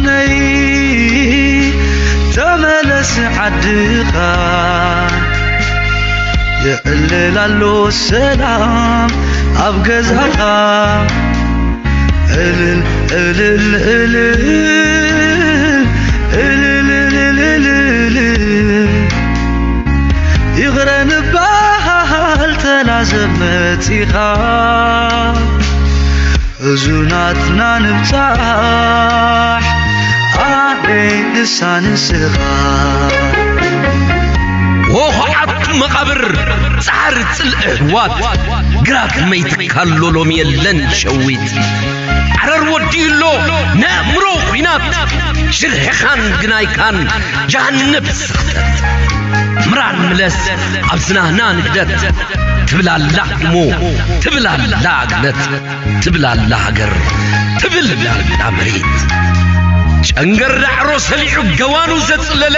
ነይ ተመለስ ዓድኻ፣ የዕልል ኣሎ ሰላም ኣብ ገዛኻ። እልል እልል እልል እልል እልል እልል፣ ይቕረ ንበሃል ተናዘብ መጺኻ። እዙናትና ንብጻሕ ኣደይ ንሳ ንስኻ። ሆሆዓት መቓብር ጻዕሪ ጽልኢ ኣሕዋት፣ ግራት መይትካሎ ሎሚ የለን ሸዊት። ዓረር ወዲኡ ኣሎ ነእምሮ ኲናት፣ ሽርሕኻን ግናይካን ጀሃነብ ስኽተት። ምራን ምለስ ኣብ ዝናህና ንግደት፣ ትብል ኣላ ህድሞ፣ ትብል ኣላ ግነት። ትብል ኣላ ሃገር፣ ትብል ኣላ መሬት። ጨንገር ዳዕሮ ሰሊዑ ገዋኑ ዘጽለለ፣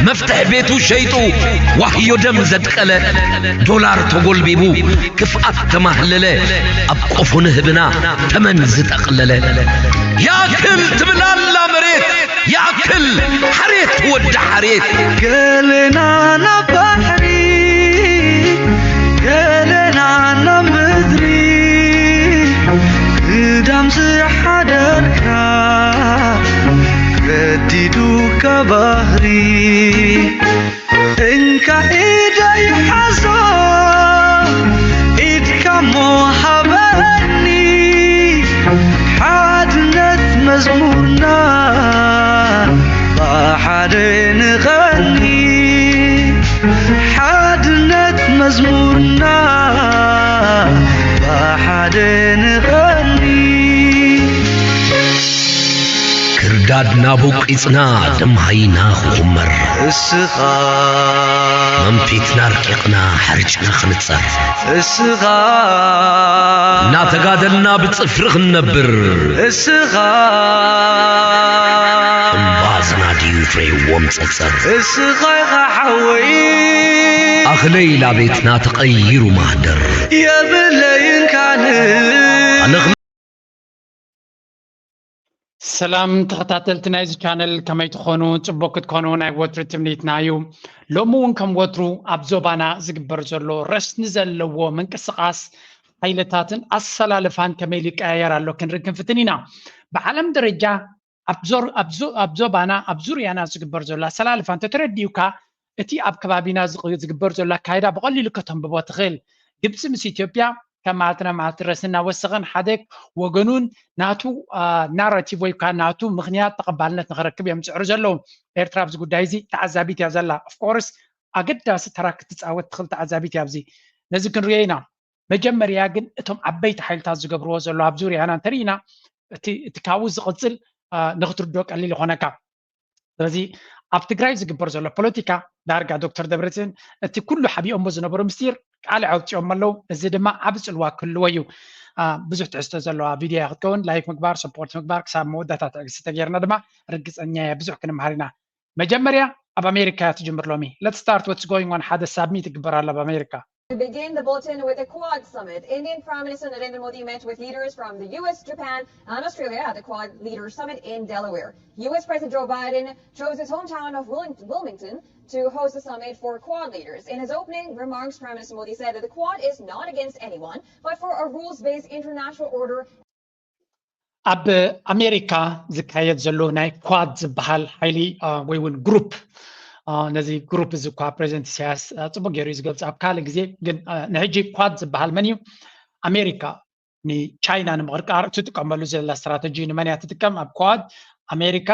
መፍትሕ ቤቱ ሸይጡ ዋህዮ ደም ዘድቀለ፣ ዶላር ተጎልቢቡ ክፍኣት ተማህለለ፣ ኣብ ቆፎ ንህብና ተመን ዝጠቕለለ። ያክል ትብል ኣላ መሬት፣ ያክል ሓሬት ወዲ ሓሬት። ገለና ናብ ባሕሪ፣ ገለና ናብ ምድሪ፣ ግዳም ዝሓደርካ ገዲዱካ ባህሪ። እንካ ኢደይ ሓዞ፣ ኢድካ እሞ ሃበኒ፣ ሓድነት መዝሙርና ብሓደ ንቐኒ። ሓድነት መዝሙርና ብሓደ ንቐኒ። ክርዳድና ቦቂጽና ደምሃይና ክኹመር፣ እስኻ መንፊትና ኣርቂቕና ሓርጭና ክንጸር፣ እስኻ እናተጋደልና ብጽፍሪ ክንነብር፣ እስኻ እምባ ዝናድዩ ፍሬዎም ጸጸር። እስኻ ኢኻ ሓወይ ኣኽለይ ላቤትና ተቐይሩ ማህደር። የብለይን ካልእ። ኣነኽ ሰላም ተኸታተልቲ ናይዚ ቻነል፣ ከመይ ትኾኑ? ጽቡቅ ክትኮኑ ናይ ወትሩ ትምኒትና እዩ። ሎሚ እውን ከም ወትሩ ኣብ ዞባና ዝግበር ዘሎ ረስኒ ዘለዎ ምንቅስቃስ ሓይልታትን ኣሰላልፋን ከመይ ይቀያየር ኣሎ ክንርኢ ክንፍትን ኢና። ብዓለም ደረጃ ኣብ ዞር- ኣብ ዞ- ኣብ ዞባና ኣብ ዙርያና ዝግበር ዘሎ ኣሰላልፋ እንተተረዲኡካ እቲ ኣብ ከባቢና ዝቕ- ዝግበር ዘሎ ኣካይዳ ብቐሊሉ ከተንብቦ ትኽእል። ግብፂ ምስ ኢትዮጵያ ካብ መዓልቲ ናብ መዓልቲ ረስኒ እናወሰኸን ሓደ ወገኑን ናቱ ናራቲቭ ወይ ከዓ ናቱ ምኽንያት ተቐባልነት ንኽረክብ እዮም ዝፅዕሩ ዘለዉ። ኤርትራ ኣብዚ ጉዳይ እዚ ተዓዛቢት እያ ዘላ። ኦፍኮርስ ኣገዳሲ ተራ ክትፃወት ትኽእል ተዓዛቢት እያ ኣብዚ። ነዚ ክንሪኦ ኢና። መጀመርያ ግን እቶም ዓበይቲ ሓይልታት ዝገብርዎ ዘሎ ኣብ ዙርያና እንተርኢና እቲ እቲ ካብኡ ዝቕፅል ንክትርድኦ ቀሊል ይኾነካ። ስለዚ ኣብ ትግራይ ዝግበር ዘሎ ፖለቲካ ዳርጋ ዶክተር ደብረፅዮን እቲ ኩሉ ሓቢኦሞ ዝነበሩ ምስጢር ቃል ኣውፂኦም ኣለዉ። እዚ ድማ ዓብ ፅልዋ ክህልዎ እዩ። ብዙሕ ትሕዝቶ ዘለዋ ቪድዮ ክትከውን ላይክ ምግባር ሰፖርት ምግባር ክሳብ መወዳእታ ትዕግስቲ ተገይርና ድማ ርግፀኛ እየ ብዙሕ ክንምሃር ኢና። መጀመርያ ኣብ ኣሜሪካ እያ ትጅምር ሎሚ። Let's start what's going on። ሓደ ሳብሚት ይግበር ኣሎ ኣብ ኣሜሪካ። We begin the bulletin with the Quad Summit. Indian Prime Minister Narendra Modi met with leaders from the U S, Japan, and Australia at the Quad Leaders Summit in Delaware. U S President Joe Biden chose his hometown of Wilmington to host the summit for Quad leaders. In his opening remarks, Prime Minister Modi said that the Quad is not against anyone, but for a rules-based international order. ኣብ ኣሜሪካ ዝካየድ ዘሎ ናይ ኳድ ዝበሃል ሓይሊ ወይ እውን ግሩፕ፣ ነዚ ግሩፕ እዚ እኳ ፕሬዚደንት ኢሳያስ ፅቡቅ ገይሩ እዩ ዝገልፅ ኣብ ካልእ ግዜ። ግን ንሕጂ ኳድ ዝበሃል መን እዩ? ኣሜሪካ ንቻይና ንምቕርቃር እትጥቀመሉ ዘላ ስትራተጂ ንመን እያ ትጥቀም? ኣብ ኳድ ኣሜሪካ፣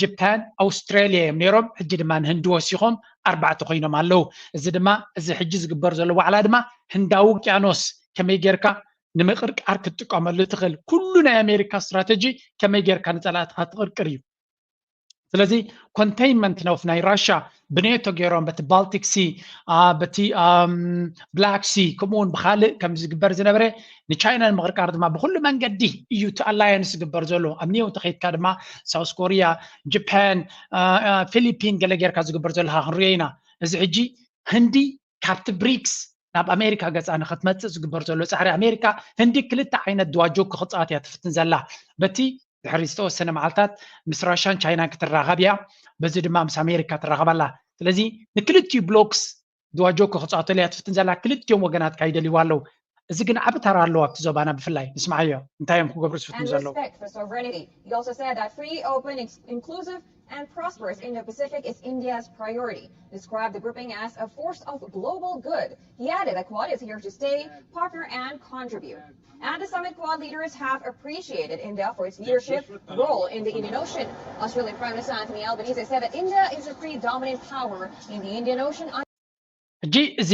ጃፓን፣ ኣውስትራሊያ እዮም ነይሮም። ሕጂ ድማ ንህንዲ ወሲኾም ኣርባዕተ ኮይኖም ኣለዉ። እዚ ድማ እዚ ሕጂ ዝግበር ዘሎ ዋዕላ ድማ ህንዳዊ ውቅያኖስ ከመይ ጌርካ ንምቕርቃር ክትጥቀመሉ ትኽእል። ኩሉ ናይ ኣሜሪካ ስትራተጂ ከመይ ጌርካ ንፀላእትኻ ትቕርቅር እዩ። ስለዚ ኮንቴይንመንት ኦፍ ናይ ራሻ ብኔቶ ገይሮም በቲ ባልቲክ ሲ በቲ ብላክ ሲ ከምኡ እውን ብካልእ ከም ዝግበር ዝነበረ ንቻይና ንምቕርቃር ድማ ብኩሉ መንገዲ እዩ እቲ ኣላያንስ ዝግበር ዘሎ። ኣብ ኒው እንተኸይድካ ድማ ሳውስ ኮሪያ፣ ጃፓን፣ ፊሊፒን ገለ ጌርካ ዝግበር ዘለካ ክንሪኦ ኢና። እዚ ሕጂ ህንዲ ካብቲ ብሪክስ ናብ ኣሜሪካ ገፃ ንክትመፅእ ዝግበር ዘሎ ፃዕሪ ኣሜሪካ ህንዲ ክልተ ዓይነት ድዋጆ ክክፃወት እያ ትፍትን ዘላ። በቲ ድሕሪ ዝተወሰነ መዓልታት ምስ ራሻን ቻይናን ክትራኸብ እያ። በዚ ድማ ምስ ኣሜሪካ ትራኸብ ኣላ። ስለዚ ንክልቲኡ ብሎክስ ድዋጆኮ ክፃወተሉ እያ ትፍትን ዘላ። ክልቲኦም ወገናት ካይደልይዋ ኣለዉ። እዚ ግን ዓቢ ተራ ኣለዎ ኣብቲ ዞባና ብፍላይ። ንስምዓዮ እንታይ እዮም ክገብሩ ዝፍትኑ and ዘለዉ። Respect for sovereignty. He also said that free, open, ex- inclusive, and prosperous Indo-Pacific is India's priority. Described the grouping as a force of global good. He added that Quad is here to stay, partner, and contribute. At the summit, Quad leaders have appreciated India for its leadership role in the Indian Ocean. Australian Prime Minister Anthony Albanese said that India is a predominant power in the Indian Ocean. ሕጂ እዚ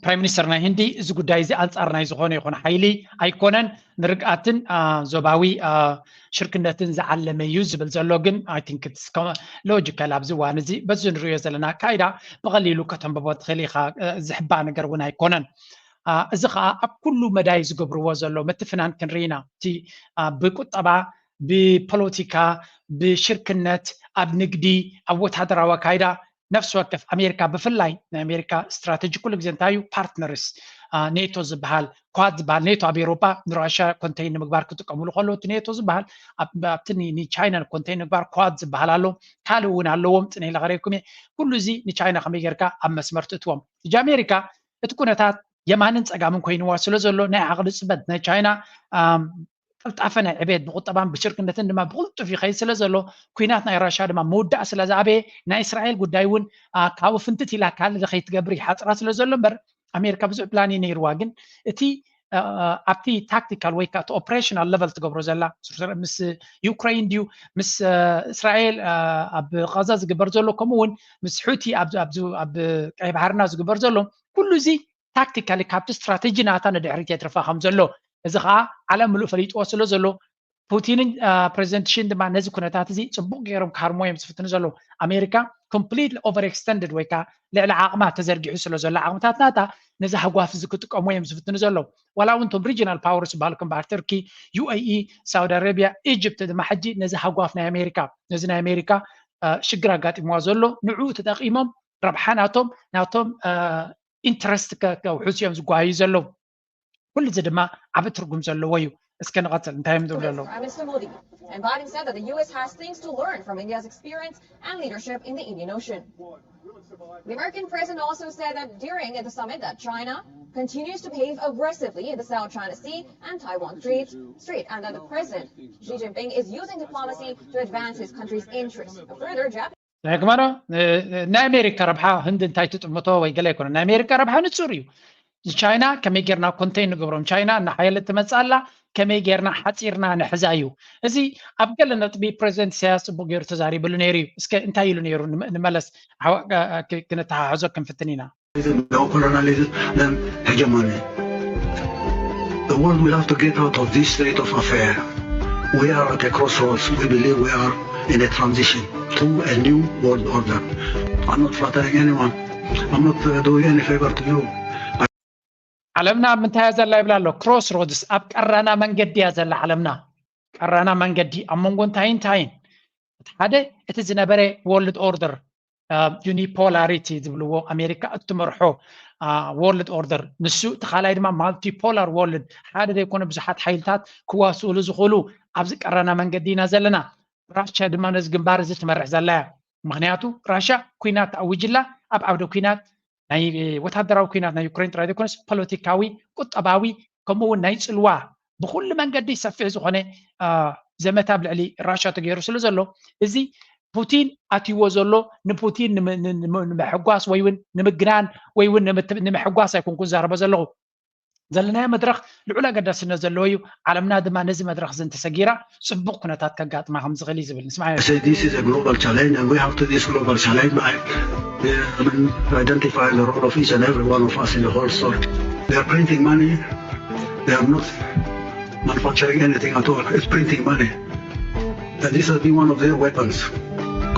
ፕራይም ሚኒስተር ናይ ህንዲ እዚ ጉዳይ እዚ ኣንጻር ናይ ዝኾነ ይኹን ሓይሊ ኣይኮነን፣ ንርግኣትን ዞባዊ ሽርክነትን ዝዓለመ እዩ ዝብል ዘሎ። ግን I think it's logical ኣብዚ እዋን እዚ በዚ ንሪኦ ዘለና ኣካይዳ ብቐሊሉ ከተንብቦ ትኽእል ኢኻ። ዝሕባ ነገር እውን ኣይኮነን። እዚ ከዓ ኣብ ኩሉ መዳይ ዝገብርዎ ዘሎ ምትፍናን ክንርኢ ኢና። እቲ ብቁጠባ፣ ብፖለቲካ፣ ብሽርክነት፣ ኣብ ንግዲ፣ ኣብ ወታደራዊ ኣካይዳ ነፍሲ ወከፍ ኣሜሪካ ብፍላይ ናይ ኣሜሪካ ስትራተጂ ኩሉ ግዜ እንታይ እዩ? ፓርትነርስ ኔቶ ዝበሃል፣ ኳድ ዝበሃል። ኔቶ ኣብ ኤውሮጳ ንራሽያ ኮንቴይን ንምግባር ክጥቀምሉ ከለዉ እቲ ኔቶ ዝበሃል ኣብቲ ንቻይና ኮንቴይን ምግባር ኳድ ዝበሃል ኣሎ። ካልእ እውን ኣለዎም፣ ፅነ ኢለ ከርእየኩም እየ። ኩሉ እዚ ንቻይና ከመይ ጌርካ ኣብ መስመር ትእትዎም? ሕጂ ኣሜሪካ እቲ ኩነታት የማንን ፀጋምን ኮይንዋ ስለ ዘሎ ናይ ዓቕሊ ፅበት ናይ ቻይና ቅልጣፈ ናይ ዕቤት ብቁጠባን ብሽርክነትን ድማ ብቕልጡፍ ይኸይድ ስለ ዘሎ ኩናት ናይ ራሻ ድማ ምውዳእ ስለ ዝኣበየ ናይ እስራኤል ጉዳይ እውን ካብኡ ፍንትት ኢላ ካልእ ከይትገብር ይሓፅራ ስለ ዘሎ እምበር ኣሜሪካ ብዙሕ ፕላን እዩ ነይርዋ። ግን እቲ ኣብቲ ታክቲካል ወይ ከዓ ኦፕሬሽናል ለቨል ትገብሮ ዘላ ምስ ዩክሬን ድዩ ምስ እስራኤል ኣብ ቃዛ ዝግበር ዘሎ ከምኡ እውን ምስ ሑቲ ኣብ ቀይ ባሕርና ዝግበር ዘሎ ኩሉ እዚ ታክቲካሊ ካብቲ ስትራተጂ ናታ ንድሕሪት የትርፋ ከም ዘሎ እዚ ከዓ ዓለም ምሉእ ፈሊጥዎ ስለ ዘሎ ፑቲንን ፕሬዚደንት ሺን ድማ ነዚ ኩነታት እዚ ፅቡቅ ገይሮም ክሃርሞ እዮም ዝፍትኑ ዘለዉ። ኣሜሪካ ኮምፕሊትሊ ኦቨር ኤክስተንድድ ወይ ከዓ ልዕሊ ዓቕማ ተዘርጊሑ ስለ ዘሎ ዓቕምታት ናታ ነዚ ሃጓፍ እዚ ክጥቀሙ እዮም ዝፍትኑ ዘለዉ። ዋላ እውን እቶም ሪጂናል ፓወርስ ዝበሃሉ ከም በዓል ቱርኪ፣ ዩ ኤ ኢ፣ ሳውዲ ኣረቢያ፣ ኢጅፕት ድማ ሕጂ ነዚ ሃጓፍ ናይ ኣሜሪካ ነዚ ናይ ኣሜሪካ ሽግር ኣጋጢምዋ ዘሎ ንዕኡ ተጠቂሞም ረብሓ ናቶም ናቶም ኢንትረስት ከውሕሱ እዮም ዝጓዩ ዘለዉ። ኩሉ እዚ ድማ ዓቢ ትርጉም ዘለዎ እዩ። እስከ ንቐፅል እንታይ እዮም ዝብሉ ኣለዉ? Prime Minister Modi. And Biden said that the U S has things to learn from India's experience and leadership in the Indian Ocean. The American president also said that during the summit that China continues to behave aggressively in the South China Sea and Taiwan Strait, Strait, and that the president Xi Jinping is using diplomacy to advance his country's interests. Further, Japan ሕክማዶ ናይ ኣሜሪካ ረብሓ ህንዲ እንታይ ትጥምቶ ወይ ገለ ኣይኮነ። ናይ ኣሜሪካ ረብሓ ንፁር እዩ። ቻይና ከመይ ጌርና ኮንቴን ንገብሮም? ቻይና እናሓየለት ትመፅእ ኣላ። ከመይ ጌርና ሓፂርና ንሕዛ እዩ። እዚ ኣብ ገለ ነጥቢ ፕሬዚደንት ኢሳያስ ፅቡቅ ገይሩ ተዛሪብሉ ነይሩ እዩ። እስከ እንታይ ኢሉ ነይሩ ንመለስ፣ ክነተሓሕዞ ክንፍትን ኢና። Neocolonialism, then hegemony. The world will have to get out of this state of affair. We are at a crossroads. We believe we are in a transition to a new world order. I'm not flattering anyone. I'm not uh, doing any favor to you. ዓለምና ኣብ ምንታይ እያ ዘላ ይብላ ኣሎ። ክሮስ ሮድስ ኣብ ቀራና መንገዲ እያ ዘላ ዓለምና። ቀራና መንገዲ ኣብ መንጎ እንታይ እንታይን እቲ ሓደ እቲ ዝነበረ ወርልድ ኦርደር ዩኒፖላሪቲ ዝብልዎ ኣሜሪካ እትመርሖ ወርልድ ኦርደር ንሱ፣ እቲ ካልኣይ ድማ ማልቲፖላር ወርልድ ሓደ ዘይኮነ ብዙሓት ሓይልታት ክዋስእሉ ዝኽእሉ ኣብዚ ቀራና መንገዲ ኢና ዘለና። ራሽያ ድማ ነዚ ግንባር እዚ ትመርሕ ዘላ እያ። ምክንያቱ ራሽያ ኩናት ተኣዊጅላ ኣብ ዓውደ ኩናት ናይ ወታደራዊ ኩናት ናይ ዩክሬን ጥራይ ዘይኮነስ ፖለቲካዊ፣ ቁጠባዊ ከምኡ እውን ናይ ፅልዋ ብኩሉ መንገዲ ሰፊሕ ዝኾነ ዘመታ ኣብ ልዕሊ ራሽያ ተገይሩ ስለ ዘሎ እዚ ፑቲን ኣትይዎ ዘሎ ንፑቲን ንምሕጓስ ወይ እውን ንምግናን ወይ እውን ንምሕጓስ ኣይኮንኩ ዝዛረቦ ዘለኹ። ዘለናዮ መድረኽ ልዑል ኣገዳስነት ዘለዎ እዩ። ዓለምና ድማ ነዚ መድረኽ እዚ እንተሰጊራ ፅቡቕ ኩነታት ከጋጥማ ከም ዝኽእል እዩ ዝብል። ንስማዕ። This is a global challenge and we have to this global challenge by uh, identify the role of each and every one of us in the whole story. They are printing money. They are not manufacturing anything at all. It's printing money. And this has been one of their weapons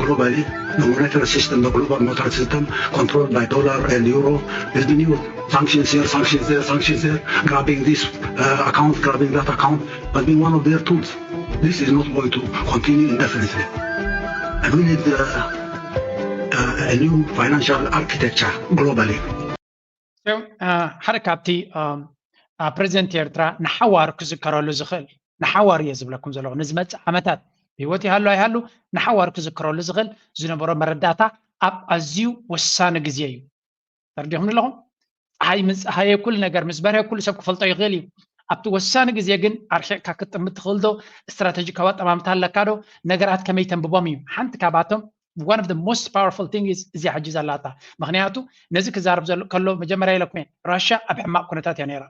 globally. The monetary system, the global monetary system, controlled by dollar and euro, has been used. Sanctions here, sanctions there, sanctions there, grabbing this uh, account, grabbing that account, has been one of their tools. This is not going to continue indefinitely. And we need uh, uh, a new financial architecture globally. ሓደ ካብቲ ፕሬዚደንት ኤርትራ ንሓዋር ክዝከረሉ ዝኽእል ንሓዋሩ እየ ዝብለኩም ዘለኹ። ንዝመፅእ ዓመታት ብህይወት ይሃሉ ኣይሃሉ ንሓዋሩ ክዝክረሉ ዝኽእል ዝነበሮ መረዳእታ ኣብ ኣዝዩ ወሳኒ ግዜ እዩ። ተረዲኹም ኣለኹም? ፀሓይ ምስ ፀሃየ ኩሉ ነገር ምስ በርሀ ኩሉ ሰብ ክፈልጦ ይኽእል እዩ። ኣብቲ ወሳኒ ግዜ ግን ኣርሒቕካ ክትጥምት ትኽእል ዶ? ስትራተጂካዊ ኣጠማምታ ኣለካ ዶ? ነገራት ከመይ ተንብቦም እዩ። ሓንቲ ካብኣቶም one of the most powerful thing is እዚኣ ሕጂ ዘላታ። ምኽንያቱ ነዚ ክዛረብ ዘሎ ከሎ መጀመርያ ኢለኩም እየ፣ ራሻ ኣብ ሕማቕ ኩነታት እያ ነይራ።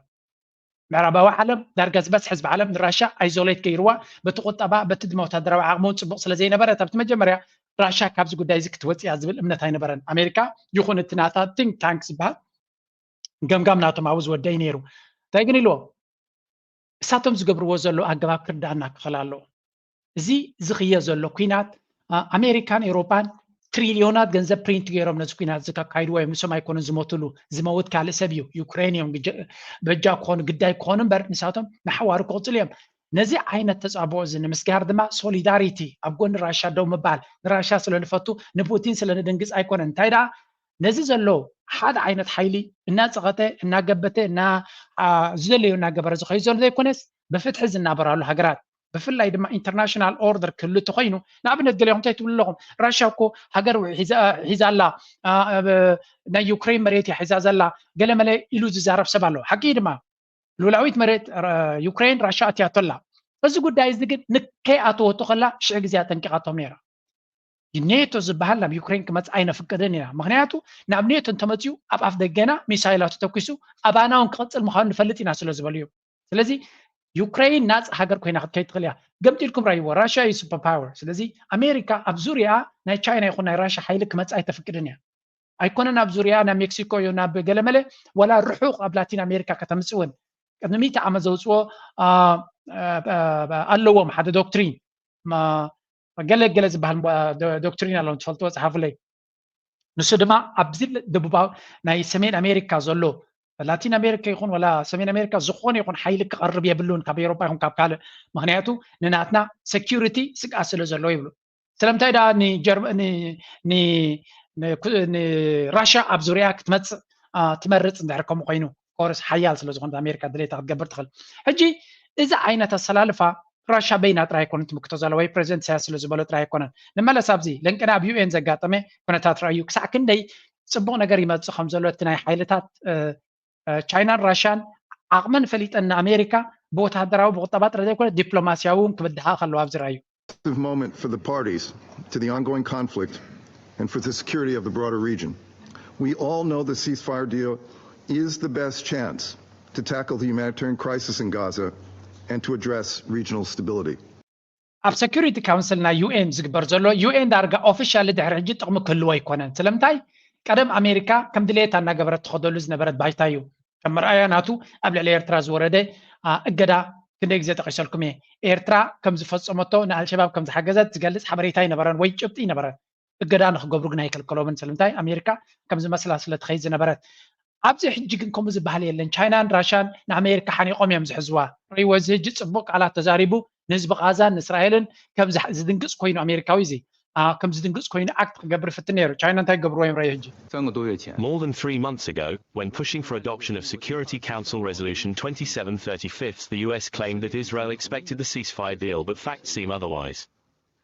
ምዕራባዊ ዓለም ዳርጋ ዝበዝሐ ህዝቢ ዓለም ንራሻ ኣይዞሌት ገይርዋ፣ በቲ ቁጠባ በቲ ድማ ወታደራዊ ዓቕሚ እውን ፅቡቕ ስለ ዘይነበረት ኣብቲ መጀመርያ ራሻ ካብዚ ጉዳይ እዚ ክትወፅእ እያ ዝብል እምነት ኣይነበረን። ኣሜሪካ ይኹን እቲ ናታ think tank ዝበሃል ገምጋም ናቶም ኣብኡ ዝወደይ ነይሩ። እንታይ ግን ኢልዎ? እሳቶም ዝገብርዎ ዘሎ ኣገባብ ክርዳእና ክኽእል ኣለዎ። እዚ ዝኽየ ዘሎ ኲናት ኣሜሪካን ኤውሮጳን ትሪልዮናት ገንዘብ ፕሪንት ገይሮም ነዚ ኲናት እዚ ከካይድዎ እዮም። ንሶም ኣይኮኑን ዝሞትሉ፣ ዝመውት ካልእ ሰብ እዩ። ዩክሬን እዮም በጃ ክኾኑ ግዳይ ክኾኑ እምበር ንሳቶም ንሓዋሩ ክቕፅሉ እዮም። ነዚ ዓይነት ተፃብኦ እዚ ንምስጋር ድማ ሶሊዳሪቲ ኣብ ጎኒ ራሻ ደው ምባል፣ ንራሻ ስለ ንፈቱ ንፑቲን ስለ ንድንግፅ ኣይኮነን። እንታይ ደኣ ነዚ ዘሎ ሓደ ዓይነት ሓይሊ እናፀቐጠ እናገበተ እና ዝደለዩ እናገበረ ዝኸዩ ዘሎ ዘይኮነስ ብፍትሒ ዝናበራሉ ሃገራት ብፍላይ ድማ ኢንተርናሽናል ኦርደር ክህሉ ተኮይኑ ንኣብነት ገሊኹም እንታይ ትብሉ ኣለኹም? ራሻ እኮ ሃገር ሒዛ ኣላ፣ ናይ ዩክሬን መሬት እያ ሒዛ ዘላ ገለመለ ኢሉ ዝዛረብ ሰብ ኣሎ። ሓቂ ድማ ሉላዊት መሬት ዩክሬን ራሻ ኣትያቶ ኣላ። እዚ ጉዳይ እዚ ግን ንከይኣተወቶ ከላ ሽሕ ግዜ ኣጠንቂቓቶም ነይራ። ኔቶ ዝበሃል ናብ ዩክሬን ክመፅእ ኣይነፍቅድን ኢና። ምክንያቱ ናብ ኔቶ እንተመፅኡ ኣብ ኣፍ ደገና ሚሳይላት ተተኩሱ ኣባና እውን ክቕፅል ምዃኑ ንፈልጥ ኢና ስለ ዝበሉ እዮም። ስለዚ ዩክሬን ናፃ ሃገር ኮይና ክትከይድ ትኽእል እያ። ገምጢልኩም ራይዎ ራሽያ እዩ ሱፐር ፓወር። ስለዚ ኣሜሪካ ኣብ ዙሪያ ናይ ቻይና ይኹን ናይ ራሽያ ሓይሊ ክመፅእ ኣይተፍቅድን እያ። ኣይኮነን ኣብ ዙሪያ ናብ ሜክሲኮ እዩ ናብ ገለመለ ዋላ ርሑቕ ኣብ ላቲን ኣሜሪካ ከተምፅእ እውን ቅድሚ ሚእቲ ዓመት ዘውፅዎ ኣለዎም ሓደ ዶክትሪን ገለ ገለ ዝበሃል ዶክትሪን ኣለዎም ትፈልጥዎ ፀሓፉለይ። ንሱ ድማ ኣብዚ ደቡባዊ ናይ ሰሜን ኣሜሪካ ዘሎ ላቲን ኣሜሪካ ይኹን ወላ ሰሜን ኣሜሪካ ዝኾነ ይኹን ሓይሊ ክቐርብ የብሉን ካብ ኤሮፓ ይኹን ካብ ካልእ ምክንያቱ ንናትና ሴኪሪቲ ስግኣት ስለ ዘለዎ ይብሉ። ስለምንታይ ደኣ ንራሻ ኣብ ዙሪያ ክትመፅእ ትመርፅ እንድሕር ከምኡ ኮይኑ ኮርስ ሓያል ስለ ዝኾነት ኣሜሪካ ድሌታ ክትገብር ትኽእል። ሕጂ እዚ ዓይነት ኣሰላልፋ ራሻ በይና ጥራይ ኣይኮነን ትምክቶ ዘላ ወይ ፕሬዚደንት ኢሳያስ ስለ ዝበሎ ጥራይ ኣይኮነን። ንመለስ ኣብዚ ለንቅና ኣብ ዩኤን ዘጋጠመ ኩነታት ረኣዩ ክሳዕ ክንደይ ፅቡቕ ነገር ይመፅእ ከም ዘሎ እቲ ናይ ሓይልታት ቻይናን ራሻን ዓቕመን ፈሊጠን ንኣሜሪካ ብወታደራዊ ብቁጠባ ጥረ ዘይኮነ ዲፕሎማሲያዊ እውን ክብድሃ ከለዋ ኣብዚ ረኣዩ። Moment for the parties to the ongoing conflict and for the security of the broader region. We all know the ceasefire deal is the best chance to tackle the humanitarian crisis in Gaza and to address regional stability. ኣብ ሴኩሪቲ ካውንስል ናይ ዩኤን ዝግበር ዘሎ ዩኤን ዳርጋ ኦፊሻሊ ድሕሪ ሕጂ ጥቕሚ ክህልዎ ኣይኮነን። ስለምንታይ ቀደም ኣሜሪካ ከም ድሌታ እናገበረት ትኸደሉ ዝነበረት ባይታ እዩ። ከም መርኣያ ናቱ ኣብ ልዕሊ ኤርትራ ዝወረደ እገዳ ክንደይ ግዜ ጠቂሰልኩም እየ። ኤርትራ ከም ዝፈፀመቶ ንኣልሸባብ ከም ዝሓገዘት ዝገልፅ ሓበሬታ ይነበረን ወይ ጭብጢ ይነበረን። እገዳ ንክገብሩ ግን ኣይከልከሎምን። ስለምንታይ ኣሜሪካ ከም ዝመስላ ስለ ትኸይድ ዝነበረት። ኣብዚ ሕጂ ግን ከምኡ ዝበሃል የለን። ቻይናን ራሻን ንኣሜሪካ ሓኒቆም እዮም ዝሕዝዋ። ሪወ እዚ ሕጂ ፅቡቅ ቃላት ተዛሪቡ ንህዝቢ ቃዛን ንእስራኤልን ከም ዝድንግፅ ኮይኑ ኣሜሪካዊ እዚ ከም ዝድንግፅ ኮይኑ ኣክት ክገብር ፍትን ነይሩ። ቻይና እንታይ ገብርዎ እዮም ረዩ ሕጂ። 三个多月前， More than three months ago, when pushing for adoption of Security Council Resolution twenty-seven thirty-five, the U S claimed that Israel expected the ceasefire deal, but facts seem otherwise.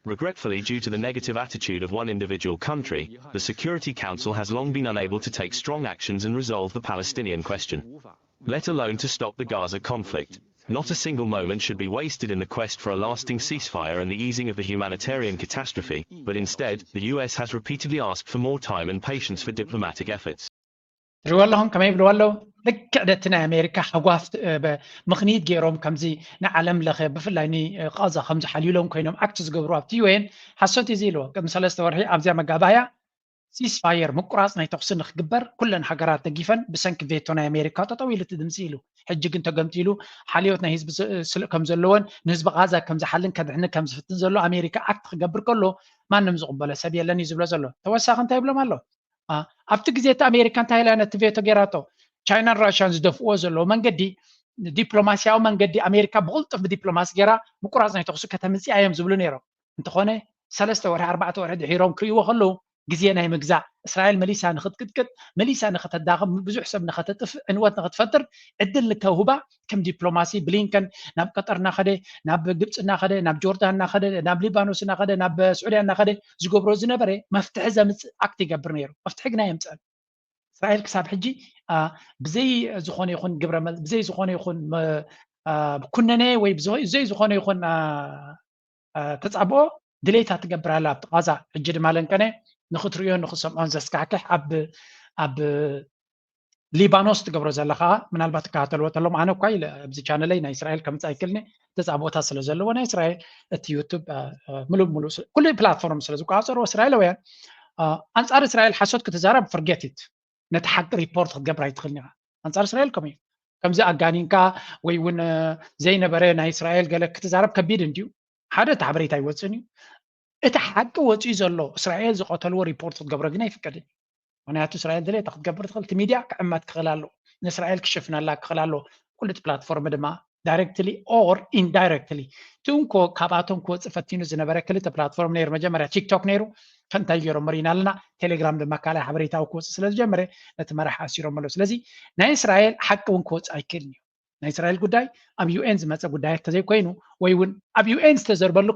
Regretfully, due to the negative attitude of one individual country, the Security Council has long been unable to take strong actions and resolve the Palestinian question, let alone to stop the Gaza conflict. Not a single moment should be wasted in the quest for a lasting ceasefire and the easing of the humanitarian catastrophe, but instead, the U S has repeatedly asked for more time and patience for diplomatic efforts. ትሪእዎ ኣለኹም ከመይ ይብልዎ ኣለዉ? ልክዕ ደቲ ናይ ኣሜሪካ ሃጓፍ ምኽንይት ገይሮም ከምዚ ንዓለም ለኸ ብፍላይ ንቃዛ ከምዚ ሓልዩሎም ኮይኖም ኣክት ዝገብሩ ኣብቲ ዩኤን ሓሶት እዩ ኢልዎ። ቅድሚ ሰለስተ ወርሒ ኣብዚኣ መጋባእያ ሲስፋየር ምቁራፅ ናይ ተኩሲ ንክግበር ኩለን ሃገራት ደጊፈን ብሰንኪ ቬቶ ናይ ኣሜሪካ ጠጠው ኢሉ እቲ ድምፂ ኢሉ። ሕጂ ግን ተገምጢሉ ሓልዮት ናይ ህዝቢ ስልእ ከም ዘለዎን ንህዝቢ ቃዛ ከም ዝሓልን ከድሕንን ከም ዝፍትን ዘሎ ኣሜሪካ ኣክት ክገብር ከሎ ማንም ዝቕበሎ ሰብ የለን እዩ ዝብሎ ዘሎ። ተወሳኺ እንታይ ይብሎም ኣሎ? ኣብቲ ግዜ እቲ ኣሜሪካ እንታይ ኢላ ነቲ ቬቶ ገይራቶ? ቻይናን ራሽያን ዝደፍእዎ ዘለዉ መንገዲ ዲፕሎማሲያዊ መንገዲ ኣሜሪካ ብቕልጡፍ ብዲፕሎማሲ ገይራ ምቁራፅ ናይ ተኩሲ ከተምፅኣ እዮም ዝብሉ ነይሮም። እንተኾነ ሰለስተ ወርሒ ኣርባዕተ ወርሒ ድሒሮም ክርእይዎ ከለዉ ግዜ ናይ ምግዛእ፣ እስራኤል መሊሳ ንክትቅጥቅጥ፣ መሊሳ ንክተዳኽም፣ ብዙሕ ሰብ ንከተጥፍእ፣ ዕንወት ንክትፈጥር ዕድል ንከውህባ፣ ከም ዲፕሎማሲ ብሊንከን ናብ ቀጠር እናኸደ፣ ናብ ግብፂ እናኸደ፣ ናብ ጆርዳን እናኸደ፣ ናብ ሊባኖስ እናኸደ፣ ናብ ስዑድያ እናኸደ ዝገብሮ ዝነበረ መፍትሒ ዘምፅእ ኣክት ይገብር ነይሩ። መፍትሒ ግና የምፅአን። እስራኤል ክሳብ ሕጂ ብዘይ ዝኾነ ይኹን ግብረ ብዘይ ዝኾነ ይኹን ኩነነ ወይ ብዘይ ዝኾነ ይኹን ተፃብኦ ድሌታ ትገብር ኣላ ኣብቲ ቃዛ። ሕጂ ድማ ለንቀነ ንክትርእዮን ንክሰምዖን ዘስካሕክሕ ኣብ ኣብ ሊባኖስ ትገብሮ ዘላ ከዓ ምናልባት ትከታተልዎ ተሎም ኣነ እኳ ኢለ ኣብዚ ቻነለይ ናይ እስራኤል ከምፅእ ኣይክልኒ ተፃብኦታት ስለ ዘለዎ ናይ እስራኤል እቲ ዩቱብ ምሉእ ምሉእ ኩሉ ፕላትፎርም ስለ ዝቆፃፀርዎ እስራኤላውያን ኣንፃር እስራኤል ሓሶት ክትዛረብ ፍርጌቲት ነቲ ሓቂ ሪፖርት ክትገብር ኣይትኽእልን ኢኻ። ኣንፃር እስራኤል ከምኡ እዩ። ከምዚ ኣጋኒንካ ወይ እውን ዘይነበረ ናይ እስራኤል ገለ ክትዛረብ ከቢድ እንድዩ። ሓደ እቲ ሓበሬታ ኣይወፅእን እዩ። እቲ ሓቂ ወፂኡ ዘሎ እስራኤል ዝቐተልዎ ሪፖርት ክትገብሮ ግን ኣይፍቀድን እዩ። ምክንያቱ እስራኤል ድሌታ ክትገብር ትኽእል እቲ ሚድያ ክዕመት ክኽእል ኣለዎ። ንእስራኤል ክሽፍነላ ክኽእል ኣለዎ። ኩሉ እቲ ፕላትፎርም ድማ ዳይረክትሊ ኦር ኢንዳይረክትሊ እቲ እንኮ ካብኣቶም ክወፅእ ፈቲኑ ዝነበረ ክልተ ፕላትፎርም ነይሩ። መጀመርያ ቲክቶክ ነይሩ። ከንታይ ገይሮም መሪና ኣለና። ቴሌግራም ድማ ካልኣይ ሓበሬታዊ ክወፅእ ስለ ዝጀመረ ነቲ መራሕ ኣሲሮም ኣለዉ። ስለዚ ናይ እስራኤል ሓቂ እውን ክወፅእ ኣይክእልን እዩ። ናይ እስራኤል ጉዳይ ኣብ ዩኤን ዝመፀ ጉዳይ ተዘይኮይኑ ወይ እውን ኣብ ዩኤን ዝተዘርበሉ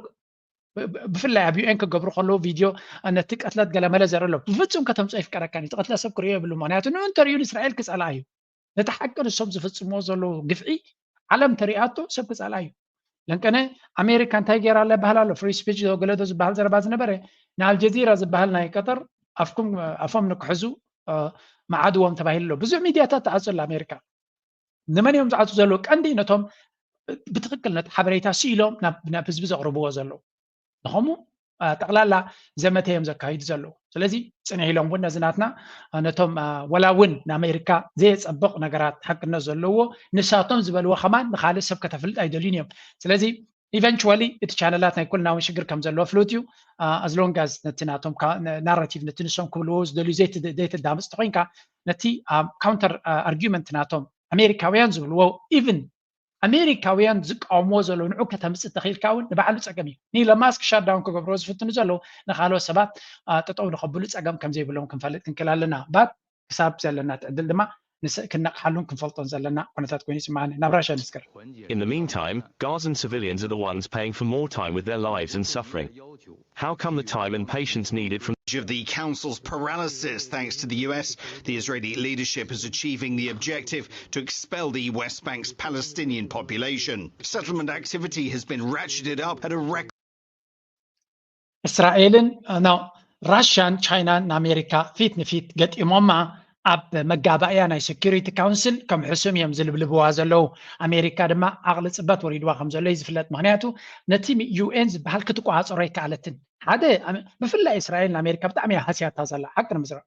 ብፍላይ ኣብ ዩኤን ክገብሩ ከለዉ ቪድዮ ነቲ ቅትለት ገለመለ ዘርኢ ኣሎ። ብፍፁም ከተምፅኦ ይፍቀደካን እዩ። እቲ ቅትለት ሰብ ክርእዮ የብሉ። ምክንያቱ ንእንተሪኡ ንእስራኤል ክፀልኣ እዩ። ነቲ ሓቂ ንሶም ዝፍፅምዎ ዘለዉ ግፍዒ ዓለም ተሪኣቶ ሰብ ክፀልኣ እዩ። ለንቀነ ኣሜሪካ እንታይ ገይራ ኣላ ይበሃል ኣሎ። ፍሪ ስፒች ገለዶ ዝበሃል ዘረባ ዝነበረ ንኣልጀዚራ ዝበሃል ናይ ቀጠር ኣፍኩም ኣፎም ንክሕዙ መዓድዎም ተባሂሉ ኣሎ። ብዙሕ ሚድያታት ተዓፅሉ ኣሜሪካ። ንመን እዮም ዝዓፁ ዘለዉ? ቀንዲ ነቶም ብትክክል ነቲ ሓበሬታ ስኢሎም ናብ ህዝቢ ዘቕርብዎ ዘለዉ ንኸምኡ ጠቕላላ ዘመተ እዮም ዘካይዱ ዘለዉ። ስለዚ ፅንሕ ኢሎም እውን ነዚ ናትና ነቶም ወላ እውን ንኣሜሪካ ዘየፀብቕ ነገራት ሓቅነት ዘለዎ ንሳቶም ዝበልዎ ከማን ንካልእ ሰብ ከተፍልጥ ኣይደልዩን እዮም። ስለዚ ኢቨንቹዋሊ እቲ ቻነላት ናይ ኩልና እውን ሽግር ከም ዘለዎ ፍሉጥ እዩ። ኣዝሎንጋዝ ነቲ ናቶም ናራቲቭ ነቲ ንሶም ክብልዎ ዝደልዩ ዘይተዳምፅ ተኮይንካ ነቲ ካውንተር ኣርጊመንት ናቶም ኣሜሪካውያን ዝብልዎ ኢቭን ኣሜሪካውያን ዝቃወምዎ ዘለዉ ንዑ ከተምፅእ ተኽኢልካ እውን ንባዕሉ ፀገም እዩ። ንኢሎን ማስክ ሻዳውን ክገብርዎ ዝፍትኑ ዘለዉ ንካልኦት ሰባት ጠጠው ንኸብሉ ፀገም ከም ዘይብሎም ክንፈልጥ ክንክእል ኣለና። ባት ክሳብ ዘለና ትዕድል ድማ ክንነቕሓሉን ክንፈልጦን ዘለና ኩነታት ኮይኑ ይስማዓኒ። ናብ ራሻ ንስከር። In the meantime, Gazan civilians are the ones paying for more time with their lives and suffering. How come the time and patience needed from of the Council's paralysis thanks to the U S, the Israeli leadership is achieving the objective to expel the West Bank's Palestinian population. Settlement activity has been ratcheted up at a record. እስራኤልን ራሽያን ቻይናን ንኣሜሪካ ፊት ንፊት ገጢሞማ ኣብ መጋባእያ ናይ ሴኩሪቲ ካውንስል ከም ሕሱም እዮም ዝልብልብዋ ዘለዉ። ኣሜሪካ ድማ ዓቕሊ ፅበት ወሪድዋ ከም ዘሎ እዩ ዝፍለጥ። ምክንያቱ ነቲ ዩኤን ዝበሃል ክትቆፃፀሮ ኣይከኣለትን። ሓደ ብፍላይ እስራኤል ንኣሜሪካ ብጣዕሚ እያ ሃስያታ ዘላ ሓቂ ንምዝራብ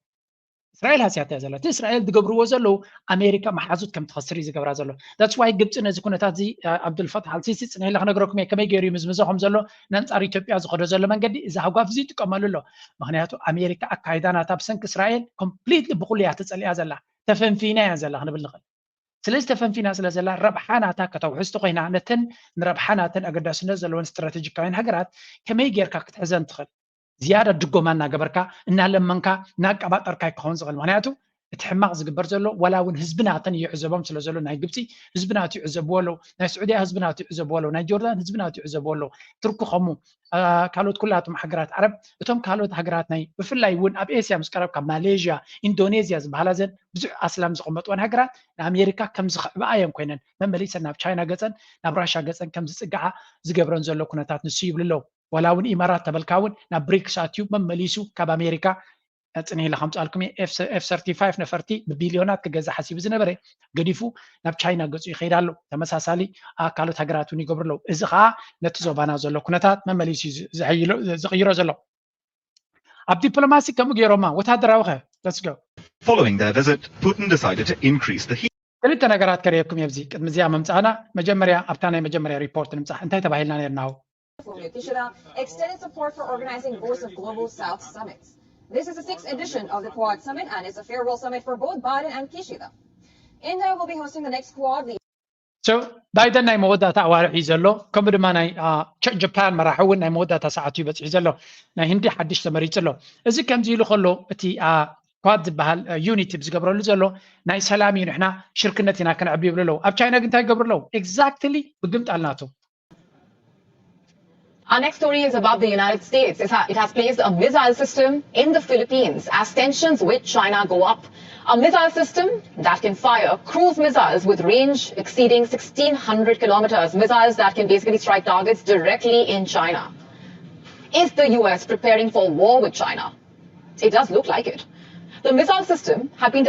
እስራኤል ሃስያታ እያ ዘላ። እቲ እስራኤል ዝገብርዎ ዘለዉ ኣሜሪካ መሓዙት ከም ትኸስር እዩ ዝገብራ ዘሎ። ዳትስ ዋይ ግብፂ ነዚ ኩነታት እዚ ኣብዱልፈታሕ ኣልሲሲ ፅንሕ ኢለ ክነግረኩም እየ ከመይ ገይሩ እዩ ምዝምዞ ከም ዘሎ ንኣንፃር ኢትዮጵያ ዝኸዶ ዘሎ መንገዲ እዚ ሃጓፍ እዚ ይጥቀመሉ ኣሎ። ምክንያቱ ኣሜሪካ ኣካይዳ ናታ ብሰንኪ እስራኤል ኮምፕሊትሊ ብኩሉ እያ ተፀሊኣ ዘላ። ተፈንፊና እያ ዘላ ክንብል ንኽእል። ስለዚ ተፈንፊና ስለ ዘላ ረብሓ ናታ ከተውሕዝ ተኮይና ነተን ንረብሓ ናተን ኣገዳስነት ዘለወን ስትራቴጂካውያን ሃገራት ከመይ ጌርካ ክትሕዘን ትኽእል ዝያዳ ድጎማ እናገበርካ እናለመንካ እናቀባጠርካ ክኸውን ዝኽእል ምክንያቱ እቲ ሕማቕ ዝግበር ዘሎ ዋላ እውን ህዝቢ ናተን ይዕዘቦም ስለ ዘሎ ናይ ግብፂ ህዝቢ ናቱ ይዕዘብዎ ኣለዉ ናይ ስዑድያ ህዝቢ ናቱ ይዕዘብዎ ኣለዉ ናይ ጆርዳን ህዝቢ ናቱ ይዕዘብዎ ኣለዉ ትርኩ ከሙ ካልኦት ኩላቶም ሃገራት ዓረብ እቶም ካልኦት ሃገራት ናይ ብፍላይ እውን ኣብ ኤስያ ምስ ቀረብ ካብ ማሌዥያ ኢንዶኔዝያ ዝበሃላ ዘን ብዙሕ ኣስላም ዝቐመጥወን ሃገራት ንኣሜሪካ ከም ዝኽዕብኣ እየን ኮይነን መመሊሰን ናብ ቻይና ገፀን ናብ ራሻ ገፀን ከም ዝፅግዓ ዝገብረን ዘሎ ኩነታት ንሱ ይብሉ ኣለዉ ዋላ እውን ኢማራት ተበልካ እውን ናብ ብሪክስ ኣትዩ መመሊሱ ካብ ኣሜሪካ ፅንሕ ኢለ ከምፅኣልኩም እየ ኤፍ ሰርቲ ፋይቭ ነፈርቲ ብቢልዮናት ክገዛ ሓሲቡ ዝነበረ ገዲፉ ናብ ቻይና ገፁ ይኸይድ ኣሎ ተመሳሳሊ ካልኦት ሃገራት እውን ይገብሩ ኣለዉ እዚ ከዓ ነቲ ዞባና ዘሎ ኩነታት መመሊሱ ዝቕይሮ ዘሎ ኣብ ዲፕሎማሲ ከምኡ ገይሮማ ወታደራዊ ከ let's go Following their visit, Putin decided to increase the heat. ክልተ ነገራት ከርእየኩም እየ ኣብዚ ቅድሚ እዚኣ ምምፃእና መጀመርያ ኣብታ ናይ መጀመርያ ሪፖርት ንምፃሕ እንታይ ተባሂልና ነርና Kishida extended support for organizing Voice of Global South Summit. This is the sixth edition of the Quad Summit and it's a farewell summit for both Biden and Kishida. India will be hosting the next Quad leader. So ባይደን ናይ መወዳእታ ኣዋርሕ እዩ ዘሎ። ከምኡ ድማ ናይ ጃፓን መራሒ እውን ናይ መወዳእታ ሰዓቱ ይበፅሕ ዘሎ። ናይ ህንዲ ሓድሽ ተመሪፁ ኣሎ። እዚ ከምዚ ኢሉ ከሎ እቲ ኳድ ዝበሃል ዩኒት ዝገብረሉ ዘሎ ናይ ሰላም እዩ፣ ንሕና ሽርክነት ኢና ከነዕቢ ይብሉ ኣለዉ። ኣብ ቻይና ግን እንታይ ይገብሩ ኣለዉ? ኤግዛክትሊ ብግምጣል ናቱ Our next story is about the United States. It has placed a missile system in the Philippines as tensions with China go up. A missile system that can fire cruise missiles with range exceeding sixteen hundred kilometers, missiles that can basically strike targets directly in China. Is the U S preparing for war with China? It does look like it. The missile system had been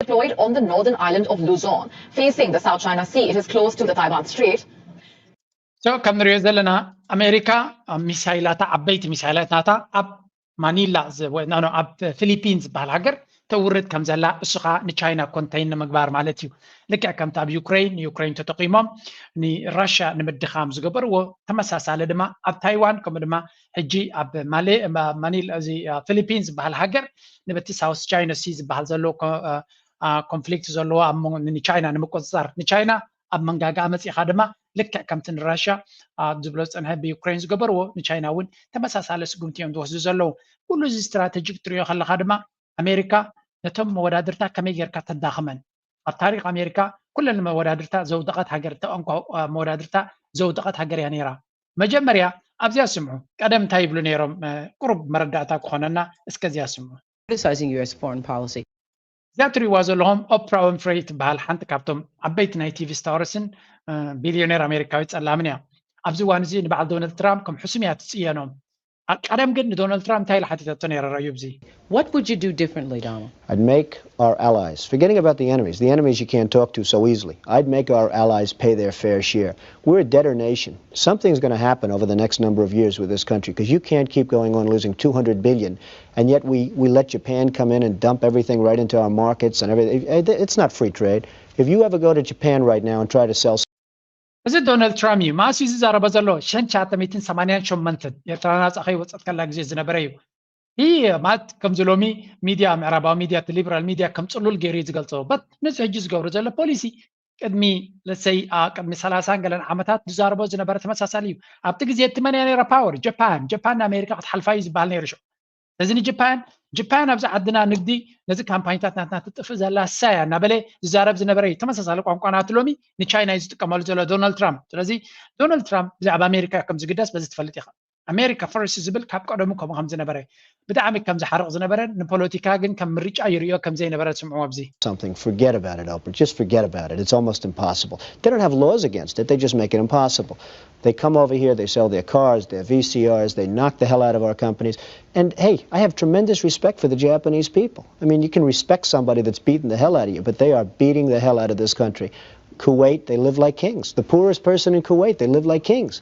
deployed on the northern island of Luzon, facing the South China Sea. It is close to the Taiwan Strait. So ከም ንሪኦ ዘለና ኣሜሪካ ሚሳይላታ ዓበይቲ ሚሳይላት ናታ ኣብ ማኒላ ኣብ ፊሊፒን ዝበሃል ሃገር ተውርድ ከም ዘላ እሱ ከዓ ንቻይና ኮንተይን ንምግባር ማለት እዩ። ልክዕ ከምቲ ኣብ ዩክሬን ንዩክሬን ተጠቂሞም ንራሽያ ንምድኻም ዝገበርዎ ተመሳሳሊ ድማ ኣብ ታይዋን ከምኡ ድማ ሕጂ ኣብ ማኒላ እዚ ፊሊፒን ዝበሃል ሃገር ንበቲ ሳውስ ቻይና ሲ ዝበሃል ዘሎ ኮንፍሊክት ዘለዎ ንቻይና ንምቁፅፃር ንቻይና ኣብ መንጋጋ መፂኻ ድማ ልክዕ ከምቲ ንራሽያ ዝብሎ ዝፀንሐ ብዩክሬን ዝገበርዎ ንቻይና እውን ተመሳሳሊ ስጉምቲ እዮም ዝወስዱ ዘለዉ። ኩሉ እዚ ስትራተጂክ ትሪኦ ከለካ ድማ ኣሜሪካ ነቶም መወዳድርታ ከመይ ጌርካ ተዳኽመን ኣብ ታሪክ ኣሜሪካ ኩለን መወዳድርታ ዘውደቐት ሃገር ተቐንኳ መወዳድርታ ዘውደቐት ሃገር እያ ነይራ። መጀመርያ ኣብዚኣ ስምዑ ቀደም እንታይ ይብሉ ነይሮም ቁሩብ መረዳእታ ክኾነና እስከዚኣ ስምዑ። Criticizing U S foreign policy. እዚኣ ትሪእዋ ዘለኹም ኦፕራ ዊንፍሬይ ትበሃል ሓንቲ ካብቶም ዓበይቲ ናይ ቲቪ ስታርስን ቢልዮኔር ኣሜሪካዊ ጸላምን እያ። ኣብዚ እዋን እዚ ንበዓል ዶናልድ ትራምፕ ከም ሕሱም እያ ትጽየኖም። ቀደም ግን ንዶናልድ ትራምፕ እንታይ ኢላ ሓቲታቶ ነይራ? ረኣዩ ኣብዚ። What would you do differently, Donald? I'd make our allies, forgetting about the enemies, the enemies you can't talk to so easily. I'd make our allies pay their fair share. We're a debtor nation. Something's going to happen over the next number of years with this country because you can't keep going on losing two hundred billion and yet we, we let Japan come in and dump everything right into our markets and everything. It's not free trade. If you ever go to Japan right now and try to sell እዚ ዶናልድ ትራምፕ እዩ ማእሱ ዝዛረበ ዘሎ ሸን ቻተሚትን ሰማንያን ሸመንትን ኤርትራ ናፃ ከይወፀት ከላ ግዜ ዝነበረ እዩ። ይህ ማለት ከምዚ ሎሚ ሚድያ ምዕራባዊ ሚድያ እቲ ሊበራል ሚድያ ከም ፅሉል ገይሩ እዩ ዝገልፆ በት ነዚ ሕጂ ዝገብሩ ዘሎ ፖሊሲ ቅድሚ ለሰይ ቅድሚ ሰላሳን ገለን ዓመታት ዝዛረቦ ዝነበረ ተመሳሳሊ እዩ። ኣብቲ ግዜ እቲ መን እያ ነይራ ፓወር? ጃፓን። ጃፓን ንኣሜሪካ ክትሓልፋ እዩ ዝበሃል ነይሩ ሽዑ። እዚ ንጃፓን ጃፓን ኣብዚ ዓድና ንግዲ ነዚ ካምፓኒታት ናትና ትጥፍእ ዘላ እሳ እያ እናበለ ዝዛረብ ዝነበረ እዩ። ተመሳሳሊ ቋንቋ ናቱ ሎሚ ንቻይና እዩ ዝጥቀመሉ ዘሎ ዶናልድ ትራምፕ። ስለዚ ዶናልድ ትራምፕ ብዛዕባ ኣሜሪካ ከም ዝግደስ በዚ ትፈልጥ ኢኻ። ኣሜሪካ ፈርስት ዝብል ካብ ቀደሙ ከምኡ ከም ዝነበረ ብጣዕሚ ከም ዝሓርቕ ዝነበረ ንፖለቲካ ግን ከም ምርጫ ይርእዮ ከም ዘይነበረ ትስምዑ ኣብዚ። Something, forget about it, Oprah. Just forget about it. It's almost impossible. They don't have laws against it. They just make it impossible. They come over here, they sell their cars, their V C Rs, they knock the hell out of our companies. And hey, I have tremendous respect for the Japanese people. I mean, you can respect somebody that's beating the hell out of you, but they are beating the hell out of this country. Kuwait, they live like kings. The poorest person in Kuwait, they live like kings.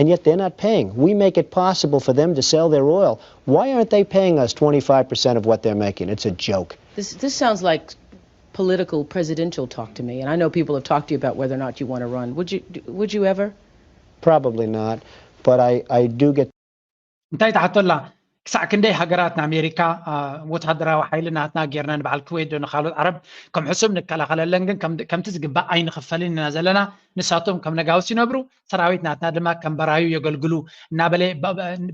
And yet they're not paying. We make it possible for them to sell their oil. Why aren't they paying us twenty-five percent of what they're making? It's a joke. This, this sounds like political presidential talk to me. And I know people have talked to you about whether or not you want to run. Would you, would you ever? Probably not. But I, I do get እንታይ ትሓቶላ ክሳዕ ክንደይ ሃገራት ንኣሜሪካ ወታደራዊ ሓይሊ ናትና ጌርና ንበዓል ክወይት ዶ ንካልኦት ዓረብ ከም ሕሱም ንከላኸለለን ግን ከምቲ ዝግባእ ኣይንኽፈልን ኢና ዘለና። ንሳቶም ከም ነጋውስ ይነብሩ፣ ሰራዊት ናትና ድማ ከም በራዩ የገልግሉ እናበለ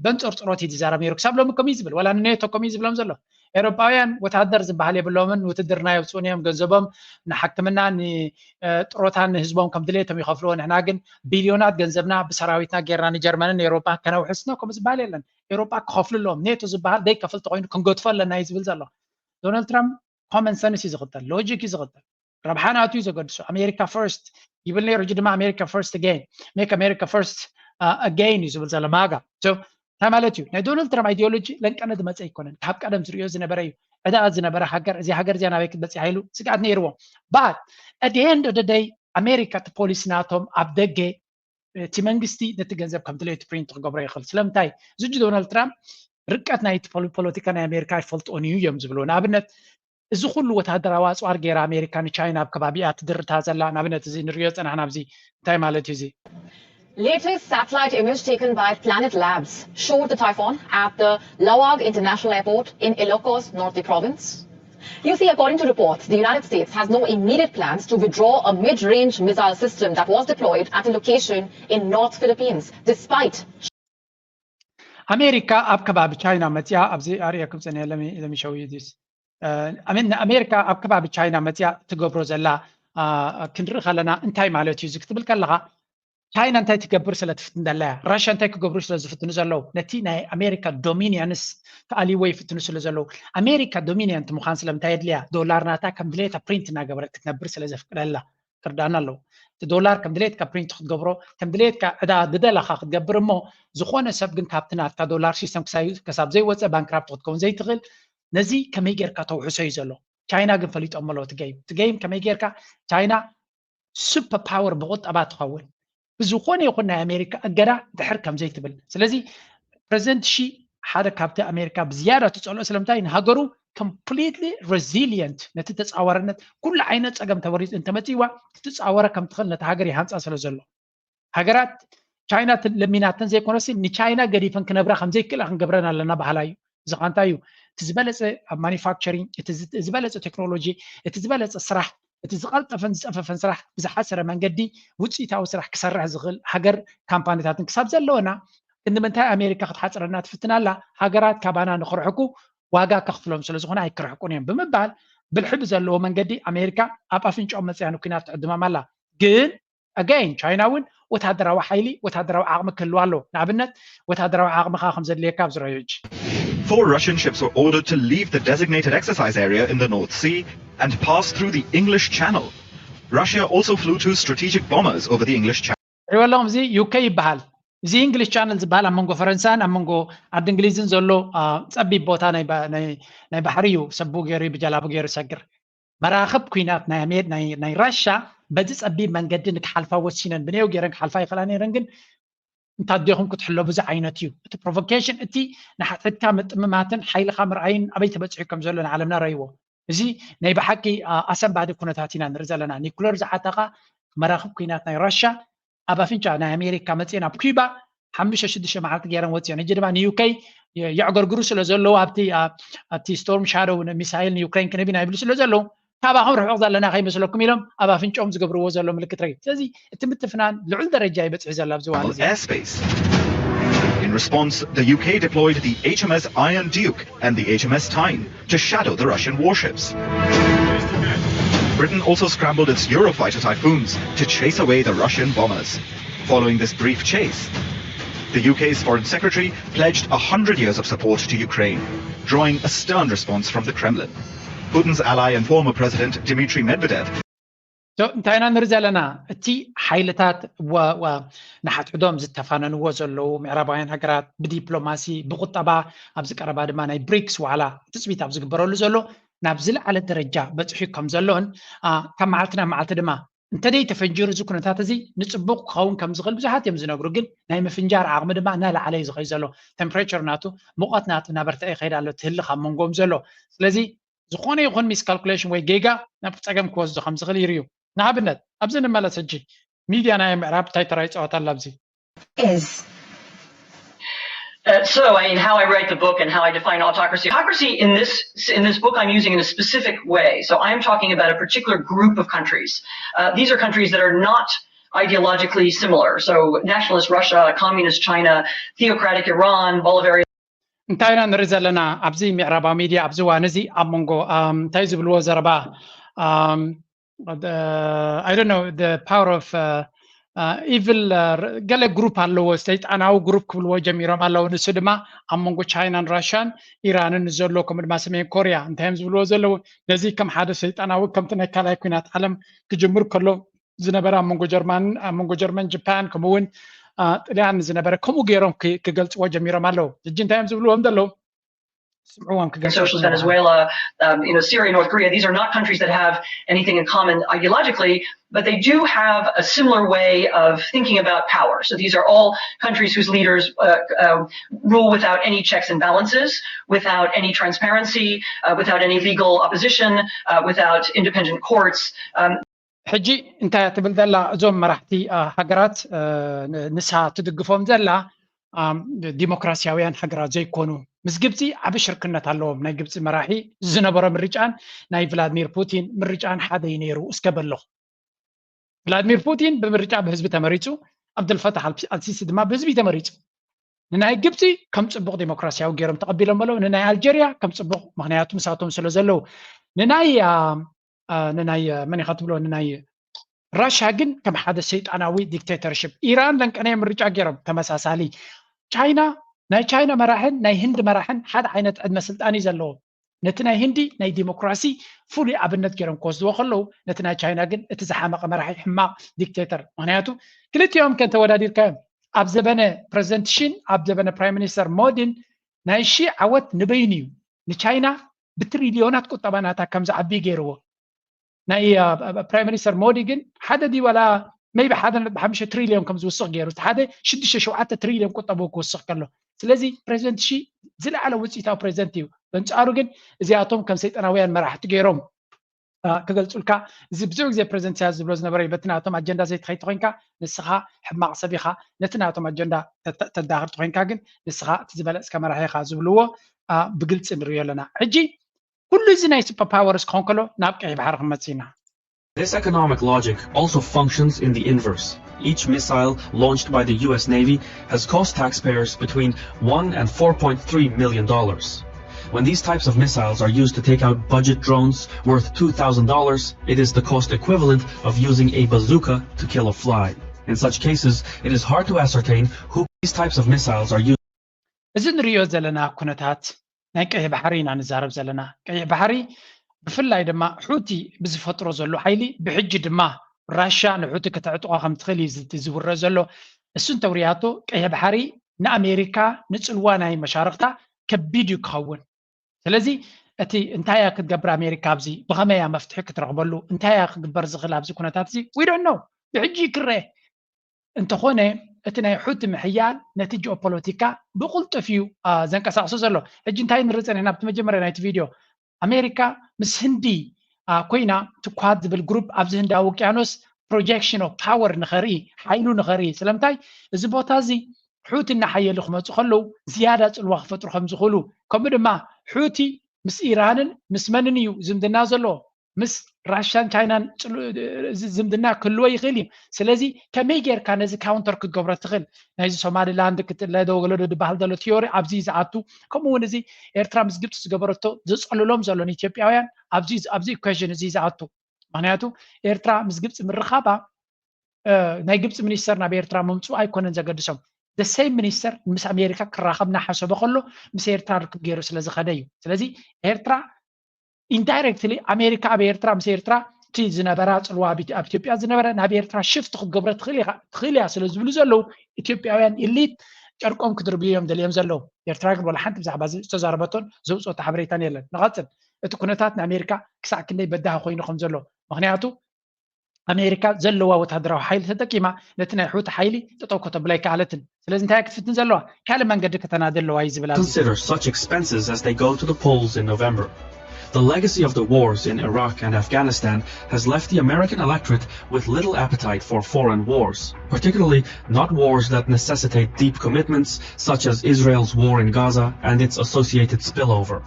በንፅርፅሮት እዩ ዝዛረብ ነይሩ። ክሳብ ሎሚ ከምኡ እዩ ዝብል፣ ዋላ ንኔቶ ከምኡ እዩ ዝብሎም ዘሎ። ኤውሮጳውያን ወታደር ዝበሃል የብሎምን፣ ውትድርና የውፅኡን እዮም፣ ገንዘቦም ንሓክምና ንጥሮታን ንህዝቦም ከም ድሌቶም ይኸፍልዎ። ንሕና ግን ቢልዮናት ገንዘብና ብሰራዊትና ጌርና ንጀርመንን ኤውሮጳን ከነውሕስ ነው ከምኡ ዝበሃል የለን። ኤውሮጳ ክኸፍሉ ኣለዎም። ኔቶ ዝበሃል ደይከፍል ተኮይኑ ክንገድፎ ኣለና እዩ ዝብል ዘሎ። ዶናልድ ትራምፕ ኮመን ሰንስ እዩ ዝኽተል፣ ሎጂክ እዩ ዝኽተል፣ ረብሓ ናቱ እዩ ዘገድሶ። ኣሜሪካ ፈርስት ይብል ነይሩ፣ ሕጂ ድማ ኣሜሪካ ፈርስት ኣገይን፣ ሜክ ኣሜሪካ ፈርስት ኣገይን እዩ ዝብል ዘሎ ማጋ። እንታይ ማለት እዩ? ናይ ዶናልድ ትራምፕ ኣይዲዮሎጂ ለንቀነ ዝመፀ ኣይኮነን፣ ካብ ቀደም ዝርእዮ ዝነበረ እዩ። ዕዳ ዝነበረ ሃገር እዚ ሃገር እዚኣ ናበይ ክትበፅሕ ኢሉ ስግኣት ነይርዎ። But at the end of the day ኣሜሪካ እቲ ፖሊሲ ናቶም ኣብ ደገ እቲ መንግስቲ ነቲ ገንዘብ ከም ድሌቱ ፕሪንት ክገብሮ ይኽእል። ስለምንታይ እዚ ዶናልድ ትራምፕ ርቀት ናይ ፖለቲካ ናይ ኣሜሪካ ኣይፈልጥኦን እዩ እዮም ዝብሉ። ንኣብነት እዚ ኩሉ ወታደራዊ ኣፅዋር ገይራ ኣሜሪካ ንቻይና ኣብ ከባቢኣ ትድርታ ዘላ ንኣብነት እዚ ንሪኦ ዝፀናሕና ኣብዚ እንታይ ማለት እዩ እዚ? Latest satellite image taken by Planet Labs showed the typhoon at the Lawag International Airport in Ilocos Norte province. You see, according to reports, the United States has no immediate plans to withdraw a mid-range missile system that was deployed at a location in North Philippines, despite ኣሜሪካ ኣብ ከባቢ ቻይና መፅያ ኣብዚ ኣርእየኩም ፀኒሐ። Let me show you this. ኣሜሪካ ኣብ ከባቢ ቻይና መፅያ ትገብሮ ዘላ ክንርኢ ከለና እንታይ ማለት እዩ ክትብል ከለካ፣ ቻይና እንታይ ትገብር ስለ ትፍትን ዘላ እያ። ራሽያ እንታይ ክገብሩ ስለ ዝፍትኑ ዘለዉ፣ ነቲ ናይ ኣሜሪካ ዶሚኒየንስ ክኣልይዎ ይፍትኑ ስለ ዘለዉ፣ ኣሜሪካ ዶሚኒየንት ምዃን ስለምንታይ የድልያ? ዶላር ናታ ከም ድሌታ ፕሪንት እናገበረት ክትነብር ስለ ዘፍቅደላ ክርዳና ኣለዎ። እቲ ዶላር ከም ድሌትካ ፕሪንት ክትገብሮ፣ ከም ድሌትካ ዕዳ ዝደለካ ክትገብር እሞ፣ ዝኾነ ሰብ ግን ካብቲ ናትካ ዶላር ሲስተም ክሳብ ዘይወፀ ባንክራፕት ክትከውን ዘይትኽእል። ነዚ ከመይ ጌርካ ተውሕሶ እዩ ዘሎ። ቻይና ግን ፈሊጦም ኣለዎ እቲ ገይም። እቲ ገይም ከመይ ጌርካ ቻይና ሱፐር ፓወር ብቁጠባ ትኸውን ብዝኾነ ይኹን ናይ ኣሜሪካ እገዳ ድሕር ከም ዘይትብል። ስለዚ ፕረዚደንት ሺ ሓደ ካብቲ ኣሜሪካ ብዝያዳ ትፀልኦ ስለምንታይ ንሃገሩ ኮምፕሊትሊ ሬዚሊየንት ነቲ ተፃዋርነት ኩሉ ዓይነት ፀገም ተበሪፅ እንተመፅዋ ክትፃወረ ከም ትኽእል ነቲ ሃገር ይሃንፃ ስለ ዘሎ ሃገራት ቻይና ለሚናተን ዘይኮነሲ ንቻይና ገዲፈን ክነብራ ከም ዘይክእላ ክንገብረን ኣለና ባህላ እዩ። እዚ ኸ እንታይ እዩ? እቲ ዝበለፀ ኣብ ማኒፋክቸሪንግ፣ እቲ ዝበለፀ ቴክኖሎጂ፣ እቲ ዝበለፀ ስራሕ፣ እቲ ዝቐልጠፈን ዝፀፈፈን ስራሕ ብዝሓሰረ መንገዲ ውፅኢታዊ ስራሕ ክሰርሕ ዝኽእል ሃገር ካምፓኒታትን ክሳብ ዘለወና ክንዲ ምንታይ ኣሜሪካ ክትሓፅረና ትፍትን ኣላ? ሃገራት ካባና ንክርሕቁ ዋጋ ከኽፍሎም ስለ ዝኾነ ኣይክርሕቁን እዮም ብምባል ብልሒ ብዘለዎ መንገዲ ኣሜሪካ ኣብ ኣፍንጫኦም መፅያ ንኩናት ትዕድሞም ኣላ። ግን ኣገይን ቻይና እውን ወታደራዊ ሓይሊ ወታደራዊ ዓቕሚ ክህልዋ ኣለዎ። ንኣብነት ወታደራዊ ዓቕሚ ከዓ ከም ዘድልየካ ኣብዚ ረኣዮ ሕጂ። Four Russian ships were ordered to leave the designated exercise area in the North Sea and pass through the English Channel. Russia also flew two strategic bombers over the English Channel. ሪወሎም እዚ ዩኬ ይበሃል። እዚ እንግሊሽ ቻነል ዝበሃል ኣብ መንጎ ፈረንሳን ኣብ መንጎ ዓዲ እንግሊዝን ዘሎ ጸቢብ ቦታ ናይ ባሕሪ እዩ። ሰቡ ገይሩ ብጀላቡ ገይሩ ይሰግር። መራኽብ ኩናት ናይ ኣሜድ ናይ ራሻ በዚ ጸቢብ መንገዲ ንክሓልፋ ወሲነን ብነየው ገይረን ክሓልፋ ይኽእላ ነይረን ግን እንታዴኹም ክትሕለቡ ዝዓይነት እዩ እቲ ፕሮቮኬሽን እቲ ንሓትሕድካ ምጥምማትን ሓይልኻ ምርኣይን ኣበይ ተበፂሑ ከም ዘሎ ንዓለምና ረእይዎ። እዚ ናይ ብሓቂ ኣሰንባዲ ኩነታት ኢና ንርኢ ዘለና። ኒኩለር ዝዓጠቓ መራኽብ ኩናት ናይ ራሻ ኣብ ኣፍንጫ ናይ ኣሜሪካ መፅኤን ኣብ ኩባ ሓሙሽተ ሽዱሽተ መዓልቲ ገይረን ወፅኦን። ሕጂ ድማ ንዩከይ የዕገርግሩ ስለ ዘለዉ ኣብቲ ኣብቲ ስቶርም ሻዶው ሚሳይል ንዩክሬን ክንህብ ኢና ይብሉ ስለ ዘለዉ ካባኹም ርሑቕ ዘለና ከይመስለኩም ኢሎም ኣብ ኣፍንጫኦም ዝገብርዎ ዘሎ ምልክት ረጊ። ስለዚ እቲ ምትፍናን ልዑል ደረጃ ይበፅሒ ዘሎ ኣብዚ እዋን እዚ። Airspace. In response, the U K deployed the H M S Iron Duke and the H M S Tyne to shadow the Russian warships. Britain also scrambled its Eurofighter Typhoons to chase away the Russian bombers. Following this brief chase, the U K's foreign secretary pledged a hundred years of support to Ukraine, drawing a stern response from the Kremlin. Putin's ally and former President Dmitry Medvedev እንታይ ኢና ንርኢ ዘለና? እቲ ሓይልታት ንሓድሕዶም ዝተፋነንዎ ዘለዉ ምዕራባውያን ሃገራት ብዲፕሎማሲ ብቁጠባ ኣብዚ ቀረባ ድማ ናይ ብሪክስ ዋዕላ ትፅቢት ኣብ ዝግበረሉ ዘሎ ናብ ዝለዓለ ደረጃ በፅሑ ከም ዘሎን ካብ መዓልቲ ናብ መዓልቲ ድማ እንተደይ ተፈንጂሩ እዚ ኩነታት እዚ ንፅቡቅ ክኸውን ከም ዝኽእል ብዙሓት እዮም ዝነግሩ። ግን ናይ ምፍንጃር ዓቕሚ ድማ እናለዓለ እዩ ዝኸይ ዘሎ። ቴምፕሬቸር ናቱ ሙቐት ናቱ እናበርትዐ ይኸይድ ኣሎ ትህልኽ ኣብ መንጎም ዘሎ። ስለዚ ዝኾነ ይኹን ሚስካልኩሌሽን ወይ ጌጋ ናብ ፀገም ክወስዶ ከም ዝኽእል ይርዩ። ንኣብነት ኣብዚ ንመለስ ሕጂ ሚድያ ናይ ምዕራብ እንታይ ተራ ይፃወት ኣላ ኣብዚ is Uh, so, I mean, how I write the book and how I define autocracy. Autocracy in this in this book, I'm using in a specific way. So, I'm talking about a particular group of countries. Uh, these are countries that are not ideologically similar. So, nationalist Russia, communist China, theocratic Iran, Bolivarian. እንታይ ኢና ንርኢ ዘለና ኣብዚ ምዕራባዊ ሚድያ ኣብዚ እዋን እዚ ኣብ መንጎ እንታይ ዝብልዎ ዘረባ I don't know the power of evil ገለ ግሩፕ ኣለዎ ሰይጣናዊ ግሩፕ ክብልዎ ጀሚሮም ኣለዉ። ንሱ ድማ ኣብ መንጎ ቻይናን ራሽያን ኢራንን ዘሎ ከምኡ ድማ ሰሜን ኮርያ እንታይ እዮም ዝብልዎ ዘለዉ ነዚ ከም ሓደ ሰይጣናዊ ከምቲ ናይ ካልኣይ ኩናት ዓለም ክጅምር ከሎ ዝነበረ ኣብ መንጎ ጀርማን ኣብ መንጎ ጀርመን ጃፓን ከምኡ እውን ጥልያን ዝነበረ ከምኡ ገይሮም ክገልፅዎ ጀሚሮም ኣለዉ። ሕጂ እንታይ እዮም ዝብልዎም ዘለዉ? Socialist Venezuela, um, you know, Syria, North Korea. These are not countries that have anything in common ideologically, but they do have a similar way of thinking about power. So these are all countries whose leaders uh, uh, rule without any checks and balances, without any transparency, uh, without any legal opposition, uh, without independent courts. Um, ሕጂ እንታይ ትብል ዘላ እዞም መራሕቲ ሃገራት ንሳ ትድግፎም ዘላ ዲሞክራሲያውያን ሃገራት ዘይኮኑ ምስ ግብፂ ዓቢ ሽርክነት ኣለዎም። ናይ ግብፂ መራሒ ዝነበሮ ምርጫን ናይ ቭላድሚር ፑቲን ምርጫን ሓደ እዩ ነይሩ እስከ በለኹ። ቭላድሚር ፑቲን ብምርጫ ብህዝቢ ተመሪፁ፣ ኣብደልፈታሕ ኣልሲሲ ድማ ብህዝቢ ተመሪፁ። ንናይ ግብፂ ከም ፅቡቕ ዴሞክራሲያዊ ገይሮም ተቐቢሎም ኣለዉ። ንናይ ኣልጀርያ ከም ፅቡቕ፣ ምክንያቱ ምሳቶም ስለ ዘለዉ። ንናይ ንናይ መን ኢኻ ትብሎ ንናይ ራሻ ግን ከም ሓደ ሰይጣናዊ ዲክቴተርሽፕ። ኢራን ለንቀናይ ምርጫ ገይሮም ተመሳሳሊ። ቻይና፣ ናይ ቻይና መራሕን ናይ ህንዲ መራሕን ሓደ ዓይነት ዕድመ ስልጣን እዩ ዘለዎም። ነቲ ናይ ህንዲ ናይ ዲሞክራሲ ፍሉይ ኣብነት ገይሮም ክወስድዎ ከለዉ፣ ነቲ ናይ ቻይና ግን እቲ ዝሓመቐ መራሒ ሕማቕ ዲክቴተር። ምክንያቱ ክልቲኦም ከ እንተወዳዲርካዮም ኣብ ዘበነ ፕረዚደንት ሺን ኣብ ዘበነ ፕራይም ሚኒስተር ሞዲን ናይ ሺ ዓወት ንበይኑ እዩ ንቻይና ብትሪልዮናት ቁጠባ ናታ ከም ዝዓቢ ገይርዎ። ናይ ፕራይም ሚኒስተር ሞዲ ግን ሓደ ድዩ ዋላ maybe ሓደ ነጥቢ ሓሙሽተ ትሪልዮን ከም ዝውስኽ ገይሩ፣ እቲ ሓደ ሽዱሽተ ሸውዓተ ትሪልዮን ቁጠቡ ክውስኽ ከሎ። ስለዚ ፕረዚደንት ሺ ዝለዓለ ውፅኢታዊ ፕረዚደንት እዩ። በንፃሩ ግን እዚኣቶም ከም ሰይጣናውያን መራሕቲ ገይሮም ክገልፁልካ። እዚ ብዙሕ ግዜ ፕረዚደንት ኢሳያስ ዝብሎ ዝነበረ እዩ። በቲ ናቶም ኣጀንዳ ዘይትኸይድ ተኮይንካ ንስኻ ሕማቕ ሰብ ኢኻ፣ ነቲ ናቶም ኣጀንዳ ተዳኽር ተኮይንካ ግን ንስኻ እቲ ዝበለፅካ መራሒ ኢኻ ዝብልዎ ብግልፂ ንሪኦ ኣለና። ሕጂ ኩሉ እዚ ናይ ሱፐር ፓወርስ ክኾን ከሎ ናብ ቀይሕ ባሕሪ ክንመጽእ ኢና። This economic logic also functions in the inverse. Each missile launched by the U S Navy has cost taxpayers between one and four point three million dollars. When these types of missiles are used to take out budget drones worth two thousand dollars, it is the cost equivalent of using a bazooka to kill a fly. In such cases, it is hard to ascertain who these types of missiles are used. እዚ ንሪኦ ዘለና ኩነታት ናይ ቀይሕ ባሕሪ ኢና ንዛረብ ዘለና። ቀይሕ ባሕሪ ብፍላይ ድማ ሑቲ ብዝፈጥሮ ዘሎ ሓይሊ ብሕጂ ድማ ራሻ ንሑቲ ከተዕጥቆ ከም ትኽእል እዩ ዝውረ ዘሎ። እሱ እንተውርያቶ ቀይሕ ባሕሪ ንኣሜሪካ ንፅልዋ ናይ መሻርክታ ከቢድ እዩ ክኸውን። ስለዚ እቲ እንታይ እያ ክትገብር ኣሜሪካ ኣብዚ ብኸመይ እያ መፍትሒ ክትረኽበሉ እንታይ እያ ክግበር ዝኽእል ኣብዚ ኩነታት እዚ we don't know ብሕጂ ክረአ እንተኾነ እቲ ናይ ሑቲ ምሕያል ነቲ ጂኦፖለቲካ ብቕልጡፍ እዩ ዘንቀሳቕሶ ዘሎ። ሕጂ እንታይ ንርኢ ጸኒሕና ኣብቲ መጀመርያ ናይቲ ቪድዮ ኣሜሪካ ምስ ህንዲ ኮይና ትኳት ዝብል ግሩፕ ኣብዚ ህንዳዊ ውቅያኖስ projection of power ንኸርኢ ሓይሉ ንኸርኢ ስለምንታይ እዚ ቦታ እዚ ሑቲ እናሓየሉ ክመፁ ከለዉ ዝያዳ ፅልዋ ክፈጥሩ ከም ዝኽእሉ ከምኡ ድማ ሑቲ ምስ ኢራንን ምስ መንን እዩ ዝምድና ዘለዎ ምስ ራሻን ቻይናን ዝምድና ክህልዎ ይኽእል እዩ። ስለዚ ከመይ ጌርካ ነዚ ካውንተር ክትገብሮ ትኽእል? ናይዚ ሶማሊላንድ ክትለ ዶ ገለ ዶ ዝበሃል ዘሎ ቲዮሪ ኣብዚ እዩ ዝኣቱ። ከምኡ እውን እዚ ኤርትራ ምስ ግብፂ ዝገበረቶ ዘፀልሎም ዘሎ ንኢትዮጵያውያን ኣብዚ ኣብዚ ኢኩዌሽን እዚ እዩ ዝኣቱ። ምክንያቱ ኤርትራ ምስ ግብፂ ምርኻባ ናይ ግብፂ ሚኒስተር ናብ ኤርትራ ምምፅኡ ኣይኮነን ዘገድሶም። The same ሚኒስተር ምስ ኣሜሪካ ክራኸብ እናሓሰበ ከሎ ምስ ኤርትራ ርክብ ገይሩ ስለ ዝኸደ እዩ። ስለዚ ኤርትራ ኢንዳይረክትሊ ኣሜሪካ ኣብ ኤርትራ ምስ ኤርትራ እቲ ዝነበራ ፅልዋ ኣብ ኢትዮጵያ ዝነበረ ናብ ኤርትራ ሽፍት ክትገብረ ትኽእል እያ ስለ ዝብሉ ዘለዉ ኢትዮጵያውያን ኢሊት ጨርቆም ክድርብዩ እዮም ደልዮም ዘለዉ። ኤርትራ ግን ወላ ሓንቲ ብዛዕባ ዝተዛረበቶን ዘውፅኦቶ ሓበሬታን የለን። ንቐፅል። እቲ ኩነታት ንኣሜሪካ ክሳዕ ክንደይ በዳሂ ኮይኑ ከም ዘሎ ምክንያቱ ኣሜሪካ ዘለዋ ወታደራዊ ሓይሊ ተጠቂማ ነቲ ናይ ሑቲ ሓይሊ ጠጠው ከተብሎ ኣይከኣለትን። ስለዚ እንታይ ክትፍትን ዘለዋ ካልእ መንገዲ ከተናዲ ኣለዋ እዩ ዝብል። Consider such expenses as they go to the polls in November. The legacy of the wars in Iraq and Afghanistan has left the American electorate with little appetite for foreign wars, particularly not wars that necessitate deep commitments such as Israel's war in Gaza and its associated spillover.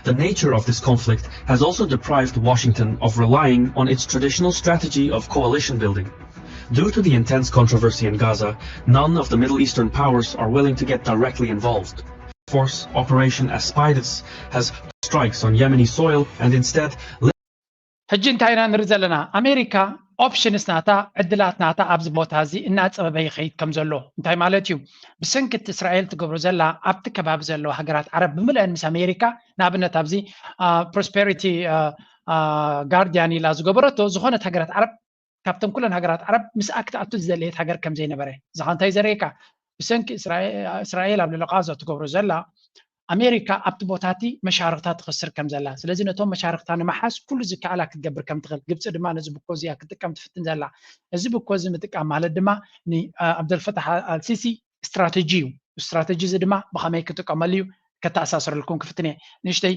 The nature of this conflict has also deprived Washington of relying on its traditional strategy of coalition building. Due to the intense controversy in Gaza, none of the Middle Eastern powers are willing to get directly involved. Force Operation Aspides has strikes on Yemeni soil and instead ሕጂ እንታይ ኢና ንርኢ ዘለና? ኣሜሪካ ኦፕሽንስ ናታ ዕድላት ናታ ኣብዚ ቦታ እዚ እናፀበበ ይኸይድ ከም ዘሎ እንታይ ማለት እዩ? ብሰንኪ እቲ እስራኤል ትገብሮ ዘላ ኣብቲ ከባቢ ዘለዋ ሃገራት ዓረብ ብምልአን ምስ ኣሜሪካ ንኣብነት ኣብዚ ፕሮስፐሪቲ ጋርዲያን ኢላ ዝገበረቶ ዝኾነት ሃገራት ዓረብ ካብተን ኩለን ሃገራት ዓረብ ምስኣ ክትኣቱ ዝደለየት ሃገር ከም ዘይነበረ እዚ ኸ እንታይ ዘርእየካ? ብሰንኪ እስራኤል ኣብ ልዕሊ ቓዛ ትገብሮ ዘላ ኣሜሪካ ኣብቲ ቦታ እቲ መሻርኽታ ትኸስር ከም ዘላ ስለዚ ነቶም መሻርኽታ ንምሓዝ ኩሉ ዝከኣላ ክትገብር ከም ትኽእል ግብፂ ድማ ነዚ ብኮ እዚኣ ክትጥቀም ትፍትን ዘላ እዚ ብኮ እዚ ምጥቃም ማለት ድማ ንኣብደልፈታሕ ኣልሲሲ ስትራተጂ እዩ ስትራተጂ እዚ ድማ ብኸመይ ክጥቀመሉ እዩ ከተኣሳስረልኩም ክፍትን እየ ንእሽተይ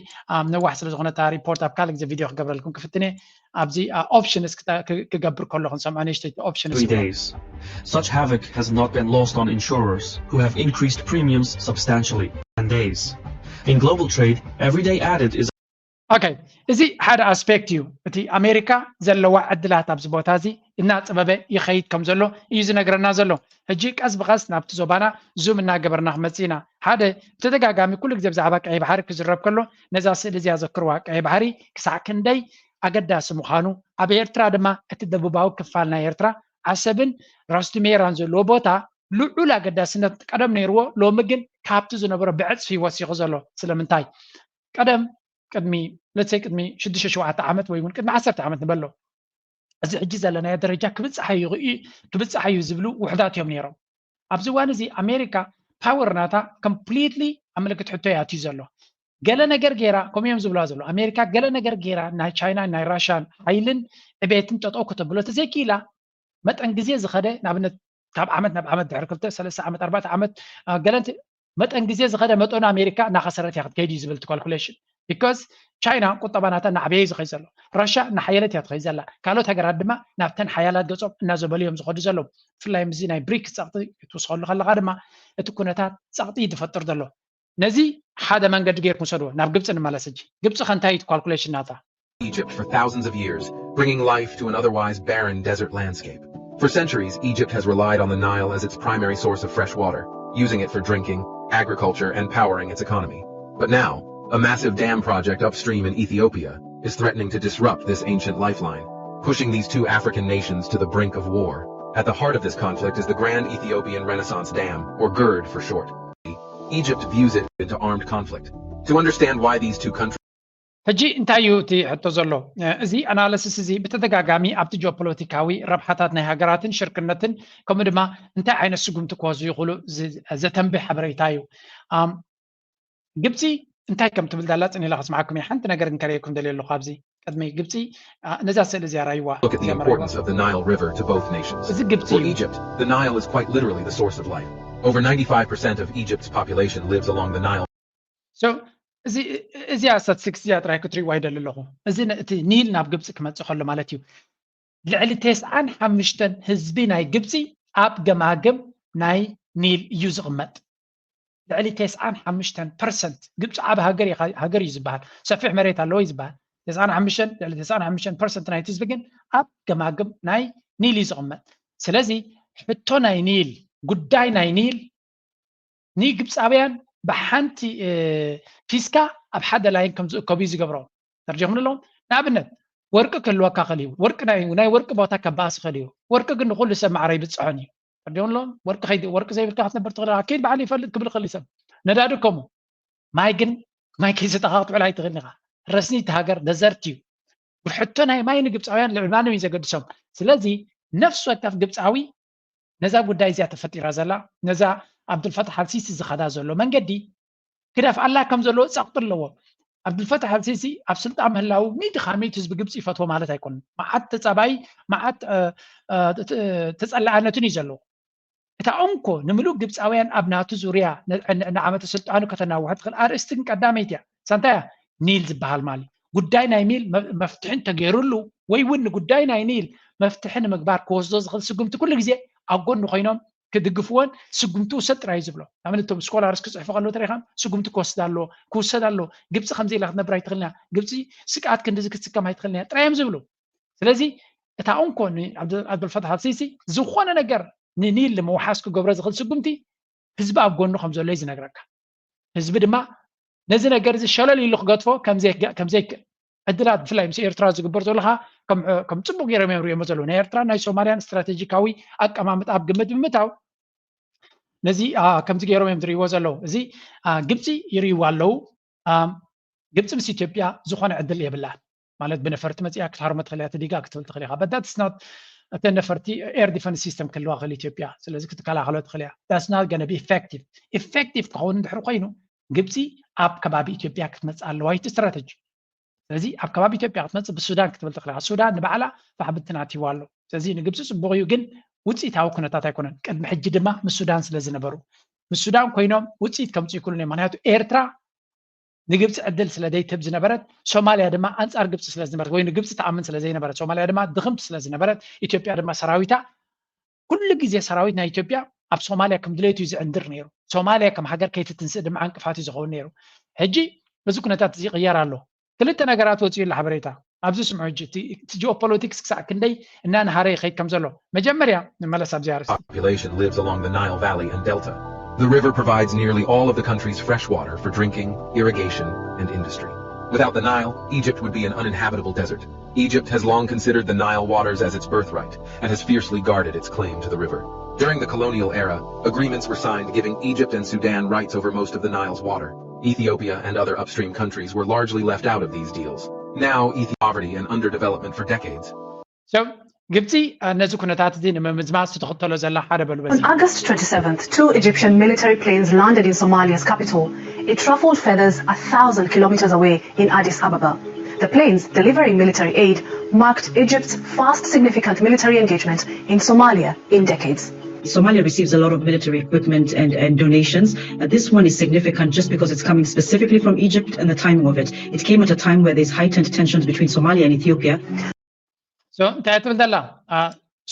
ነዋሕ ስለ ዝኾነ እታ ሪፖርት ኣብ ካልእ ግዜ ቪድዮ ክገብረልኩም ክፍትን እየ ኣብዚ ኦፕሽንስ ክገብር ከሎ ክንሰምዖ ንእሽተይ ኦፕሽንስ Such havoc has not been lost on insurers, who have increased premiums substantially. And days. In global trade, every day added is okay። እዚ ሓደ ኣስፔክት እዩ። እቲ ኣሜሪካ ዘለዋ ዕድላት ኣብዚ ቦታ እዚ እናጥበበ ይኸይድ ከም ዘሎ እዩ ዝነግረና ዘሎ። ሕጂ ቀስ ብቐስ ናብቲ ዞባና ዙም እናገበርና ክመጽእ ኢና። ሓደ ብተደጋጋሚ ኩሉ ግዜ ብዛዕባ ቀይ ባሕሪ ክዝረብ ከሎ ነዛ ስእሊ እዚኣ ዘክርዋ። ቀይ ባሕሪ ክሳዕ ክንደይ ኣገዳሲ ምዃኑ፣ ኣብ ኤርትራ ድማ እቲ ደቡባዊ ክፋል ናይ ኤርትራ ዓሰብን ራስቱሜራን ዘለዎ ቦታ ልዑል ኣገዳስነት ቀደም ነይርዎ፣ ሎሚ ግን ካብቲ ዝነበሮ ብዕጽፊ ወሲኹ ዘሎ። ስለምንታይ? ቀደም ቅድሚ ለትሰይ ቅድሚ ሽዱሽተ ሸውዓተ ዓመት ወይ እውን ቅድሚ ዓሰርተ ዓመት ንበሎ፣ እዚ ሕጂ ዘለናዮ ደረጃ ክብጽሓ እዩ ክብጽሓ እዩ ዝብሉ ውሕዳት እዮም ነይሮም። ኣብዚ እዋን እዚ ኣሜሪካ ፓወር ናታ ኮምፕሊትሊ ኣብ ምልክት ሕቶ እዩ ኣትዩ ዘሎ። ገለ ነገር ገይራ፣ ከምኡ እዮም ዝብልዋ ዘሎ። ኣሜሪካ ገለ ነገር ገይራ ናይ ቻይና ናይ ራሽያን ሓይልን ዕቤትን ጠጠው ከተብሎ ተዘይክኢላ፣ መጠን ግዜ ዝኸደ፣ ንኣብነት ካብ ዓመት ናብ ዓመት ድሕሪ ክልተ ሰለስተ ዓመት ኣርባዕተ ዓመት ገለንቲ መጠን ግዜ ዝኸደ መጠኑ ኣሜሪካ እናኸሰረት እያ ክትከይድ እዩ ዝብል ካልኩሌሽን። ቢካዝ ቻይና ቁጠባ ናታ እናዓበየ እዩ ዝኸይድ ዘሎ፣ ራሽያ እናሓየለት እያ ትኸይድ ዘላ፣ ካልኦት ሃገራት ድማ ናብተን ሓያላት ገጾም እናዘበሉ እዮም ዝኸዱ ዘለዉ። ብፍላይ ምስዚ ናይ ብሪክስ ጸቕጢ ክትውስኸሉ ከለኻ ድማ እቲ ኩነታት ጸቕጢ እዩ ዝፈጥር ዘሎ። ነዚ ሓደ መንገዲ ጌርኩም ውሰድዎ። ናብ ግብፂ ንመለስ። ሕጂ ግብፂ ከ እንታይ እዩ ካልኩሌሽን ናታ? Egypt for thousands of years, bringing life to an otherwise barren desert landscape. For centuries, Egypt has relied on the Nile as its primary source of fresh water, using it for drinking, agriculture, and powering its economy. But now, a massive dam project upstream in Ethiopia is threatening to disrupt this ancient lifeline, pushing these two African nations to the brink of war. At the heart of this conflict is the Grand Ethiopian Renaissance Dam, or GERD for short. Egypt views it into armed conflict. To understand why these two countries ሕጂ እንታይ እዩ እቲ ሕቶ ዘሎ? እዚ ኣናለሲስ እዚ ብተደጋጋሚ ኣብቲ ጂኦፖለቲካዊ ረብሓታት ናይ ሃገራትን ሽርክነትን ከምኡ ድማ እንታይ ዓይነት ስጉምቲ ክወስዱ ይኽእሉ ዘተንብህ ሓበሬታ እዩ። ግብፂ እንታይ ከም ትብል ዳላ ፅን ኢለ ከስምዓኩም እየ። ሓንቲ ነገር እንከርእየኩም ደልየ ኣለኹ ኣብዚ ቅድሚ ግብፂ ነዛ ስእሊ እዚኣ ራይዋ። Look at the importance of the Nile River to both nations. እዚ ግብፂ For እዩ። Egypt, the Nile is quite literally the source of life. Over ninety-five percent of Egypt's population lives along the Nile. So እዚ እዚኣ ስታቲስቲክስ እዚኣ ጥራይ ክትሪእዋ ይደሊ ኣለኹ። እዚ ን- እቲ ኒል ናብ ግብፂ ክመፅእ ከሎ ማለት እዩ። ልዕሊ ተስዓን ሓሙሽተን ህዝቢ ናይ ግብፂ ኣብ ገማግም ናይ ኒል እዩ ዝቕመጥ። ልዕሊ ተስዓን ሓሙሽተን ፐርሰንት፣ ግብፂ ዓብ ሃገር እዩ፣ ሃገር እዩ ዝበሃል፣ ሰፊሕ መሬት ኣለዎ እዩ ዝበሃል። ተስዓን ሓሙሽተን፣ ልዕሊ ተስዓን ሓሙሽተን ፐርሰንት ናይቲ ህዝቢ ግን ኣብ ገማግም ናይ ኒል እዩ ዝቕመጥ። ስለዚ ሕቶ ናይ ኒል፣ ጉዳይ ናይ ኒል ንግብፃውያን ብሓንቲ እ፣ ፊስካ ኣብ ሓደ ላይን ከም ዝእከቡ እዩ ዝገብሮም። ተርዲኹም ኣለዎም። ንኣብነት ወርቂ ክህልወካ ክእል እዩ። ወርቂ ናይ ናይ ወርቂ ቦታ ከባእስ ክእል እዩ። ወርቂ ግን ንኩሉ ሰብ ማዕረ ይብፅሖን እዩ። ተርዲኹም ኣለዎም። ወርቂ ከይድ ወርቂ ዘይብልካ ክትነብር ትኽእል ኢኻ። ኪድ በዓል ይፈልጥ ክብል ክእል እዩ ሰብ። ነዳዲ ከምኡ። ማይ ግን ማይ ከይሰተኻ ክትውዕል ኣይትኽእልን ኢኻ። ረስኒ እቲ ሃገር ደዘርት እዩ። ሕቶ ናይ ማይ ንግብፃውያን ልዕሊ ማንም እዩ ዘገድሶም። ስለዚ ነፍሲ ወከፍ ግብፃዊ ነዛ ጉዳይ እዚኣ ተፈጢራ ዘላ ነዛ ኣብዱልፈታሕ ኣልሲሲ ዝኸዳ ዘሎ መንገዲ ክደፍኣላ ከም ዘለዎ ጸቕጢ ኣለዎ። ኣብዱልፈታሕ ኣልሲሲ ኣብ ስልጣን ምህላው ሚእቲ ካብ ሚእቲ ህዝቢ ግብፂ ይፈትዎ ማለት ኣይኮነን። መዓት ተጻባይ መዓት እ፣ እ፣ ተ- ተጸላእነትን እዩ ዘለዎ። እታ እንኮ ንምሉእ ግብፃውያን ኣብ ናቱ ዙርያ ን- ን- ንዓመተ ስልጣኑ ከተናውሖ ትኽእል ኣርእስቲ ግን ቀዳመይቲ እያ። ሳንታ እያ ኒል ዝበሃል ማሊ ጉዳይ ናይ ኒል መ- መፍትሒ እንተገይሩሉ ወይ እውን ንጉዳይ ናይ ኒል መፍትሒ ንምግባር ክወስዶ ዝኽእል ስጉምቲ ኩሉ ግዜ ኣብ ጎኒ ኮይኖም ክድግፍዎን ስጉምቲ ውሰድ ጥራይ እዩ ዝብሎ። ንኣብነት እቶም ስኮላርስ ክፅሕፉ ከለዉ ተሪኻም ስጉምቲ ክወስድ ኣለዎ ክውሰድ ኣለዎ። ግብፂ ከምዚ ኢላ ክትነብር ኣይትኽእልን እያ። ግብፂ ስግኣት ክንድዚ ክትስከም ኣይትኽእልን እያ ጥራይ እዮም ዝብሉ። ስለዚ እታ እንኮ ንዓብዱልፈታሕ ኣልሲሲ ዝኾነ ነገር ንኒል ንምውሓስ ክገብሮ ዝኽእል ስጉምቲ ህዝቢ ኣብ ጎኑ ከም ዘሎ እዩ ዝነግረካ። ህዝቢ ድማ ነዚ ነገር እዚ ሸለል ኢሉ ክገጥፎ ከም ዘይክእል ዕድላት ብፍላይ ምስ ኤርትራ ዝግበር ዘሎ ከዓ ከም ከም ፅቡቅ ገይሮም እዮም ሪኦሞ ዘለዉ። ናይ ኤርትራ ናይ ሶማልያን ስትራቴጂካዊ ኣቀማምጣ ኣብ ግምት ብምታው ነዚ ከምዚ ገይሮም እዮም ዝሪእዎ ዘለዉ። እዚ ግብፂ ይሪእዋ ኣለዉ። ግብፂ ምስ ኢትዮጵያ ዝኾነ ዕድል የብላን። ማለት ብነፈርቲ መፂኣ ክትሃርሞ ትኽእል እያ፣ ትዲጋ ክትብል ትኽእል ኢኻ። But that's not እተን ነፈርቲ air defense system ክህልዋ ክእል ኢትዮጵያ። ስለዚ ክትከላኸሎ ትኽእል እያ። That's not gonna be effective. Effective ክኸውን እንድሕር ኮይኑ ግብፂ ኣብ ከባቢ ኢትዮጵያ ክትመፅእ ኣለዋ እዩ እቲ ስትራተጂ። ስለዚ ኣብ ከባቢ ኢትዮጵያ ክትመፅእ ብሱዳን ክትብል ትኽእል ኢኻ። ሱዳን ንባዕላ ፋሕብትን ኣትይዋ ኣሎ። ስለዚ ንግብፂ ፅቡቕ እዩ፣ ግን ውፅኢታዊ ኩነታት ኣይኮነን። ቅድሚ ሕጂ ድማ ምስ ሱዳን ስለ ዝነበሩ ምስ ሱዳን ኮይኖም ውፅኢት ከምፅኡ ይክእሉን እዮም። ምክንያቱ ኤርትራ ንግብፂ ዕድል ስለ ዘይትህብ ዝነበረት፣ ሶማልያ ድማ ኣንፃር ግብፂ ስለ ዝነበረት ወይ ንግብፂ ትኣምን ስለ ዘይነበረት፣ ሶማልያ ድማ ድኽምቲ ስለ ዝነበረት፣ ኢትዮጵያ ድማ ሰራዊታ ኩሉ ግዜ ሰራዊት ናይ ኢትዮጵያ ኣብ ሶማልያ ከም ድሌቱ እዩ ዝዕንድር ነይሩ። ሶማልያ ከም ሃገር ከይትትንስእ ድማ ዕንቅፋት እዩ ዝኸውን ነይሩ። ሕጂ እዚ ኩነታት እዚ ይቕየር ኣሎ። ክልተ ነገራት ወፂኡ ኣሎ ሓበሬታ። ኣብዚ ስምዑ ሕጂ፣ እቲ እቲ ጂኦፖለቲክስ ክሳዕ ክንደይ እናንሃረ ይኸይድ ከም ዘሎ። መጀመርያ ንመለስ ኣብዚ ኣርእስቲ። Population lives along the Nile Valley and Delta. The river provides nearly all of the country's fresh water for drinking, irrigation, and industry. Without the Nile, Egypt would be an uninhabitable desert. Egypt has long considered the Nile waters as its birthright and has fiercely guarded its claim to the river. During the colonial era, agreements were signed giving Egypt and Sudan rights over most of the Nile's water. Ethiopia and other upstream countries were largely left out of these deals. Now, Ethiopia poverty and underdevelopment for decades. So ግብፂ ነዚ ኩነታት እዚ ንምምዝማዝ ትኽተሎ ዘላ ሓደ በሉ በዚ On August twenty-seventh, two Egyptian military planes landed in Somalia's capital. It ruffled feathers a thousand kilometers away in Addis Ababa. The planes delivering military aid marked Egypt's first significant military engagement in Somalia in decades. Somalia receives a lot of military equipment and, and donations. Uh, this one is significant just because it's coming specifically from Egypt and the timing of it. It came at a time where there's heightened tensions between Somalia and Ethiopia. So እንታይ ትብል ዘላ?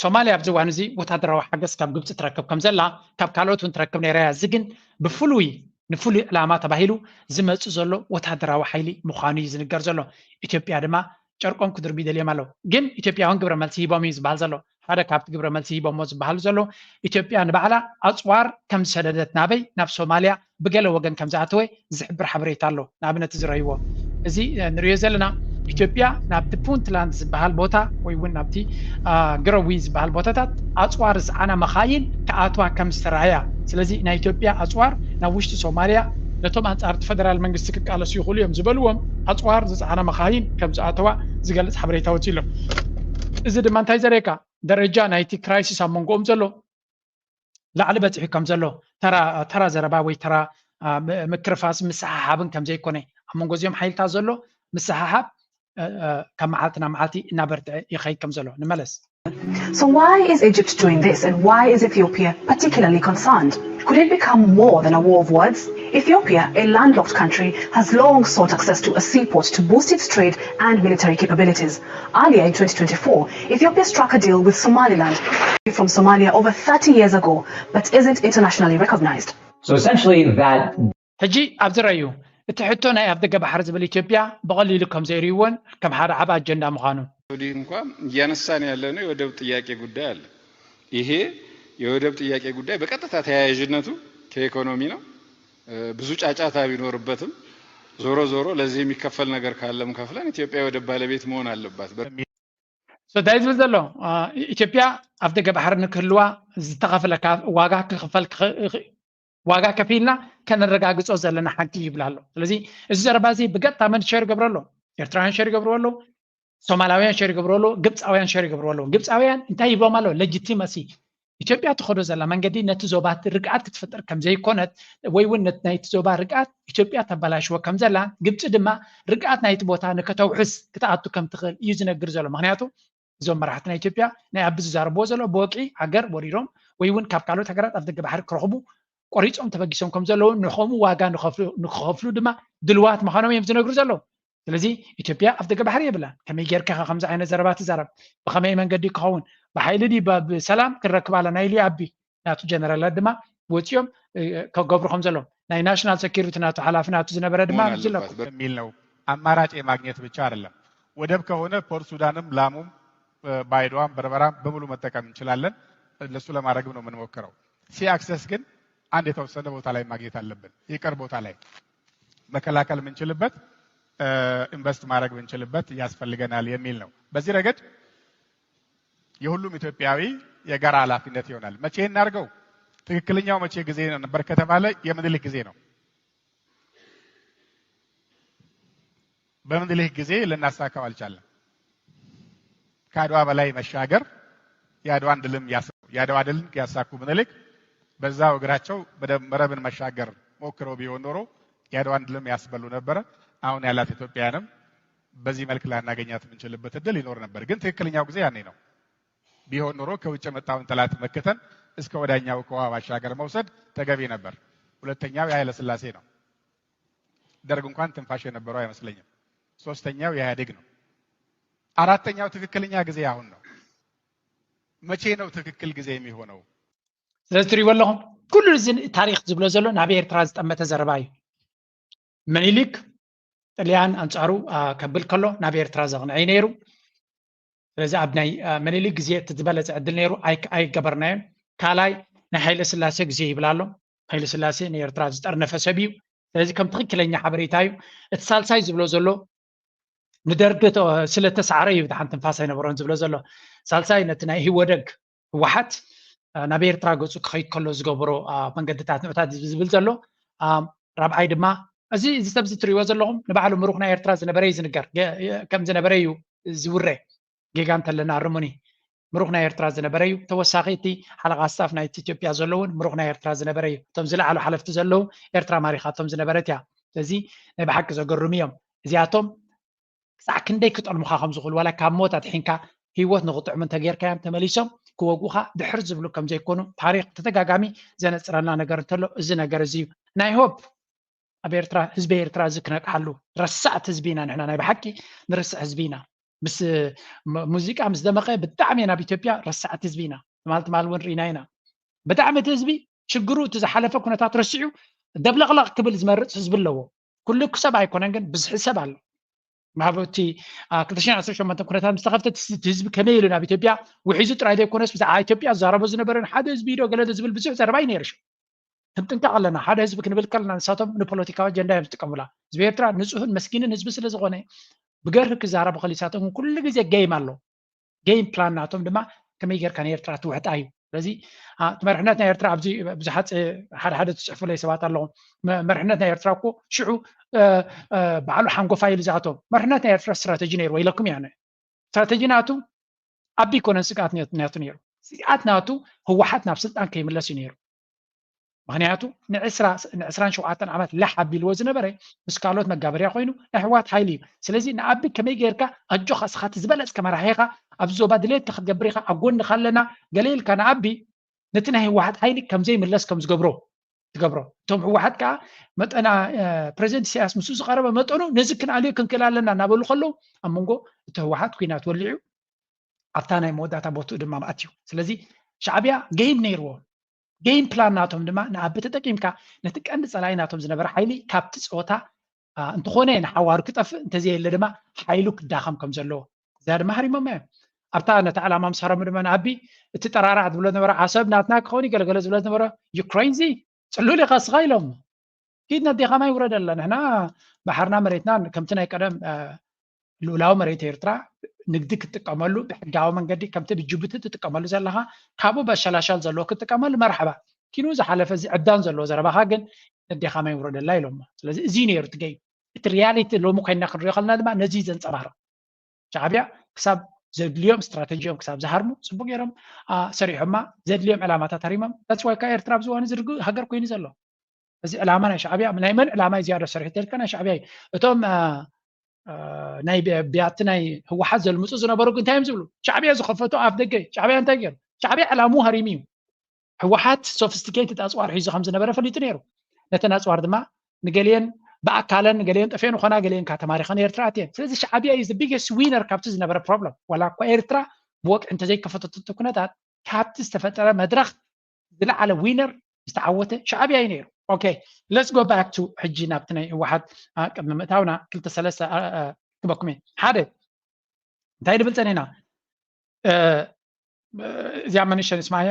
ሶማልያ ኣብዚ እዋን እዚ ወታደራዊ ሓገዝ ካብ ግብፂ ትረክብ ከም ዘላ፣ ካብ ካልኦት እውን ትረክብ ነይራ እያ። እዚ ግን ብፍሉይ ንፍሉይ ዕላማ ተባሂሉ ዝመፅእ ዘሎ ወታደራዊ ሓይሊ ምዃኑ እዩ ዝንገር ዘሎ። ኢትዮጵያ ድማ ጨርቆም ክድርቡ ይደልዮም ኣለዉ። ግን ኢትዮጵያ እውን ግብረ መልሲ ሂቦም እዩ ዝበሃል ዘሎ። ሓደ ካብቲ ግብረ መልሲ ሂቦሞ ዝበሃሉ ዘለዉ፣ ኢትዮጵያ ንባዕላ ኣፅዋር ከም ዝሰደደት ናበይ? ናብ ሶማልያ ብገለ ወገን ከም ዝኣተወ ዝሕብር ሓበሬታ ኣሎ። ንኣብነት እዚ ረእይዎ። እዚ ንሪኦ ዘለና ኢትዮጵያ ናብቲ ፑንትላንድ ዝበሃል ቦታ ወይ እውን ናብቲ ግረዊ ዝበሃል ቦታታት ኣፅዋር ዝፀዓና መኻይን ክኣትዋ ከም ዝተረኣያ። ስለዚ ናይ ኢትዮጵያ ኣፅዋር ናብ ውሽጢ ሶማልያ ነቶም ኣንፃር እቲ ፈደራል መንግስቲ ክቃለሱ ይኽእሉ እዮም ዝበልዎም ኣፅዋር ዝፀዓና መኻይን ከም ዝኣተዋ ዝገልፅ ሓበሬታ ወፂኡ ኣሎ። እዚ ድማ እንታይ ዘርእየካ? ደረጃ ናይቲ ክራይሲስ ኣብ መንጎኦም ዘሎ ላዕሊ በፂሑ ከም ዘሎ ተራ ዘረባ ወይ ተራ ምክርፋስ ምስሓሓብን ከም ዘይኮነ ኣብ መንጎ እዚኦም ሓይልታት ዘሎ ምስሓሓብ ካብ መዓልቲ ናብ መዓልቲ እናበርትዐ ይኸይድ ከም ዘሎ ንመለስ። So why is Egypt doing this and why is Ethiopia particularly concerned? Could it become more than a war of words? Ethiopia, a landlocked country, has long sought access to a seaport to boost its trade and military capabilities. Earlier in twenty twenty-four, Ethiopia struck a deal with Somaliland from Somalia over thirty years ago, but isn't internationally recognized. So essentially that ሕጂ ኣብዚ ረዩ እቲ ሕቶ ናይ ኣፍደገ ባሕሪ ዝብል ኢትዮጵያ ብቐሊሉ ከም ዘይርእይዎን ከም ሓደ ዓቢ ኣጀንዳ ምዃኑ እንኳ እያነሳን ያለነው የወደብ ጥያቄ ጉዳይ አለ። ይሄ የወደብ ጥያቄ ጉዳይ በቀጥታ ተያያዥነቱ ከኢኮኖሚ ነው። ብዙ ጫጫታ ቢኖርበትም ዞሮ ዞሮ ለዚህ የሚከፈል ነገር ካለም ከፍለን ኢትዮጵያ የወደብ ባለቤት መሆን አለባት። እንታይ ዝብል ዘሎ ኢትዮጵያ ኣፍደገ ባሕሪ ንክህልዋ ዝተኸፍለ ዋጋ ክኽፈል ዋጋ ከፊልና ከነረጋግጾ ዘለና ሓቂ ይብል ኣሎ። ስለዚ እዚ ዘረባ እዚ ብገጣመን ሸር ይገብሮ ኣሎ። ኤርትራውያን ሸር ይገብርዎ ኣለዉ። ሶማላውያን ሸር ይገብርዎ ኣለዉ። ግብፃውያን ሸር ይገብርዎ ኣለዉ። ግብፃውያን እንታይ ይብሎም ኣለዉ? ለጂቲመሲ ኢትዮጵያ ትኸዶ ዘላ መንገዲ ነቲ ዞባ ርግኣት ክትፈጥር ከም ዘይኮነት ወይ እውን ነቲ ናይቲ ዞባ ርግኣት ኢትዮጵያ ተበላሽዎ ከም ዘላ ግብፂ ድማ ርግኣት ናይቲ ቦታ ንከተውሕስ ክትኣቱ ከም ትኽእል እዩ ዝነግር ዘሎ። ምክንያቱ እዞም መራሕቲ ናይ ኢትዮጵያ ናይ ኣቢ ዝዛረብዎ ዘሎ ብወግዒ ሃገር ወሪሮም ወይ እውን ካብ ካልኦት ሃገራት ኣፍደገ ባሕሪ ክረኽቡ ቆሪፆም ተበጊሶም ከም ዘለዉ ንኸምኡ ዋጋ ንኸፍሉ ድማ ድልዋት ምዃኖም እዮም ዝነግሩ ዘለዉ። ስለዚ ኢትዮጵያ ኣፍደገ ባሕሪ የብላን። ከመይ ጌርካ ኢኻ ከምዚ ዓይነት ዘረባ ትዛረብ? ብኸመይ መንገዲ ክኸውን? ብሓይሊ ድዩ ብሰላም ክንረክብ ኣለና ኢሉ ኣቢ ናቱ ጀነራላት ድማ ወፂኦም ከገብሩ ከም ዘለዎም ናይ ናሽናል ሰኪሪቲ ናቱ ሓላፊ ናቱ ዝነበረ ድማ ዝለኩ የሚል ነው። አማራጭ የማግኘት ብቻ አይደለም። ወደብ ከሆነ ፖርት ሱዳንም ላሙም ባይዶዋም በርበራም በሙሉ መጠቀም እንችላለን። ለሱ ለማድረግም ነው የምንሞክረው። ሲ አክሰስ ግን አንድ የተወሰነ ቦታ ላይ ማግኘት አለብን። ይቅር ቦታ ላይ መከላከል የምንችልበት ኢንቨስት ማድረግ የምንችልበት ያስፈልገናል የሚል ነው። በዚህ ረገድ የሁሉም ኢትዮጵያዊ የጋራ ኃላፊነት ይሆናል። መቼ እናድርገው? ትክክለኛው መቼ ጊዜ ነበር ከተባለ የምኒልክ ጊዜ ነው። በምኒልክ ጊዜ ልናሳካው አልቻለም። ከአድዋ በላይ መሻገር የአድዋን ድልም የአድዋ ድልን ያሳኩ ምኒልክ በዛው እግራቸው መረብን መሻገር ሞክረው ቢሆን ኖሮ የአድዋን ድልም ያስበሉ ነበረ። አሁን ያላት ኢትዮጵያንም በዚህ መልክ ላናገኛት የምንችልበት እድል ይኖር ነበር። ግን ትክክለኛው ጊዜ ያኔ ነው። ቢሆን ኖሮ ከውጭ የመጣውን ጠላት መክተን እስከ ወዳኛው ከውሃ ባሻገር መውሰድ ተገቢ ነበር። ሁለተኛው የኃይለ ሥላሴ ነው። ደርግ እንኳን ትንፋሽ የነበረው አይመስለኝም። ሶስተኛው የኢህአዴግ ነው። አራተኛው ትክክለኛ ጊዜ አሁን ነው። መቼ ነው ትክክል ጊዜ የሚሆነው? ስለዚ ትሪእዎ ኣለኹም፣ ኩሉ እዚ ታሪኽ ዝብሎ ዘሎ ናብ ኤርትራ ዝጠመተ ዘረባ እዩ። ምኒልክ ጥልያን ኣንጻሩ ከብል ከሎ ናብ ኤርትራ ዘቕንዐ እዩ ነይሩ። ስለዚ ኣብ ናይ ምኒልክ ግዜ እቲ ዝበለፀ ዕድል ነይሩ፣ ኣይገበርናዮን። ካልኣይ ናይ ሃይለ ስላሴ ግዜ ይብል ኣሎ። ሃይለ ስላሴ ንኤርትራ ዝጠርነፈ ሰብ እዩ። ስለዚ ከም ትኽክለኛ ሓበሬታ እዩ። እቲ ሳልሳይ ዝብሎ ዘሎ ንደርጊ ስለተሳዕረ እዩ ብድሓን ትንፋስ ኣይነበሮን ዝብሎ ዘሎ። ሳልሳይ ነቲ ናይ ህወደግ ህወሓት ናብ ኤርትራ ገፁ ክኸይድ ከሎ ዝገበሮ መንገድታት ንዑታት ዝብል ዘሎ። ራብዓይ ድማ እዚ እዚ ሰብ እዚ ትሪእዎ ዘለኹም ንባዕሉ ምሩኽ ናይ ኤርትራ ዝነበረ እዩ ዝንገር፣ ከም ዝነበረ እዩ ዝውረ። ጌጋ እንተለና ኣርሙኒ። ምሩኽ ናይ ኤርትራ ዝነበረ እዩ። ተወሳኺ እቲ ሓለቓ ስታፍ ናይ ኢትዮጵያ ዘሎ እውን ምሩኽ ናይ ኤርትራ ዝነበረ እዩ። እቶም ዝለዓሉ ሓለፍቲ ዘለዉ ኤርትራ ማሪኻቶም ዝነበረት እያ። ስለዚ ናይ ብሓቂ ዘገርሙ እዮም እዚኣቶም። ክሳዕ ክንደይ ክጠልሙኻ ከም ዝኽእሉ ዋላ ካብ ሞት ኣድሒንካ ህይወት ንኽጥዕሙ እንተጌርካዮም ተመሊሶም ክወግኡኻ ድሕር ዝብሉ ከም ዘይኮኑ ታሪኽ ተደጋጋሚ ዘነፅረልና ነገር እንተሎ እዚ ነገር እዚ እዩ። ናይ ሆፕ ኣብ ኤርትራ ህዝቢ ኤርትራ እዚ ክነቅሓሉ ረሳዕቲ ህዝቢ ኢና ንሕና ናይ ብሓቂ ንርስዕ ህዝቢ ኢና። ምስ ሙዚቃ ምስ ደመቐ ብጣዕሚ ናብ ኢትዮጵያ ረሳዕቲ ህዝቢ ኢና። ትማል ትማል እውን ርኢና ኢና። ብጣዕሚ እቲ ህዝቢ ሽግሩ እቲ ዝሓለፈ ኩነታት ረሲዑ ደብለቕለቕ ክብል ዝመርፅ ህዝቢ ኣለዎ። ኩሉ ሰብ ኣይኮነን ግን ብዝሒ ሰብ ኣሎ። ማህበቲ ክልተ ሽሕን ዓሰርተ ሸሞንተን ኩነታት ምስ ተኸፍተ እቲ ህዝቢ ከመይ ኢሉ ናብ ኢትዮጵያ ውሒዙ ጥራይ ዘይኮነስ ብዛዕባ ኢትዮጵያ ዝዛረቦ ዝነበረ ሓደ ህዝቢ ዶ ገለ ዝብል ብዙሕ ዘረባ እዩ ነይሩ። ክንጥንቀቕ ኣለና። ሓደ ህዝቢ ክንብል ከለና ንሳቶም ንፖለቲካዊ ኣጀንዳ እዮም ዝጥቀሙላ። ህዝቢ ኤርትራ ንጹህን መስኪንን ህዝቢ ስለ ዝኾነ ብገርህ ክዛረቡ ከሊሳቶም ኩሉ ግዜ ጌም ኣሎ። ጌም ፕላን ናቶም ድማ ከመይ ጌርካ ንኤርትራ ትውሕጣ እዩ። ስለዚ እቲ መርሕነት ናይ ኤርትራ ኣብዚ ብዙሓት ሓደ ሓደ ትፅሕፉለይ ሰባት ኣለኹም። መርሕነት ናይ ኤርትራ እኮ ሽዑ ባዕሉ ሓንጎፋይ ኢሉ ዝኣቶም መርሕነት ናይ ኤርትራ ስትራተጂ ነይርዎ ኢለኩም እያ። ስትራተጂ ናቱ ኣቢ ኮነን ስግኣት ናቱ ነይሩ። ስግኣት ናቱ ህወሓት ናብ ስልጣን ከይምለስ እዩ ነይሩ። ምክንያቱ ንዕስራን ሸውዓተን ዓመት ላሕ ኣቢልዎ ዝነበረ ምስ ካልኦት መጋበርያ ኮይኑ ናይ ህወሓት ሓይሊ እዩ። ስለዚ ንኣቢ ከመይ ጌርካ ኣጆኻ እስኻ እቲ ዝበለፅከ መራሒ ኢኻ ኣብዚ ዞባ ድሌትካ ክትገብር ኢኻ ኣብ ጎንኻ ኣለና ገለ ኢልካ ንኣቢ ነቲ ናይ ህወሓት ሓይሊ ከምዘይምለስ ከም ዝገብሮ ትገብሮ። እቶም ህወሓት ከዓ መጠና ፕሬዚደንት ኢሳያስ ምስኡ ዝቀረበ መጠኑ ነዚ ክንኣልዮ ክንክእል ኣለና እናበሉ ከለዉ ኣብ መንጎ እቲ ህወሓት ኩናት ወሊዑ ኣብታ ናይ መወዳእታ ቦትኡ ድማ ኣትዩ። ስለዚ ሻዕብያ ገይም ነይርዎ። ገይም ፕላን ናቶም ድማ ንኣቢ ተጠቂምካ ነቲ ቀንዲ ፀላኢ ናቶም ዝነበረ ሓይሊ ካብቲ ፀወታ እንተኾነ ንሓዋሩ ክጠፍእ እንተዘየለ ድማ ሓይሉ ክዳኸም ከም ዘለዎ እዚኣ ድማ ሃሪሞም እዮም። ኣብታ ነቲ ዕላማ ምስ ሃረሙ ድማ ንኣቢ እቲ ጠራራዕ ዝብሎ ዝነበረ ዓሰብ ናትና ክኸውን ይገለገለ ዝብሎ ዝነበረ ዩክሬን ዚ ፅሉል ኢኻ ስኻ ኢሎም ኪድ ነዴኻ ማይ ውረደላ ንሕና ባሕርና መሬትና ከምቲ ናይ ቀደም ልኡላዊ መሬት ኤርትራ ንግዲ ክትጥቀመሉ ብሕጋዊ መንገዲ ከምቲ ብጅቡቲ ትጥቀመሉ ዘለኻ ካብኡ በሸላሻል ዘለዎ ክትጥቀመሉ መርሓባ ኪኑ ዝሓለፈ እዚ ዕብዳን ዘለዎ ዘረባኻ ግን ነዴኻ ማይ ውረደላ ኢሎሞ። ስለዚ እዚ ነይሩ እቲ ገይም። እቲ ሪያሊቲ ሎሚ ኮይና ክንሪኦ ከለና ድማ ነዚ እዩ ዘንፀባርቕ። ሻዕብያ ክሳብ ዘድልዮም ስትራተጂኦም ክሳብ ዝሃርሙ ፅቡቅ ገይሮም ሰሪሖማ። ዘድልዮም ዕላማታት ሃሪሞም። that's why ኤርትራ ኣብዚ እዋን እዚ ርጉእ ሃገር ኮይኑ ዘሎ እዚ ዕላማ ናይ ሻዕብያ ናይ መን ዕላማ እዩ ዝያዳ ሰሪሑ ተልካ ናይ ሻዕብያ እዩ። እቶም ናይ ቢያቲ ናይ ህወሓት ዘልምፁ ዝነበሩ ግን እንታይ እዮም ዝብሉ? ሻዕብያ ዝኸፈቱ ኣፍ ደገ ሻዕብያ እንታይ ገይሩ? ሻዕብያ ዕላሙ ሃሪሙ እዩ። ህወሓት ሶፊስቲኬትድ ኣፅዋር ሒዙ ከም ዝነበረ ፈሊጡ ነይሩ። ነተን ኣፅዋር ድማ ንገሊአን ብኣካለን ንገሊአን ጠፊአን ይኾና ገሊአን ከዓ ተማሪኸን ኤርትራ ኣትየን። ስለዚ ሻዕብያ እዩ the biggest winner ካብቲ ዝነበረ ፕሮብለም። ዋላ እኳ ኤርትራ ብወግዒ እንተዘይከፈተቶ ኩነታት ካብቲ ዝተፈጠረ መድረኽ ዝለዓለ ዊነር ዝተዓወተ ሻዕብያ እዩ ነይሩ። Okay, let's go back to ሕጂ ናብቲ ናይ ህወሓት ቅድሚ ምእታውና ክልተ ሰለስተ ክበኩም እየ። ሓደ እንታይ ንብል ፀኒና እዚኣ መንሸን እስማያ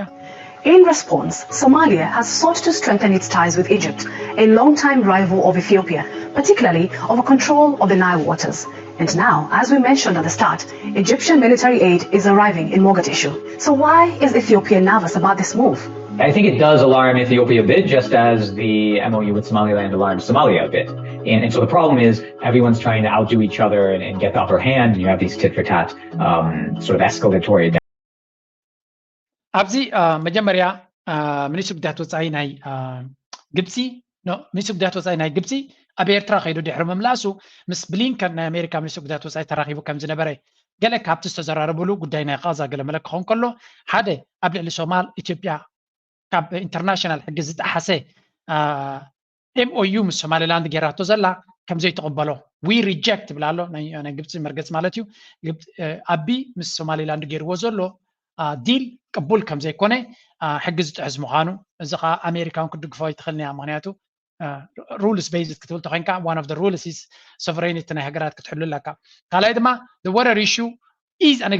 In response, Somalia has sought to strengthen its ties with Egypt, a long-time rival of Ethiopia, particularly over control of the Nile waters. And now, as we mentioned at the start, Egyptian military aid is arriving in Mogadishu. So why is Ethiopia nervous about this move? I think it does alarm Ethiopia a bit, just as the M O U with Somaliland alarms Somalia a bit. And, and so the problem is everyone's trying to outdo each other and, and get the upper hand, and you have these tit for tat um, sort of escalatory ኣብዚ መጀመርያ ሚኒስትሪ ጉዳያት ወፃኢ ናይ ግብፂ ሚኒስትሪ ጉዳያት ወፃኢ ናይ ግብፂ ኣብ ኤርትራ ከይዱ ድሕሪ ምምላሱ ምስ ብሊንከን ናይ ኣሜሪካ ሚኒስትሪ ጉዳያት ወፃኢ ተራኺቡ ከም ዝነበረ ገለ ካብቲ ዝተዘራረብሉ ጉዳይ ናይ ቃዛ ገለ መለ ክኸውን ከሎ ሓደ ኣብ ልዕሊ ሶማል ኢትዮጵያ ካብ ኢንተርናሽናል ሕጊ ዝጠሓሰ M O U ምስ ሶማሊላንድ ጌራቶ ዘላ ከም ዘይትቕበሎ we reject ትብል ኣሎ ናይ ግብፂ መርገፂ ማለት እዩ። ኣቢ ምስ ሶማሊላንድ ገይርዎ ዘሎ ዲል ቅቡል ከም ዘይኮነ ሕጊ ዝጥሕስ ምዃኑ፣ እዚ ከዓ ኣሜሪካ እውን ክትድግፎ ኣይትኽእልን እያ። ምክንያቱ rules based ክትብል ተኮይንካ one of the rules is sovereignty ናይ ሃገራት ክትሕሉ ኣለካ። ካልኣይ ድማ the water issue is an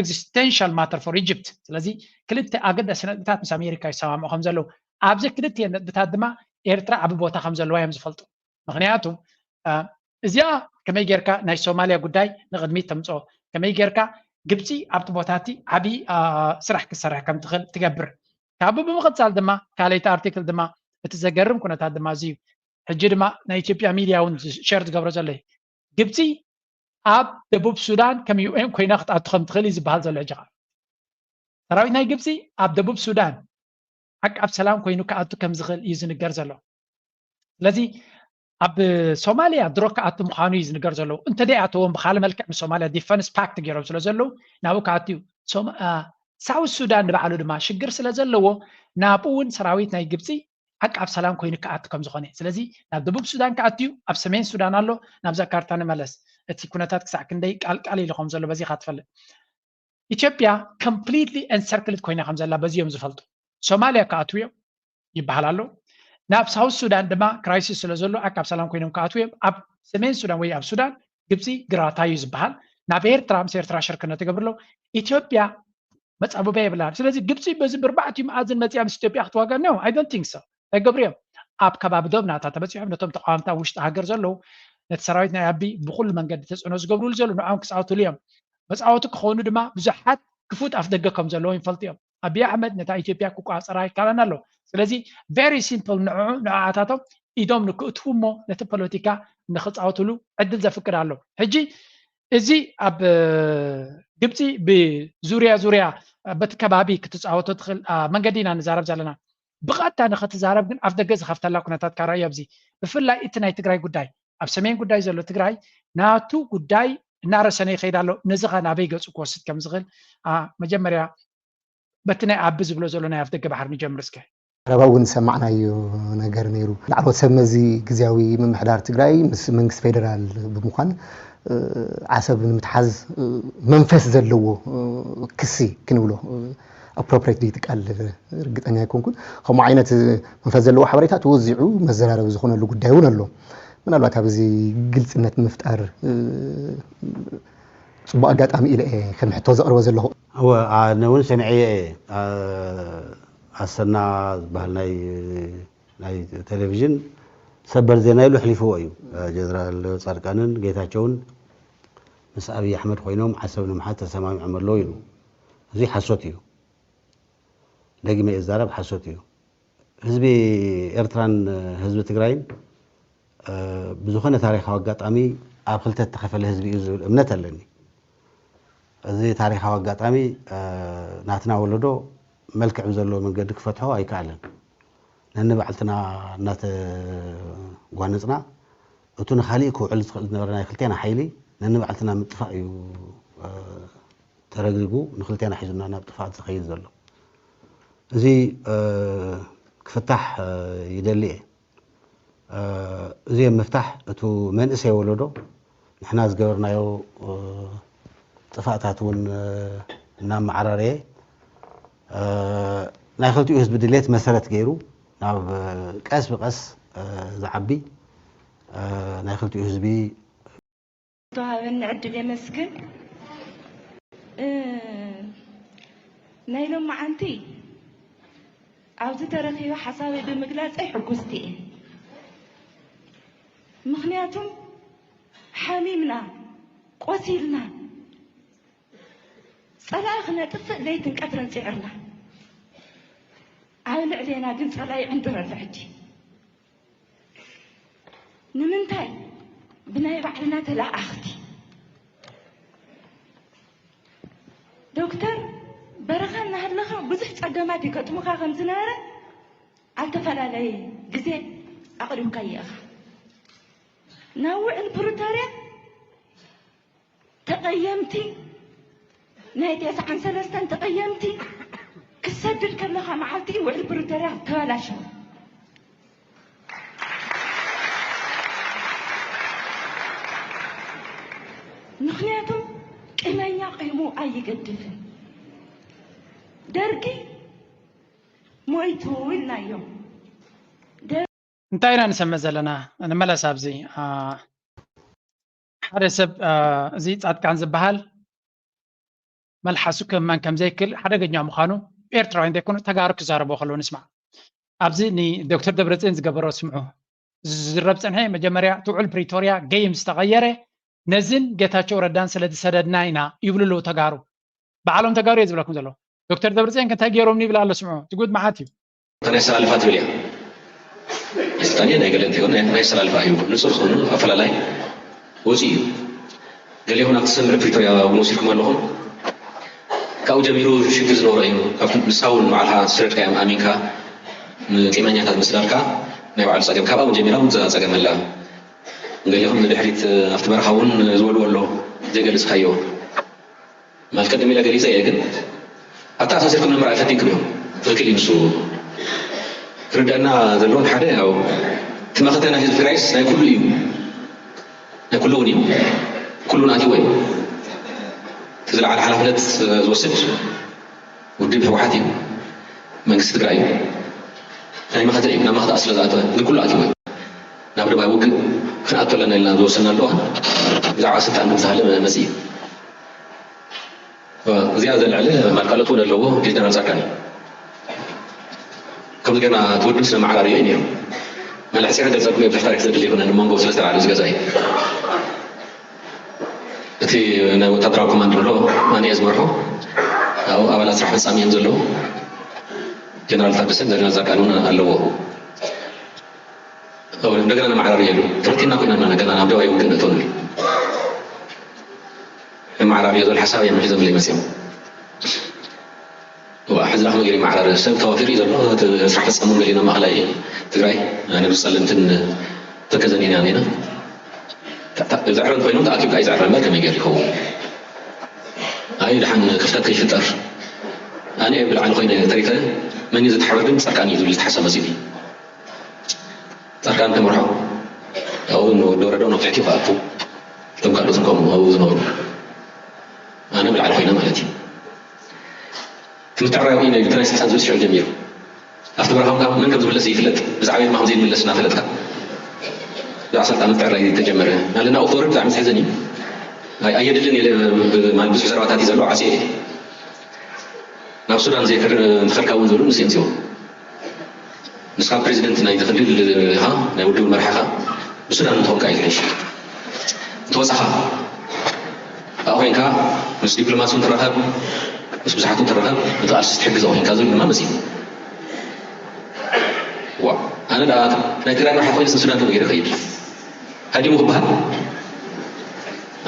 existential matter for Egypt። ስለዚ ክልተ ኣገዳሲ ነጥብታት ምስ ኣሜሪካ ይሰማምዑ ከም ዘለዉ፣ ኣብዚ ክልተ ነጥብታት ድማ ኤርትራ ዓቢ ቦታ ከም ዘለዋ እዮም ዝፈልጡ። ምክንያቱ እዚኣ ከመይ ጌርካ ናይ ሶማልያ ጉዳይ ንቕድሚት ተምፅኦ፣ ከመይ ጌርካ ግብፂ ኣብቲ ቦታ እቲ ዓብዪ ስራሕ ክትሰርሕ ከም ትኽእል ትገብር። ካብኡ ብምቕፃል ድማ ካልኣይቲ ኣርቲክል ድማ እቲ ዘገርም ኩነታት ድማ እዚ እዩ። ሕጂ ድማ ናይ ኢትዮጵያ ሚድያ እውን ሸር ዝገብሮ ዘሎ እዩ። ግብፂ ኣብ ደቡብ ሱዳን ከም ዩ ኤን ኮይና ክትኣቱ ከም ትኽእል እዩ ዝበሃል ዘሎ። ሕጂ ከዓ ሰራዊት ናይ ግብፂ ኣብ ደቡብ ሱዳን ዓቃብ ሰላም ኮይኑ ክኣቱ ከም ዝኽእል እዩ ዝንገር ዘሎ። ስለዚ ኣብ ሶማልያ ድሮ ክኣቱ ምዃኑ እዩ ዝንገር ዘለዉ። እንተደይኣተዎም ብካልእ መልክዕ ምስ ሶማልያ ዲፈንስ ፓክት ገይሮም ስለ ዘለዉ ናብኡ ክኣቱ እዩ። ሳውት ሱዳን ንባዕሉ ድማ ሽግር ስለ ዘለዎ ናብኡ እውን ሰራዊት ናይ ግብፂ ዓቃብ ሰላም ኮይኑ ክኣቱ ከም ዝኾነ። ስለዚ ናብ ደቡብ ሱዳን ክኣቱ እዩ፣ ኣብ ሰሜን ሱዳን ኣሎ። ናብዛ ካርታ ንመለስ፣ እቲ ኩነታት ክሳዕ ክንደይ ቃልቃል ኢሉ ከም ዘሎ በዚኻ ትፈልጥ። ኢትዮጵያ ኮምፕሊትሊ ኤንሰርክልድ ኮይና ከም ዘላ በዚ እዮም ዝፈልጡ። ሶማልያ ክኣትዉ እዮም ይበሃል ኣሎ። ናብ ሳውት ሱዳን ድማ ክራይሲስ ስለ ዘሎ ኣካብ ሰላም ኮይኖም ክኣትዉ እዮም። ኣብ ሰሜን ሱዳን ወይ ኣብ ሱዳን ግብፂ ግራታ እዩ ዝበሃል። ናብ ኤርትራ ምስ ኤርትራ ሽርክነት ይገብሩ ኣለዉ። ኢትዮጵያ መፃብባ የብላን። ስለዚ ግብፂ በዚ ብርባዕቲኡ መኣዝን መፂኣ ምስ ኢትዮጵያ ክትዋጋ ነው? I don't think so። ኣይገብሩ እዮም። ኣብ ከባቢ ዶብ ናታ ተበፂሖም ነቶም ተቃዋምታ ውሽጢ ሃገር ዘለዉ ነቲ ሰራዊት ናይ ኣቢ ብኩሉ መንገዲ ተፅዕኖ ዝገብሩሉ ዘለዉ ንዖም ክፃወትሉ እዮም። መፃወቲ ክኾኑ ድማ ብዙሓት ክፉት ኣፍ ደገ ከም ዘለዎም ይፈልጡ እዮም። ኣቢ ኣሕመድ ነታ ኢትዮጵያ ክቋፀራ ይካላን ኣሎ። ስለዚ very simple ንዓታቶም ኢዶም ንክእትዉ እሞ ነቲ ፖለቲካ ንክፃወትሉ ዕድል ዘፍቅድ ኣሎ። ሕጂ እዚ ኣብ ግብፂ ብዙርያ ዙርያ በቲ ከባቢ ክትፃወቶ ትኽእል መንገዲ ኢና ንዛረብ ዘለና። ብቐጥታ ንክትዛረብ ግን ኣፍ ደገ ዝኸፍተላ ኩነታት ካራ እዩ። ኣብዚ ብፍላይ እቲ ናይ ትግራይ ጉዳይ ኣብ ሰሜን ጉዳይ ዘሎ ትግራይ ናቱ ጉዳይ እናረሰነ ይኸይድ ኣሎ። ነዚ ኸ ናበይ ገፁ ክወስድ ከም ዝኽእል መጀመርያ በቲ ናይ ኣቢ ዝብሎ ዘሎ ናይ ኣፍ ደገ ባሕሪ ንጀምር እስከ። ቀረባ እውን ዝሰማዕናዮ ነገር ነይሩ። ላዕለዎት ሰብ መዚ ግዝያዊ ምምሕዳር ትግራይ ምስ መንግስቲ ፌደራል ብምዃን ዓሰብ ንምትሓዝ መንፈስ ዘለዎ ክሲ ክንብሎ ኣፕሮፕሬት ድዩ ትቃል ርግጠኛ ኣይኮንኩን። ከምኡ ዓይነት መንፈስ ዘለዎ ሓበሬታ ተወዚዑ መዘራረቢ ዝኾነሉ ጉዳይ እውን ኣሎ። ምናልባት ኣብዚ ግልፅነት ምፍጣር ፅቡቅ ኣጋጣሚ ኢለ እየ ከም ሕቶ ዘቕርቦ ዘለኹ። እወ ኣነ እውን ሰሚዐዮ እየ። ኣሰና ዝበሃል ናይ ናይ ቴሌቪዥን ሰበር ዜና ኢሉ ኣሕሊፍዎ እዩ። ጀነራል ፃድቃንን ጌታቸውን ምስ ኣብይ ኣሕመድ ኮይኖም ዓሰብ ንምሓዝ ተሰማሚዖም ኣለዉ ኢሉ። እዚ ሓሶት እዩ። ደጊመ እየ ዝዛረብ፣ ሓሶት እዩ። ህዝቢ ኤርትራን ህዝቢ ትግራይን ብዝኾነ ታሪኻዊ ኣጋጣሚ ኣብ ክልተ እተኸፈለ ህዝቢ እዩ ዝብል እምነት ኣለኒ። እዚ ታሪኻዊ ኣጋጣሚ ናትና ወለዶ መልክዕ ብዘለዎ መንገዲ ክፈትሖ ኣይከኣለን። ነንባዕልትና እናተጓነፅና እቱ ንካሊእ ክውዕል ዝኽእል ዝነበረ ናይ ክልቴና ሓይሊ ነንባዕልትና ምጥፋእ እዩ ተረግሪጉ ንክልቴና ሒዙና ናብ ጥፍኣት ዝኸይድ ዘሎ። እዚ ክፍታሕ ይደሊ እየ። እዚ ምፍታሕ እቱ መንእሰይ ወለዶ ንሕና ዝገበርናዮ ጥፋእታት እውን እናመዓራረየ ናይ ክልቲኡ ህዝቢ ድሌት መሰረት ገይሩ ናብ ቀስ ብቀስ ዝዓቢ ናይ ክልቲኡ ህዝቢ ተዋሃበኒ ዕድል የመስግን። ናይ ሎማዓንቲ ኣብዚ ተረኺበ ሓሳበይ ብምግላፀይ ሕጉስቲ እየ። ምኽንያቱም ሓሚምና ቆሲልና ፀላኢ ክነጥፍእ ለይትን ቀትርን ፅዒርና ኣብ ልዕሌና ግን ፀላኢ ይዕንድር ኣሎ ሕጂ። ንምንታይ ብናይ ባዕልና ተለኣኣኽቲ ዶክተር በረኻ እናሃለኻ ብዙሕ ፀገማት ይገጥሙኻ ከም ዝነበረ ኣብ ዝተፈላለየ ግዜ ኣቕሪብካዮ ኢኻ ናብ ውዕል ፕሪቶርያ ተቐየምቲ ናይ ተስዓን ሰለስተን ተቐየምቲ ክትሰድድ ከለኻ መዓልቲ ውዕል ፕሪቶርያ ተበላሸወ። ምኽንያቱ ቂመኛ ቂሙ ኣይገድፍን። ደርጊ ሞይቱ ኢልናዮም። እንታይ ኢና ንሰምዕ ዘለና? ንመለስ ኣብዚ ሓደ ሰብ እዚ ፃድቃን ዝበሃል መልሓሱ ክእመን ከምዘይክእል ሓደገኛ ምዃኑ ኤርትራውያን ዘይኮኑ ተጋሩ ክዛረቦ ከለዉ ንስማዕ። ኣብዚ ንዶክተር ደብረፅዮን ዝገበሮ ስምዑ። ዝዝረብ ፀንሐ መጀመርያ ትውዕል ፕሪቶርያ ገይም ዝተቐየረ ነዝን ጌታቸው ረዳን ስለ ዝሰደድና ኢና ይብሉ ኣለዉ ተጋሩ። ባዕሎም ተጋሩ እየ ዝብለኩም ዘለዉ። ዶክተር ደብረፅዮን እንታይ ገይሮም ይብል ኣሎ ስምዑ። ትጉት መዓት እዩ። ናይ ኣሰላልፋ ትብል እያ። ናይ ስልጣን ናይ ገለ እንተይኮነ ናይ ኣሰላልፋ እዩ። ንፁር ዝኾኑ ኣፈላላይ ወፂኡ እዩ። ገሊኹም ኣብቲ ስምምዕ ፕሪቶርያ እውን ወሲድኩም ኣለኹም። ካብኡ ጀሚሩ ሽግር ዝነበሮ እዩ። ካብቲ ንሳ እውን ባዕልኻ ዝሰደድካዮም ኣሚንካ ንቂመኛታት ምስዳድካ ናይ ባዕሉ ፀገም ካብኣ እውን ጀሚራ እውን ፀገም ኣላ። ገሊኹም ንድሕሪት ኣብቲ በረኻ እውን ዝበልዎ ኣሎ ዘይገልፅካዮ። ማለት ቅድም ኢለ ገሊፀ እየ ግን ኣተኣሳሲርኩም ንምርኣይ ፈቲንኩም እዮም። ትኽክል እዩ ንሱ። ክርደአና ዘለዎን ሓደ ያው እቲ መኸተ ናይ ህዝቢ ትግራይስ ናይ ኩሉ እዩ። ናይ ኩሉ እውን እዩ። ኩሉ ናትዎ እዩ። እቲ ዝለዓለ ሓላፍነት ዝወስድ ውድብ ህወሓት እዩ። መንግስቲ ትግራይ እዩ። ናይ መኸተ እዩ። ናብ መኸተ ስለ ዝኣተወ ንኩሉ ኣትዎ እዩ። ናብ ደባይ ውግእ ክንኣቱ ኣለና ኢልና ዝወሰናሉ ብዛዕባ ስልጣን ብዝሃለ መፂ እዩ። እዚኣ ዘልዕል ማል ካልኦት እውን ኣለዎ ጀነራል ፃድቃን እዩ። ከምዚ ጌርና እቲ ውድብ ስለ መዓራርዮ እዩ ነይሩ። መለሕፂ ክገልፀልኩም እየ ብዙሕ ታሪክ ዘድሊ ይኮነን መንጎ ስለ ዝተባዕለ እዚ ገዛ እዩ። እቲ ናይ ወታደራዊ ኮማንድ ንብሎ ኣነ እየ ዝመርሖ። ኣብኡ ኣባላት ስራሕ ፈፃሚ እዮም ዘለዉ። ጀነራል ታደሰን ጀነራል ፃድቃን እውን ኣለዎ። እንደገና ነመዓራርየሉ ተፈቲና ኮይና ገና ናብ ደባይ ውግእ ንእተወሉ። ነመዓራርዮ ዝብል ሓሳብ እዮም ሒዞም ለይመፅኦም። ሕዚ ዳኸ መገሪ መዓራር ሰብ ተዋፊሩ እዩ ዘሎ። ስራሕ ፈፃሙ ገሊና ማእኸላይ ትግራይ ንብፀለምትን ተከዘን ኢና ኔና ዘዕረን ኮይኖም ተኣኪብካ እዩ ዘዕረ እምበር ከመይ ገይሩ ይኸውን? ኣይ ድሓን ክፍተት ከይፍጠር ኣነ ብላዕሊ ኮይነ ተሪፈ መን እዩ ዝተሓበር ግን ፃድቃን እዩ ዝብል ዝተሓሰብ መፂኡ። ፃድቃን ክምርሖ ኣብኡ ንወዲ ወረዶ ናብ ትሕቲ ክኣቱ እቶም ካልኦትን ከምኡ ኣብኡ ዝነበሩ ኣነ ብላዕሊ ኮይነ ማለት እዩ። እቲ ምትዕራይ ኣብኡ እዩ ነይሩ። እቲ ናይ ስልጣን ዝብል ሽዑ ጀሚሩ ኣብቲ በረኻ እውን መን ከም ዝምለስ ዘይፍለጥ ብዛዕባ የድማ ከም ዘይንምለስ እናፈለጥካ ብዛዕባ ስልጣን ምትዕራይ ተጀመረ። ናለና ኦፍ ወርድ ብጣዕሚ ዝሕዝን እዩ። ኣየድልን ማለት ብዙሕ ዘረባታት እዩ ዘሎ ዓስየ ናብ ሱዳን ዘይከድካ እውን ዝብሉ ንስኦም እዮም። ንስኻ ፕሬዚደንት ናይቲ ክልል ኢኻ፣ ናይ ውድብ መራሒ ኢኻ፣ ብሱዳን እንተኾንካ እዩ ዝሕሽ። እንተወፃኻ ኣብኣ ኮይንካ ምስ ዲፕሎማት እውን ትራኸብ፣ ምስ ብዙሓት እውን ትራኸብ፣ ነቲ ቃልሲ ትሕግዞ ኮይንካ ዝብል ድማ መፂኡ። ዋ ኣነ ደኣ ናይ ትግራይ መራሒ ኮይነስ ንሱዳን ከመይ ገይረ ይኸይድ? ሃዲሙ ክበሃል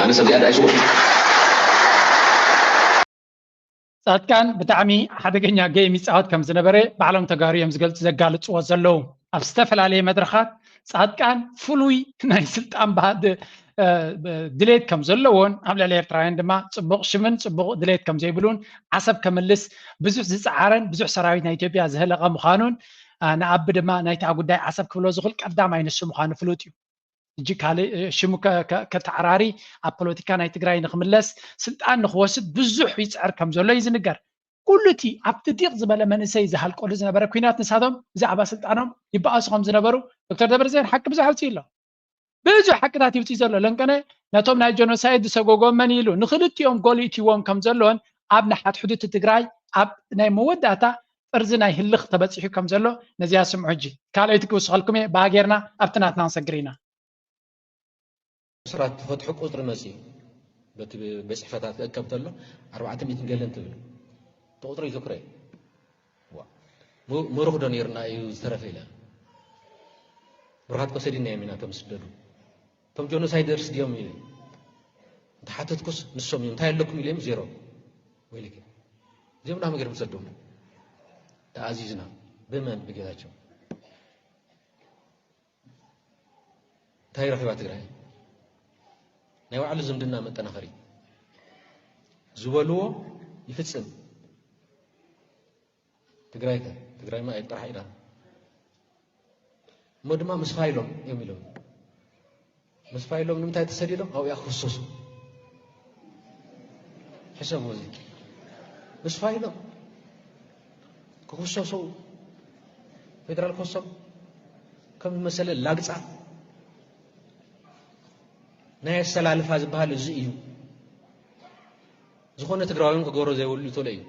ኣነ ሰብ ዚኣዳ ኣይስቁ ፃድቃን ብጣዕሚ ሓደገኛ ገይም ይፃወት ከም ዝነበረ ባዕሎም ተጋሩ እዮም ዝገልፁ ዘጋልፅዎ ዘለዉ። ኣብ ዝተፈላለየ መድረኻት ፃድቃን ፍሉይ ናይ ስልጣን ድሌት ከም ዘለዎን ኣብ ልዕሊ ኤርትራውያን ድማ ፅቡቕ ሽምን ፅቡቕ ድሌት ከም ዘይብሉን ዓሰብ ከምልስ ብዙሕ ዝፀዓረን ብዙሕ ሰራዊት ናይ ኢትዮጵያ ዝህለቐ ምዃኑን ንኣቢ ድማ ናይታ ጉዳይ ዓሰብ ክብሎ ዝኽእል ቀዳማይ ንሱ ምዃኑ ፍሉጥ እዩ። ሕጂ ካልእ ሽሙ ከተዓራሪ ኣብ ፖለቲካ ናይ ትግራይ ንክምለስ ስልጣን ንክወስድ ብዙሕ ይፅዕር ከም ዘሎ እዩ ዝንገር። ኩሉ እቲ ኣብቲ ዲቕ ዝበለ መንእሰይ ዝሃልቀሉ ዝነበረ ኲናት ንሳቶም ብዛዕባ ስልጣኖም ይበኣሱ ከም ዝነበሩ ዶክተር ደብረፅዮን ሓቂ ብዙሕ ኣውፅኡ ኣሎ። ብዙሕ ሓቅታት ይውፅእ ዘሎ ለንቀነ ነቶም ናይ ጀኖሳይድ ዝሰጎጎም መን ኢሉ ንክልቲኦም ጎል ይእትዎም ከም ዘሎን ኣብ ንሓትሕዱቲ ትግራይ ኣብ ናይ መወዳእታ ጥርዚ ናይ ህልኽ ተበፂሑ ከም ዘሎ ነዚኣ ስምዑ። ሕጂ ካልኣይቲ ክውስኸልኩም እየ ብኣጌርና ኣብቲ ናትና ክንሰግር ኢና። ስራት ትፈትሑ ቁፅሪ መፂ በቲ ቤት ፅሕፈታት ክእከብ ተሎ ኣርባዕተ ሚእትን ገለን ትብል እቲ ቁፅሪ ይዝክሮ እየ። ምሩኽ ዶ ነይርና እዩ ዝተረፈ ኢለ ብሩኻት ኮሰዲና እዮም ኢና እቶም ዝስደዱ እቶም ጆኖሳይደርስ ድዮም ኢለ እንተሓተትኩስ ንሶም እዮም እንታይ ኣለኩም ኢለ እዮም ዜሮ ወይልክ እዚኦም ዳ መገር ምሰዶም ተኣዚዝና ብመን ብጌታቸው እንታይ ረኺባ ትግራይ ናይ ባዕሉ ዝምድና መጠናኸሪ ዝበልዎ ይፍፅም ትግራይ ከ ትግራይ ማ ጥራሕ ኢና እሞ ድማ ምስ ፋይሎም እዮም ኢሎም ምስ ፋይሎም ንምንታይ ተሰዲዶም ኣብያ ክክሰሱ ሕሰቡ እዚ ምስ ፋይሎም ክኽሰሱ ፌደራል ክሶም ከም ዝመሰለ ላግፃ ናይ ኣሰላልፋ ዝበሃል እዚ እዩ። ዝኾነ ትግራዊን ክገብሮ ዘይብሉ ተሎ እዩ።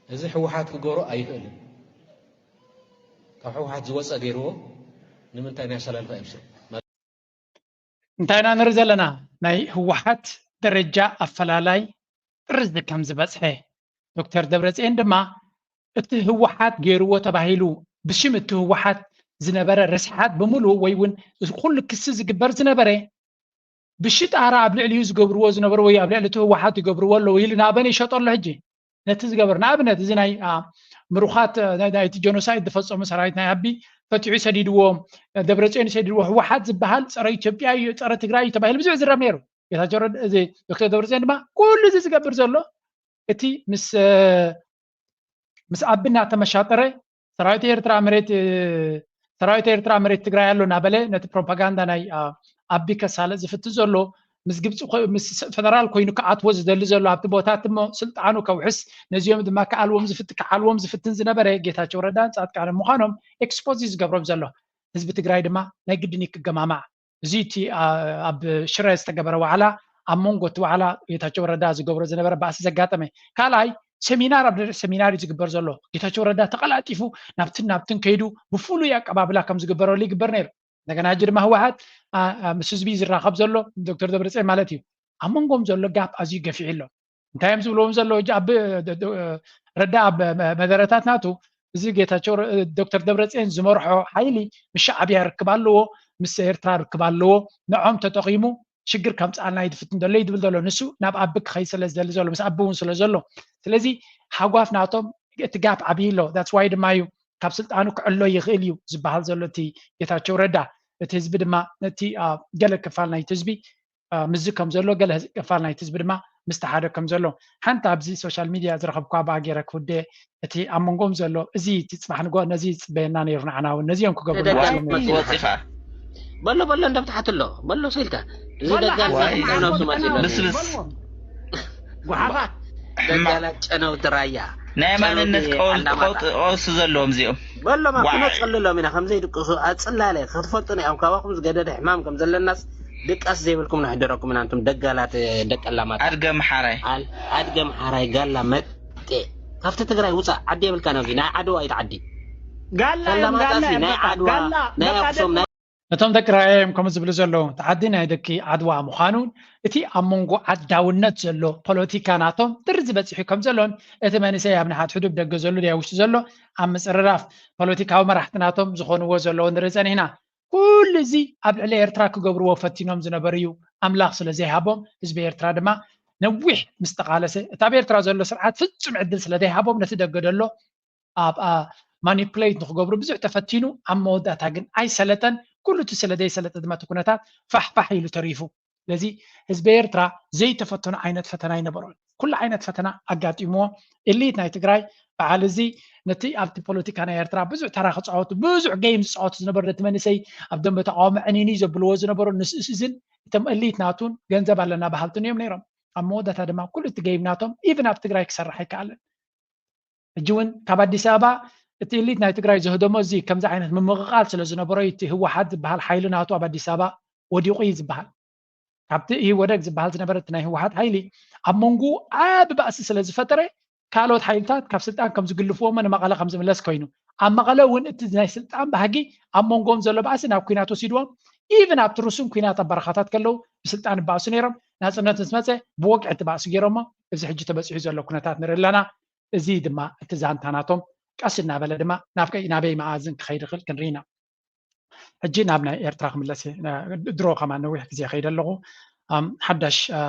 እዚ ህወሓት ክገብሮ ኣይኽእልን። ካብ ህወሓት ዝወፀ ገይርዎ ንምንታይ ናይ ኣሰላልፋ ይብስል? እንታይ ኢና ንርኢ ዘለና? ናይ ህወሓት ደረጃ ኣፈላላይ ጥርዚ ከም ዝበፅሐ ዶክተር ደብረፅዮን ድማ እቲ ህወሓት ገይርዎ ተባሂሉ ብሽም እቲ ህወሓት ዝነበረ ርስሓት ብምሉእ ወይ እውን እዚ ኩሉ ክሲ ዝግበር ዝነበረ ብሽጣራ ኣብ ልዕሊኡ ዝገብርዎ ዝነበሩ ወይ ኣብ ልዕሊ እቲ ህወሓት ይገብርዎ ኣለዉ ኢሉ ንኣበን ይሸጦ ኣሎ። ሕጂ ነቲ ዝገበር ንኣብነት እዚ ናይ ምሩኻት ናይቲ ጀኖሳይድ ዝፈፀሙ ሰራዊት ናይ ኣቢ ፈትሑ ሰዲድዎም፣ ደብረፅዮን ሰዲድዎ፣ ህወሓት ዝበሃል ፀረ ኢትዮጵያ እዩ፣ ፀረ ትግራይ እዩ ተባሂሉ ብዙሕ ዝረብ ነይሩ። ጌታቸው ረዳ እዚ ዶክተር ደብረፅዮን ድማ ኩሉ እዚ ዝገብር ዘሎ እቲ ምስ ምስ ኣቢ እናተመሻጠረ ሰራዊት ኤርትራ መሬት ሰራዊት ኤርትራ መሬት ትግራይ ኣሎ እናበለ ነቲ ፕሮፓጋንዳ ናይ ኣቢ ከሳልጥ ዝፍትን ዘሎ ምስ ግብፂ ምስ ፈደራል ኮይኑ ክኣትዎ ዝደሊ ዘሎ ኣብቲ ቦታት እሞ ስልጣኑ ከውሕስ ነዚኦም ድማ ክኣልዎም ዝፍት ክዓልዎም ዝፍትን ዝነበረ ጌታቸው ረዳን ፃድቃንን ምዃኖም ኤክስፖዝ ዝገብሮም ዘሎ። ህዝቢ ትግራይ ድማ ናይ ግድን ክገማማዕ እዚ እቲ ኣብ ሽረ ዝተገበረ ዋዕላ ኣብ መንጎ እቲ ዋዕላ ጌታቸው ረዳ ዝገብሮ ዝነበረ ባእሲ ዘጋጠመ ካልኣይ ሰሚናር ኣብ ድሕሪ ሰሚናር እዩ ዝግበር ዘሎ። ጌታቸው ረዳ ተቐላጢፉ ናብትን ናብትን ከይዱ ብፍሉይ ኣቀባብላ ከም ዝግበረሉ ይግበር ነይሩ። እንደገና ሕጂ ድማ ህወሓት ምስ ህዝቢ ዝራኸብ ዘሎ ዶክተር ደብረፅዮን ማለት እዩ። ኣብ መንጎም ዘሎ ጋፕ ኣዝዩ ገፊሕ ኣሎ። እንታይ እዮም ዝብልዎም ዘለዉ? ሕጂ ኣብ ረዳ ኣብ መደረታት ናቱ እዚ ጌታቸው ዶክተር ደብረፅዮን ዝመርሖ ሓይሊ ምስ ሻዕብያ ርክብ ኣለዎ፣ ምስ ኤርትራ ርክብ ኣለዎ። ንዖም ተጠቒሙ ሽግር ከምፅኣልና እዩ ዝፍትን ዘሎ እዩ ዝብል ዘሎ። ንሱ ናብ ኣቢ ክኸይድ ስለ ዝደሊ ዘሎ ምስ ኣቢ እውን ስለ ዘሎ ስለዚ ሃጓፍ ናቶም እቲ ጋፕ ዓብዪ ኣሎ። ዳትስ ዋይ ድማ እዩ ካብ ስልጣኑ ክዕሎ ይኽእል እዩ ዝበሃል ዘሎ እቲ ጌታቸው ረዳ። እቲ ህዝቢ ድማ ነቲ ገለ ክፋል ናይቲ ህዝቢ ምስዚ ከም ዘሎ ገለ ክፋል ናይቲ ህዝቢ ድማ ምስቲ ሓደ ከም ዘሎ ሓንቲ ኣብዚ ሶሻል ሚድያ ዝረኸብኳ ብኣ ገይረ ክውደ እቲ ኣብ መንጎም ዘሎ እዚ እቲ ፅባሕ ንጎ ነዚ ይፅበየና ነይሩ ንዓና እውን ነዚ እዮም ክገብሩ ወፂኻ በሎ በሎ እንደብትሓት ኣሎ በሎ ሰልካ እዚ ደጋል ናብሱ መፅእ ኣሎ ልስልስ ጓሓፋት ደጋላት ጨነውቲ ራያ ናይ ማንነት ቀውስ ዘለዎም እዚኦም በሎም ኣብ ክነፀልሎም ኢና ከምዘይድቅሱ ኣፅላለ ክትፈልጡ ናይ ኣብ ካባኹም ዝገደደ ሕማም ከም ዘለናስ ድቃስ ዘይብልኩም ንሕደረኩም ኢና እንቱም ደጋላት ደቀላማት ኣድገ ምሓራይ ኣድገ ምሓራይ ጋላ መጤ ካብቲ ትግራይ ውፃእ ዓዲ የብልካ ናብዚ ናይ ዓድዋ እዩ ዓዲ ጋላ እዮም ጋላ ጋላማጣሲ እዮም ናይ በቃ ዓድዋ ጋላ ናይ በቃ ኣክሱም ናይ እቶም ደቂ ራእዮም ከምኡ ዝብሉ ዘለዉ እቲ ዓዲ ናይ ደቂ ዓድዋ ምዃኑን እቲ ኣብ መንጎ ዓዳውነት ዘሎ ፖለቲካ ናቶም ጥርዚ በፂሑ ከም ዘሎን እቲ መንእሰይ ኣብ ንሓት ሕዱብ ደገ ዘሎ ድያ ውሽጢ ዘሎ ኣብ ምፅርራፍ ፖለቲካዊ መራሕቲ ናቶም ዝኾንዎ ዘለዉ ንርኢ ፀኒሕና። ኩሉ እዚ ኣብ ልዕሊ ኤርትራ ክገብርዎ ፈቲኖም ዝነበሩ እዩ። ኣምላኽ ስለ ዘይሃቦም ህዝቢ ኤርትራ ድማ ነዊሕ ምስ ተቓለሰ እቲ ኣብ ኤርትራ ዘሎ ስርዓት ፍጹም ዕድል ስለ ዘይሃቦም ነቲ ደገ ደሎ ኣብ ማኒፕሌት ንክገብሩ ብዙሕ ተፈቲኑ ኣብ መወዳእታ ግን ኣይሰለጠን። ኩሉ እቲ ስለ ዘይሰለጠ ድማ እቲ ኩነታት ፋሕፋሕ ኢሉ ተሪፉ። ስለዚ ህዝቢ ኤርትራ ዘይተፈተኖ ዓይነት ፈተና ኣይነበሮን። ኩሉ ዓይነት ፈተና ኣጋጢምዎ። ኤሊት ናይ ትግራይ በዓል እዚ ነቲ ኣብቲ ፖለቲካ ናይ ኤርትራ ብዙሕ ተራ ክፃወቱ ብዙሕ ገይም ዝፃወቱ ዝነበሩ ነቲ መንእሰይ ኣብ ደንበ ተቃውሞ ዕኒኒ ዘብልዎ ዝነበሩ ንስእስዝን እቶም ኤሊት ናቱን ገንዘብ ኣለና በሃልትን እዮም ነይሮም። ኣብ መወዳእታ ድማ ኩሉ እቲ ገይም ናቶም ኢቭን ኣብ ትግራይ ክሰርሕ ኣይከኣለን። ሕጂ እውን ካብ ኣዲስ ኣበባ እቲ ኤሊት ናይ ትግራይ ዘህደሞ እዚ ከምዚ ዓይነት ምምቕቓል ስለ ዝነበሮ እቲ ህወሓት ዝበሃል ሓይሊ ናቱ ኣብ ኣዲስ ኣበባ ወዲቑ እዩ ዝበሃል። ካብቲ ኢህወደግ ዝበሃል ዝነበረ እቲ ናይ ህወሓት ሓይሊ ኣብ መንጎ ዓቢ ባእሲ ስለ ዝፈጠረ ካልኦት ሓይልታት ካብ ስልጣን ከም ዝግልፍዎ እሞ ንመቐለ ከም ዝምለስ ኮይኑ ኣብ መቐለ እውን እቲ ናይ ስልጣን ባህጊ ኣብ መንጎኦም ዘሎ ባእሲ ናብ ኩናት ወሲድዎም ኢቭን ኣብቲ ርሱን ኩናት ኣብ በረኻታት ከለዉ ብስልጣን ይባእሱ ነይሮም ናፅነት ምስ መፀ ብወግዒ እቲ ባእሲ ገይሮሞ እዚ ሕጂ ተበፂሑ ዘሎ ኩነታት ንርኢ ኣለና እዚ ድማ እቲ ዛንታ ናቶም ቀስ እናበለ ድማ ናብ ከ- ናበይ መኣዝን ክኸይድ ይኽእል ክንርኢ ኢና ሕጂ ናብ ናይ ኤርትራ ክምለስ እየ። እ፣ ድሮ ከማን ነዊሕ ግዜ ከይደ ኣለኹ። ኣም፣ ሓዳሽ እ፣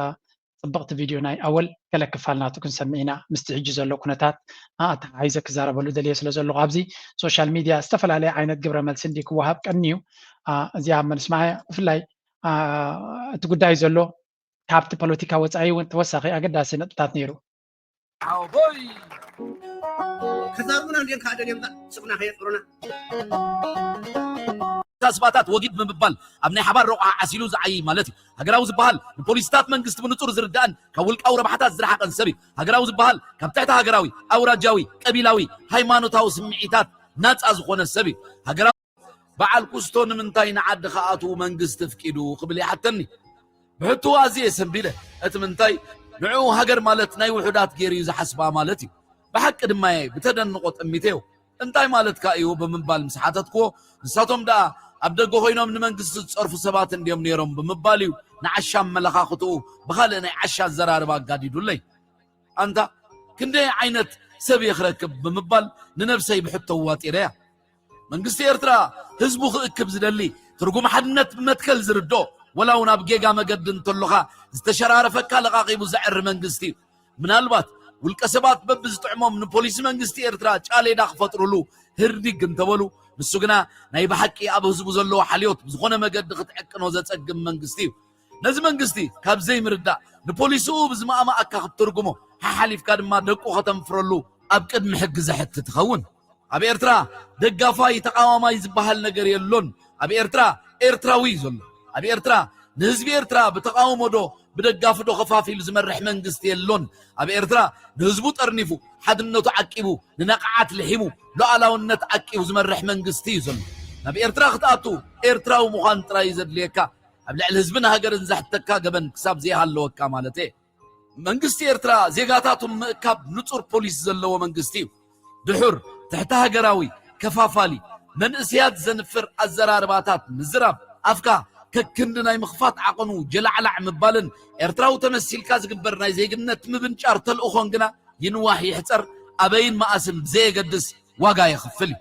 ፅብቕቲ ቪድዮ ናይ ኣወል ገለ ክፋል ናቱ ክንሰምዕ ኢና። ምስቲ ሕጂ ዘሎ ኩነታት እ፣ ኣተሓሒዘ ክዛረበሉ ደልየ ስለ ዘለኹ ኣብዚ ሶሻል ሚድያ ዝተፈላለየ ዓይነት ግብረ መልሲ እንዲ ክወሃብ ቀንዩ እ፣ እዚኣ ኣብ ምስማዕ ብፍላይ እ፣ እቲ ጉዳይ ዘሎ ካብቲ ፖለቲካ ወፃኢ እውን ተወሳኺ ኣገዳሲ ነጥብታት ነይሩ። ሓወቦይ ክዛርቡና እንዲኦም ከዓ ደልዮም ስቕና ከየጥሩና ኣስባታት ወጊድ ብምባል ኣብ ናይ ሓባር ረቑዓ ዓሲሉ ዝዓይይ ማለት እዩ። ሃገራዊ ዝበሃል ንፖሊሲታት መንግስቲ ብንጹር ዝርዳእን ካብ ውልቃዊ ረብሓታት ዝረሓቐን ሰብ እዩ። ሃገራዊ ዝበሃል ካብ ትሕቲ ሃገራዊ፣ ኣውራጃዊ፣ ቀቢላዊ፣ ሃይማኖታዊ ስምዒታት ናጻ ዝኾነ ሰብ እዩ። ሃገራዊ በዓል ኩስቶ ንምንታይ ንዓዲ ክኣትዉ መንግስቲ ኣፍቂዱ ክብል ይሓተኒ። ብሕቱ ኣዝየ ሰንቢደ። እቲ ምንታይ ንዕኡ ሃገር ማለት ናይ ውሑዳት ገይሩ እዩ ዝሓስባ ማለት እዩ። ብሓቂ ድማ እየ ብተደንቖ ጠሚተዮ። እንታይ ማለትካ እዩ ብምባል ምስ ሓተትክዎ፣ ንሳቶም ደኣ ኣብ ደገ ኮይኖም ንመንግስቲ ዝጸርፉ ሰባት እንድዮም ነይሮም ብምባል እዩ ንዓሻ ኣመለኻኽትኡ ብኻልእ ናይ ዓሻ ኣዘራርባ ኣጋዲዱለይ። ኣንታ ክንደይ ዓይነት ሰብ እየ ክረክብ ብምባል ንነብሰይ ብሕቶ ኣዋጢረያ። መንግስቲ ኤርትራ ህዝቡ ክእክብ ዝደሊ፣ ትርጉም ሓድነት ብመትከል ዝርድኦ፣ ወላ እውን ኣብ ጌጋ መገዲ እንተሎኻ ዝተሸራረፈካ ለቓቒቡ ዘዕሪ መንግስቲ እዩ። ምናልባት ውልቀ ሰባት በብዝጥዕሞም ንፖሊሲ መንግስቲ ኤርትራ ጫሌዳ ክፈጥሩሉ ህርዲግ እንተበሉ፣ ንሱ ግና ናይ ብሓቂ ኣብ ህዝቡ ዘለዎ ሓልዮት ብዝኾነ መገዲ ክትዕቅኖ ዘጸግም መንግስቲ እዩ። ነዚ መንግስቲ ካብ ዘይምርዳእ ንፖሊሲኡ ብዝማእማኣካ ክትትርጉሞ፣ ሓሓሊፍካ ድማ ደቁ ከተንፍረሉ ኣብ ቅድሚ ሕጊ ዘሕቲ ትኸውን። ኣብ ኤርትራ ደጋፋይ ተቓዋማይ ዝበሃል ነገር የሎን። ኣብ ኤርትራ ኤርትራዊ እዩ ዘሎ። ኣብ ኤርትራ ንህዝቢ ኤርትራ ብተቓውሞ ዶ ብደጋፊ ዶ ከፋፊሉ ዝመርሕ መንግስቲ የሎን። ኣብ ኤርትራ ንህዝቡ ጠርኒፉ፣ ሓድነቱ ዓቂቡ፣ ንነቕዓት ልሒሙ፣ ሉዓላውነት ዓቂቡ ዝመርሕ መንግስቲ እዩ ዘሎ። ናብ ኤርትራ ክትኣቱ ኤርትራዊ ምዃን ጥራይ እዩ ዘድልየካ። ኣብ ልዕሊ ህዝብን ሃገርን ዘሕተካ ገበን ክሳብ ዘይሃለወካ ማለት እየ። መንግስቲ ኤርትራ ዜጋታቱ ምእካብ ንጹር ፖሊሲ ዘለዎ መንግስቲ እዩ። ድሑር፣ ትሕቲ ሃገራዊ፣ ከፋፋሊ፣ መንእሰያት ዘንፍር ኣዘራርባታት ምዝራብ፣ ኣፍካ ከክንዲ ናይ ምኽፋት ዓቐኑ ጀላዕላዕ ምባልን ኤርትራዊ ተመሲልካ ዝግበር ናይ ዜግነት ምብንጫር ተልእኾን ግና ይንዋሕ ይሕጸር፣ ኣበይን መኣስን ብዘየገድስ ዋጋ የኽፍል እዩ።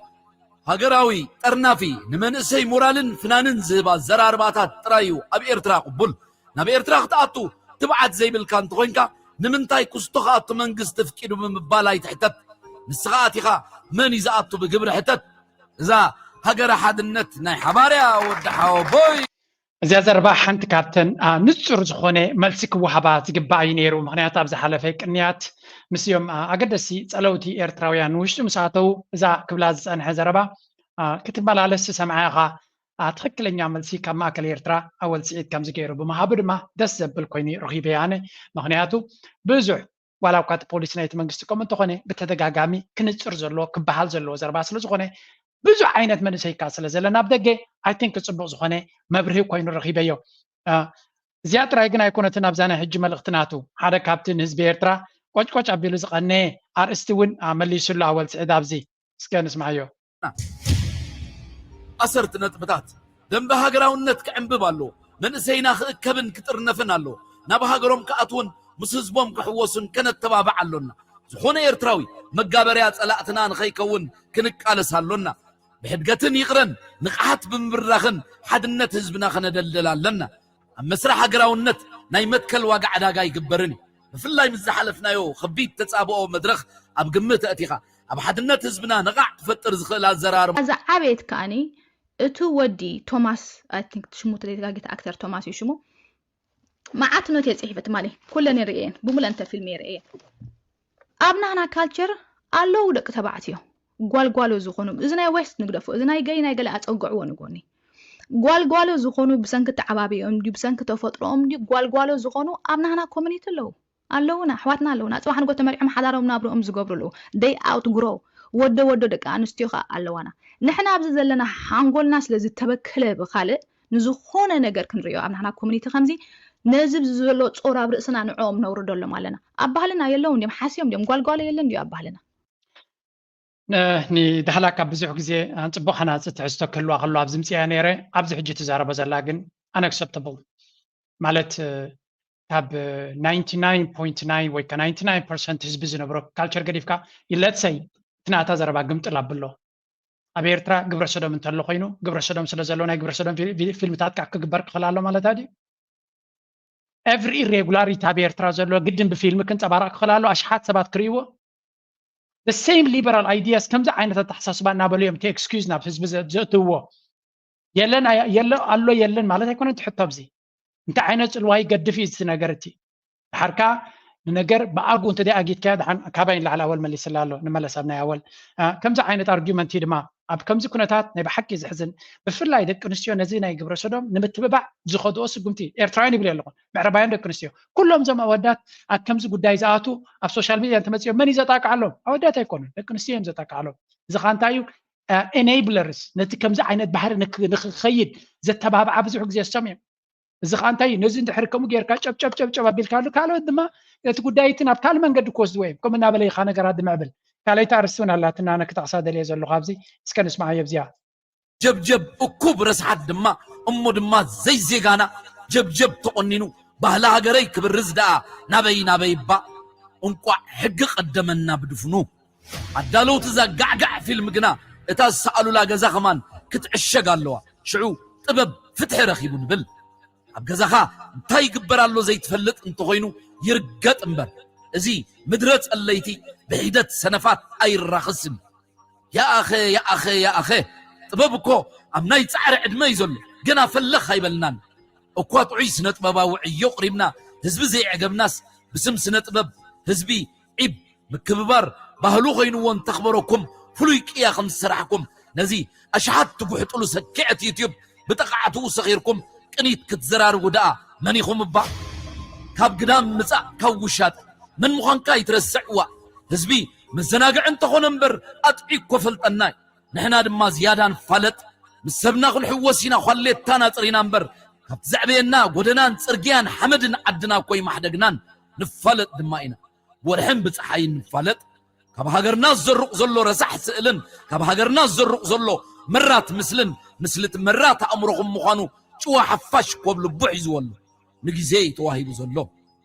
ሃገራዊ፣ ጠርናፊ፣ ንመንእሰይ ሞራልን ፍናንን ዝህብ ኣዘራርባታት ጥራይ እዩ ኣብ ኤርትራ ቅቡል። ናብ ኤርትራ ክትኣቱ ትብዓት ዘይብልካ እንተኾይንካ፣ ንምንታይ ኩስቶ ክኣቱ መንግስቲ ኣፍቂዱ ብምባል ኣይትሕተት። ንስኻ ኣቲኻ መን እዩ ዝኣቱ ብግብሪ ሕተት። እዛ ሃገረ ሓድነት ናይ ሓባር እያ ወዲ ሓወቦይ። እዚኣ ዘረባ ሓንቲ ካብተን፣ አ፣ ንጹር ዝኾነ መልሲ ክወሃባ ዝግባእ እዩ ነይሩ። ምኽንያቱ ኣብ ዝሓለፈ ቅንያት ምስዮም፣ አ፣ ኣገደስቲ ጸለውቲ ኤርትራውያን ንውሽጢ ምስ ኣተዉ እዛ ክብላ ዝጸንሐ ዘረባ፣ አ፣ ክትመላለስ ዝሰምዓ ኢኻ። አ፣ ትኽክለኛ መልሲ ካብ ማእከል ኤርትራ ኣወል ስዒድ ከምዚ ገይሩ ብምሃቡ ድማ ደስ ዘብል ኮይኑ ረኺበያ ኣነ። ምኽንያቱ ብዙሕ ዋላ እኳ እቲ ፖሊሲ ናይቲ መንግስቲ ከምኡ እንተኾነ ብተደጋጋሚ ክንጽር ዘለዎ ክበሃል ዘለዎ ዘረባ ስለ ዝኾነ ብዙሕ ዓይነት መንእሰይ እካ ስለ ዘለና ኣብ ደገ I think ጽቡቕ ዝኾነ መብርሂ ኮይኑ ረኺበዮ። አ፣ እዚኣ ጥራይ ግን ኣይኮነትን ኣብዛ ናይ ሕጂ መልእኽቲ ናቱ። ሓደ ካብቲ ንህዝቢ ኤርትራ ቆጭቆጭ ኣቢሉ ዝቐነየ ኣርእስቲ እውን፣ አ፣ መሊሱሉ ኣወል ስዒድ ኣብዚ። እስከ ንስማዓዮ። ዓሰርተ ነጥብታት። ደንበ ሃገራውነት ክዕንብብ ኣለዎ። መንእሰይና ክእከብን ክጥርነፍን ኣለዎ። ናብ ሃገሮም ክኣትዉን ምስ ህዝቦም ክሕወሱን ከነተባብዕ ኣሎና። ዝኾነ ኤርትራዊ መጋበርያ ጸላእትና ንኸይከውን ክንቃለስ ኣሎና። ብሕድገትን ይቕረን ንቕሓት ብምብራኽን ሓድነት ህዝብና ከነደልድል ኣለና። ኣብ መስርሕ ሃገራውነት ናይ መትከል ዋጋ ዕዳጋ ኣይግበርን እዩ። ብፍላይ ምስ ዝሓለፍናዮ ከቢድ ተጻብኦ መድረኽ ኣብ ግምት ኣእቲኻ፣ ኣብ ሓድነት ህዝብና ነቓዕ ክፈጥር ዝኽእል ኣዘራርባ። እዛ ዓቤት ከኣኒ እቲ ወዲ ቶማስ፣ I think ሽሙ ተዘይተጋጊተ፣ ኣክተር ቶማስ እዩ ሽሙ። መዓት ኖት እየ ጽሒፈ ትማሊ። ኩለን እየ ርእየን፣ ብሙለንተ ፊልም እየ ርእየን። ኣብ ናህና ካልቸር ኣለዉ ደቂ ተባዕትዮ ጓልጓሎ ዝኾኑ፣ እዚ ናይ ዌስት ንግደፎ፣ እዚ ናይ ገይ ናይ ገለ ኣጸግዕዎ ንጎኒ። ጓልጓሎ ዝኾኑ ብሰንኪ ተዓባቢኦም ድዩ፣ ብሰንኪ ተፈጥሮኦም ድዩ፣ ጓልጓሎ ዝኾኑ ኣብ ናህና ኮሚኒቲ ኣለዉ። ኣለዉና፣ ኣሕዋትና ኣለዉና። ጽባሕ ንጎ ተመሪዖም ሓዳሮም ናብርኦም ዝገብሩ ኣለዉ። They outgrow። ወዶ ወዶ ደቂ ኣንስትዮ ከኣ ኣለዋና። ንሕና ኣብዚ ዘለና ሓንጎልና ስለ ዝተበከለ ብኻልእ ንዝኾነ ነገር ክንርእዮ ኣብ ናህና ኮሚኒቲ ከምዚ ነዚ ኣብዚ ዘሎ ጾር ኣብ ርእስና ንዕኦም ነውርደሎም ኣለና። ኣብ ባህልና የለውን ድዮም? ሓስዮም ድዮም? ጓልጓሎ የለን ድዩ ኣብ ባህልና? ን-፣ ንዳህላክ ኣብ ብዙሕ ግዜ፣ አ፣ ጽቡቕ ሃናጺ ትሕዝቶ ክህልዋ ከሎ ኣብ ዝምጽእያ ነይረ። ኣብዚ ሕጂ ትዛረቦ ዘላ ግን unacceptable። ማለት፣ እ፣ ካብ፣ እ፣ ናይንቲ ናይን ፖይንት ናይን ወይ ከ ናይንቲ ናይን ፐርሰንት ህዝቢ ዝነብሮ ካልቸር ገዲፍካ፣ let's say፣ እቲ ናታ ዘረባ ግምጥል ኣብሎ። ኣብ ኤርትራ ግብረ ሰዶም እንተሎ ኮይኑ፣ ግብረ ሰዶም ስለ ዘሎ ናይ ግብረ ሰዶም ፊ-፣ ፊ-፣ ፊልምታት ከኣ ክግበር ክኽእል ኣሎ ማለት ድዩ? ኤቭሪ ኢሬጉላሪቲ ኣብ ኤርትራ ዘሎ ግድን ብፊልም ክንጸባረቕ ክኽእል ኣሎ፣ ኣሽሓት ሰባት ክርእይዎ። The same liberal ideas ከምዚ ዓይነት ኣተሓሳስባ እናበሉ እዮም እቲ ኤክስኪዩዝ ናብ ህዝቢ ዘ-፣ ዘእትውዎ። የለን ኣያ-፣ የለ ኣሎ የለን ማለት ኣይኮነን እቲ ሕቶ ኣብዚ። እንታይ ዓይነት ጽልዋ ይገድፍ እዩ እቲ ነገር እቲ? ድሓር ከኣ ንነገር ብኣግኡ እንተ ኣጊድካዮ ድሓን ካባይ ንላዕሊ ኣወል መሊስላ ኣሎ። ንመለስ ኣብ ናይ ኣወል ከምዚ ዓይነት ኣርጊመንት እዩ ድማ ኣብ ከምዚ ኩነታት ናይ ብሓቂ ዘሕዝን። ብፍላይ ደቂ ኣንስትዮ ነዚ ናይ ግብረ ሰዶም ንምትብባዕ ዝኸድኦ ስጉምቲ ኤርትራውያን ይብል ኣለኹ። ምዕራባውያን ደቂ ኣንስትዮ ኩሎም እዞም ኣወዳት ኣብ ከምዚ ጉዳይ ዝኣቱ ኣብ ሶሻል ሚድያ እንተመፅኦም መን እዩ ዘጣቅዓሎም? ኣወዳት ኣይኮኑን፣ ደቂ ኣንስትዮ እዮም ዘጣቅዓሎም። እዚ ከዓ እንታይ እዩ? ኤኔብለርስ፣ ነቲ ከምዚ ዓይነት ባህሪ ንክ- ንክኸይድ ዘተባብዓ ብዙሕ ግዜ እሶም እዮም። እዚ ከዓ እንታይ እዩ? ነዚ እንድሕር ከምኡ ጌርካ ጨብጨብ ጨብጨብ ኣቢልካሉ፣ ካልኦት ድማ እቲ ጉዳይ እቲ ናብ ካልእ መንገዲ ክወስድዎ እዮም። ከምኡ እናበለ ኢኻ ነገራት ዝምዕብል። ካልኣይቲ ኣርእስቲ እውን ኣላትና፣ ኣነ ክጠቕሳ ደልየ ዘለኹ ኣብዚ፣ እስከ ንስምዓዮ። ኣብዚኣ ጀብጀብ እኩብ ረስሓት ድማ እሞ ድማ ዘይዜጋና ጀብጀብ ተቖኒኑ ባህሊ ሃገረይ ክብርዝ ደኣ ናበይ ናበይ እባ እንቋዕ ሕጊ ቀደመና ብድፍኑ ኣዳለውቲ እዛ ጋዕጋዕ ፊልም ግና እታ ዝሰኣሉላ ገዛ ኸማን ክትዕሸግ ኣለዋ ሽዑ ጥበብ ፍትሒ ረኺቡ ንብል ኣብ ገዛኻ እንታይ ይግበር ኣሎ ዘይትፈልጥ እንተኾይኑ ይርገጥ እምበር እዚ ምድረ ጸለይቲ ብሒደት ሰነፋት ኣይራኸስን ይኣኸ ይኣኸ ይኣኸ ጥበብ እኮ ኣብ ናይ ጻዕሪ ዕድመ እዩ ዘሎ ገና ፈለኽ ኣይበልናን እኳ ጥዑይ ስነ ጥበባዊ ዕዮ ቅሪብና ህዝቢ ዘየዕገብናስ ብስም ስነ ጥበብ ህዝቢ ዒብ ምክብባር ባህሉ ኮይንዎ እንተኽበረኩም ፍሉይ ቅያ ከም ዝሰራሕኩም ነዚ ኣሽሓት ትጉሕጥሉ ሰኪዐት ዩትዩብ ብጠቓዕትኡ ሰኺርኩም ቅኒት ክትዘራርቡ ደኣ መን ኢኹም እባ ካብ ግዳም ምጻእ ካብ ውሻጠ መን ምዃንካ ይትረስዕ እዋ ህዝቢ መዘናግዒ እንተኾነ እምበር ኣጥዒ እኮ ፈልጠና እዩ ንሕና ድማ ዝያዳ ንፋለጥ ምስ ሰብና ክንሕወስ ኢና ኳሌታና ጽሪና እምበር ካብቲ ዘዕበየና ጎደናን ጽርግያን ሓመድን ዓድና እኮ ይማሕደግናን ንፋለጥ ድማ ኢና ብወርሕን ብጸሓይን ንፋለጥ ካብ ሃገርና ዝዘርቕ ዘሎ ረሳሕ ስእልን ካብ ሃገርና ዝዘርቕ ዘሎ መራት ምስልን ምስልቲ መራት ኣእምሮኹም ምዃኑ ጭዋ ሓፋሽ ኮብ ልቡ ሒዝዎ ኣሎ ንግዜ እዩ ተዋሂቡ ዘሎ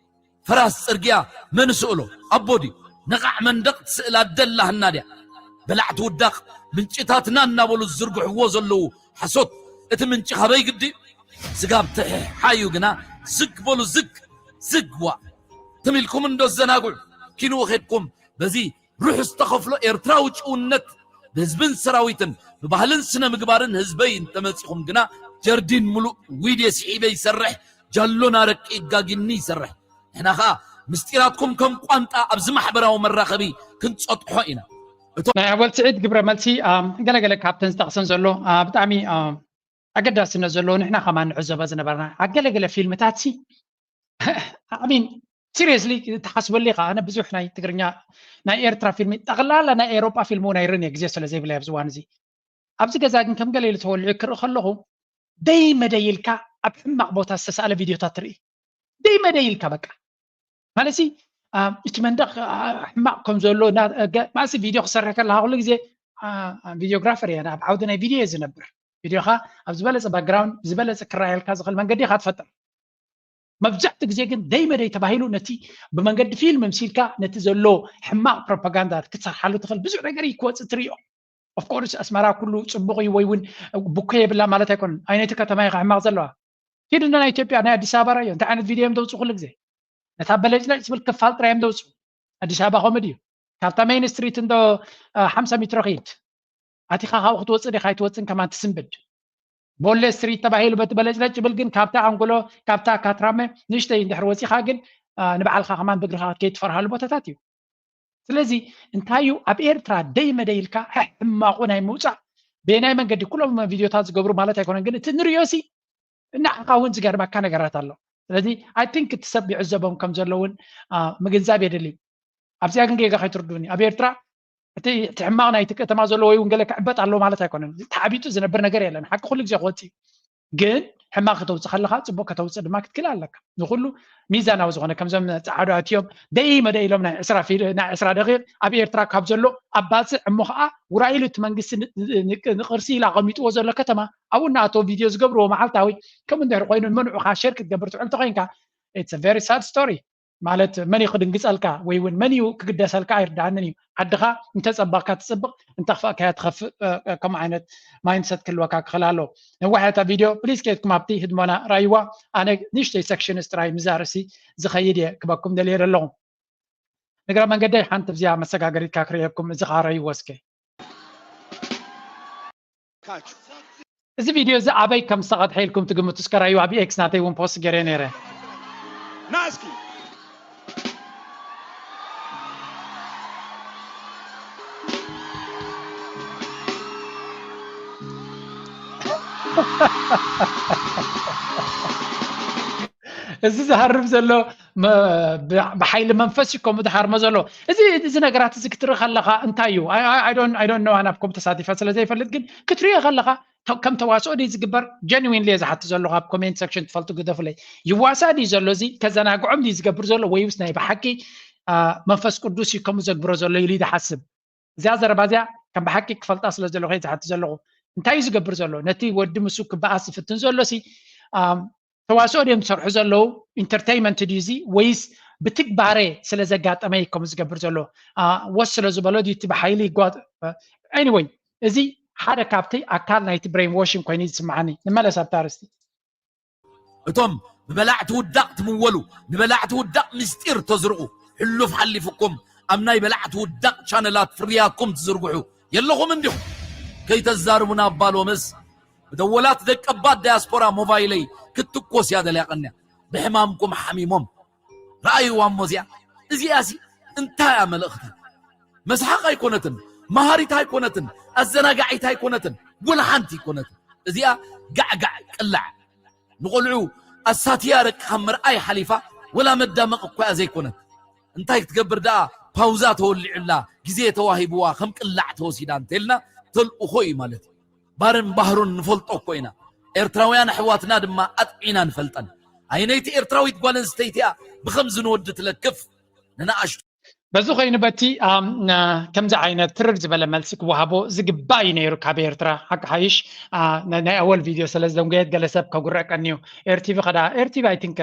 ፈራስ ጽርግያ መን ስእሎ ኣቦ ድዩ ነቓዕ መንደቕ ትስእል ኣደ ኣላህና ድያ በላዕቲ ውዳቕ ምንጭታትና እናበሉ ዝዝርግሕዎ ዘለዉ ሓሶት እቲ ምንጪ ካበይ ግዲ ስጋብ ትሕሓዩ ግና ዝግ በሉ ዝግ ዝግ ዋ ትም ኢልኩም እንዶ ዘናግዑ ኪንኡ ኸድኩም በዚ ሩሑስ ዝተኸፍሎ ኤርትራዊ ጭውነት ብህዝብን ሰራዊትን ብባህልን ስነ ምግባርን ህዝበይ እንተመፂኹም ግና ጀርዲን ሙሉእ ዊድ የስሒበ ይሰርሕ ጃሎን ኣረቂ ጋጊኒ ይሰርሕ ንሕና ኸዓ ምስጢራትኩም ከም ቋንጣ ኣብዚ ማሕበራዊ መራኸቢ ክንፀጥሖ ኢና እቶም ናይ ኣወል ስዒድ ግብረ መልሲ ገለገለ ካብተን ዝጠቕሰን ዘሎ ብጣዕሚ ኣገዳስነት ዘለዎ ንሕና ከማን ንዕዘቦ ዝነበርና ኣብ ገለገለ ፊልምታት ሲ ኣሚን ሲሪየስሊ ተሓስበሉ ኢኻ ኣነ ብዙሕ ናይ ትግርኛ ናይ ኤርትራ ፊልሚ ጠቕላላ ናይ ኤሮጳ ፊልም እውን ኣይርን እየ ግዜ ስለ ዘይብለይ ኣብዚ እዋን እዚ ኣብዚ ገዛ ግን ከም ገለ ኢሉ ተወሊዑ ክርኢ ከለኹ ደይ መደይ ኢልካ ኣብ ሕማቕ ቦታ ዝተሳእለ ቪድዮታት ትርኢ ደይ መደይ ኢልካ በቃ ማለት እቲ መንደቕ ሕማቕ ከም ዘሎ ማእሲ ቪድዮ ክሰርሕ ከለካ ኩሉ ግዜ ቪዲዮግራፈር እየ ኣብ ዓውዲ ናይ ቪድዮ እየ ዝነብር ቪድዮኻ ኣብ ዝበለፀ ባክግራውንድ ዝበለፀ ክረኣየልካ ዝኽእል መንገዲ ኢኻ ትፈጥር መብዛሕትኡ ግዜ ግን ደይ መደይ ተባሂሉ ነቲ ብመንገዲ ፊልም ምሲልካ ነቲ ዘሎ ሕማቕ ፕሮፓጋንዳ ክትሰርሓሉ ትኽእል ብዙሕ ነገር እዩ ክወፅእ ትሪኦ ኦፍኮርስ ኣስመራ ኩሉ ፅቡቕ እዩ ወይ እውን ቡኮ የብላ ማለት ኣይኮነን ኣይነቲ ከተማ ኢኻ ሕማቕ ዘለዋ ኪድ እንዶ ናይ ኢትዮጵያ ናይ ኣዲስ ኣበባ ራዮ እንታይ ዓይነት ቪድዮ እዮም ዘውፅኡ ኩሉ ግዜ ነታ በለጭለጭ ትብል ክፋል ጥራይ እዮም ዘውፅኡ ኣዲስ ኣበባ ከምኡ ድዩ ካብታ ሜይን ስትሪት እንዶ ሓምሳ ሚትሮ ኪድ ኣቲኻ ካብኡ ክትወፅእ ዲኻ ኣይትወፅን ከማን ትስንብድ ቦሌ ስትሪት ተባሂሉ በቲ በለጭለጭ ይብል ግን ካብታ ኣንጎሎ ካብታ ካትራመ ንእሽተይ እንድሕር ወፂኻ ግን ንባዕልካ ከማን ብእግርካ ክትከይድ ትፈርሃሉ ቦታታት እዩ ስለዚ እንታይ እዩ ኣብ ኤርትራ ደይ መደይ ኢልካ ሕማቑ ናይ ምውፃእ በየናይ መንገዲ ኩሎም ቪድዮታት ዝገብሩ ማለት ኣይኮነን ግን እቲ ንሪኦ ሲ ንዓኻ እውን ዝገርመካ ነገራት ኣሎ ስለዚ ኣይ ቲንክ እቲ ሰብ ይዕዘቦም ከም ዘሎ እውን ምግንዛብ የድሊ ኣብዚኣ ግን ጌጋ ከይትርዱኒ ኣብ ኤርትራ እቲ ሕማቕ ናይቲ ከተማ ዘሎ ወይ እውን ገለ ክዕበጥ ኣለዎ ማለት ኣይኮነን ተዓቢጡ ዝነብር ነገር የለን ሓቂ ኩሉ ግዜ ክወፅእ ግን ሕማቕ ከተውፅእ ከለካ ፅቡቅ ከተውፅእ ድማ ክትክእል ኣለካ ንኩሉ ሚዛናዊ ዝኮነ ከምዞም ፀዓዱ ኣትዮም ደይ መደ ኢሎም ናይ ዕስራ ደቂቅ ኣብ ኤርትራ ካብ ዘሎ ኣብ ባፅዕ እሞ ከዓ ውራኢሉ እቲ መንግስቲ ንቅርሲ ኢላ ኣቀሚጥዎ ዘሎ ከተማ ኣብኡ እናኣተው ቪድዮ ዝገብርዎ መዓልታዊ ከምኡ እንድሕር ኮይኑ ንመንዑካ ሸር ክትገብር ትውዕል ተኮይንካ it's a very sad story ማለት መን እዩ ክድንግፀልካ ወይ እውን መን እዩ ክግደሰልካ ኣይርዳኣንን እዩ ዓድኻ እንተፀበቕካ ትፅብቕ እንተኽፈእካያ ትኸፍእ ከምኡ ዓይነት ማይንድሰት ክህልወካ ክኽእል ኣለዎ ነዋሕ እታ ቪድዮ ፕሊዝ ከይድኩም ኣብቲ ህድሞና ራይዋ ኣነ ንሽተይ ሰክሽንስ ጥራይ ምዛ ርእሲ ዝኸይድ እየ ክበኩም ደልየ ዘለኹ እግረ መንገደይ ሓንቲ ብዚኣ መሰጋገሪትካ ክርእየኩም እዚ ከዓ ረይዎ እስከ እዚ ቪድዮ እዚ ኣበይ ከም ዝተቐድሐ ኢልኩም ትግምቱ እስከ ራይዋ ኣብ ኤክስ ናተይ እውን ፖስት ገይረ ነይረ ናስኪ እዚ ዝሃርም ዘሎ መ- ብ- ብሓይሊ መንፈስ እዩ ከምኡ ዝሃርሞ ዘሎ። እዚ እዚ ነገራት እዚ ክትርኢ ከለኻ እንታይ እዩ? I don't know፣ ኣነ ኣብ ከምኡ ተሳቲፈ ስለ ዘይፈልጥ፣ ግን ክትሪኦ ከለኻ ተ- ከም ተዋስኦ ድዩ ዝግበር? ጀንዊንሊ እየ ዝሓቲ ዘለኹ። ኣብ ኮሜንት ሴክሽን ትፈልጡ ግደፉለይ። ይዋሳእ ድዩ ዘሎ? እዚ ከዘናግዖም ድዩ ዝገብር ዘሎ? ወይስ ናይ ብሓቂ መንፈስ ቅዱስ እዩ ከምኡ ዘግብሮ ዘሎ ኢሉ እዩ ዝሓስብ? እዚኣ ዘረባ እዚኣ ከም ብሓቂ ክፈልጣ ስለ ዘለኹ እየ ዝሓቲ ዘለኹ። እንታይ እዩ ዝገብር ዘሎ? ነቲ ወዲ ምስኡ ክበኣስ ዝፍትን ዘሎ ሲ ተዋስኦ ድዮም ዝሰርሑ ዘለዉ? ኢንተርቴይመንት ድዩ እዚ ወይስ ብትግባረ ስለ ዘጋጠመ እዩ ከምኡ ዝገብር ዘሎ? ወስ ስለ ዝበሎ ድዩ እቲ ብሓይሊ ይጓ- ኤኒወይ፣ እዚ ሓደ ካብቲ ኣካል ናይቲ ብሬን ዎሽን ኮይኑ እዩ ዝስምዓኒ። ንመለስ ኣብታ ኣርእስቲ። እቶም ብበላዕቲ ውዳቕ ትምወሉ፣ ንበላዕቲ ውዳቕ ምስጢር ተዝርቑ፣ ሕሉፍ ሓሊፍኩም ኣብ ናይ በላዕቲ ውዳቕ ቻነላት ፍርያኩም ትዝርግሑ የለኹም እንዲኹም። ከይተዛርቡና እባ ሎምስ ብደወላት ደቀባት ዳያስፖራ ሞባይለይ ክትኮስ እያ ደልያ ቀንያ። ብሕማምኩም ሓሚሞም። ረኣይዋ እሞ እዚኣ፣ እዚኣሲ እንታይ እያ መልእኽታ? መስሓቕ ኣይኮነትን፣ መሃሪት ኣይኮነትን፣ ኣዘናጋዒት ኣይኮነትን፣ ወላ ሓንቲ ኣይኮነትን። እዚኣ ጋዕጋዕ ቅላዕ ንቆልዑ ኣሳትያ ደቅኻ ምርኣይ ሓሊፋ ወላ መዳመቕ እኳ እያ ዘይኮነት። እንታይ ክትገብር ደኣ ፓውዛ ተወሊዑላ ግዜ ተዋሂብዋ ከም ቅላዕ ተወሲዳ እንተልና ተልእኾ እዩ ማለት እዩ። ባርን ባህሩን ንፈልጦ እኮ ኢና። ኤርትራውያን ኣሕዋትና ድማ ኣጥዒና ንፈልጠን። ኣይነይቲ ኤርትራዊት ጓል ኣንስተይቲ እያ ብኸምዚ ንወዲ ትለክፍ ንንኣሽቱ በዚ ኮይኑ በቲ ከምዚ ዓይነት ትርር ዝበለ መልሲ ክወሃቦ ዝግባእ እዩ ነይሩ ካብ ኤርትራ። ሓቂ ሓይሽ ናይ ኣወል ቪድዮ ስለ ዝደንጎየት ገለ ሰብ ከጉረቀኒ እዩ። ኤርቲቪ ከዳ ኤርቲቪ ኣይ ቲንክ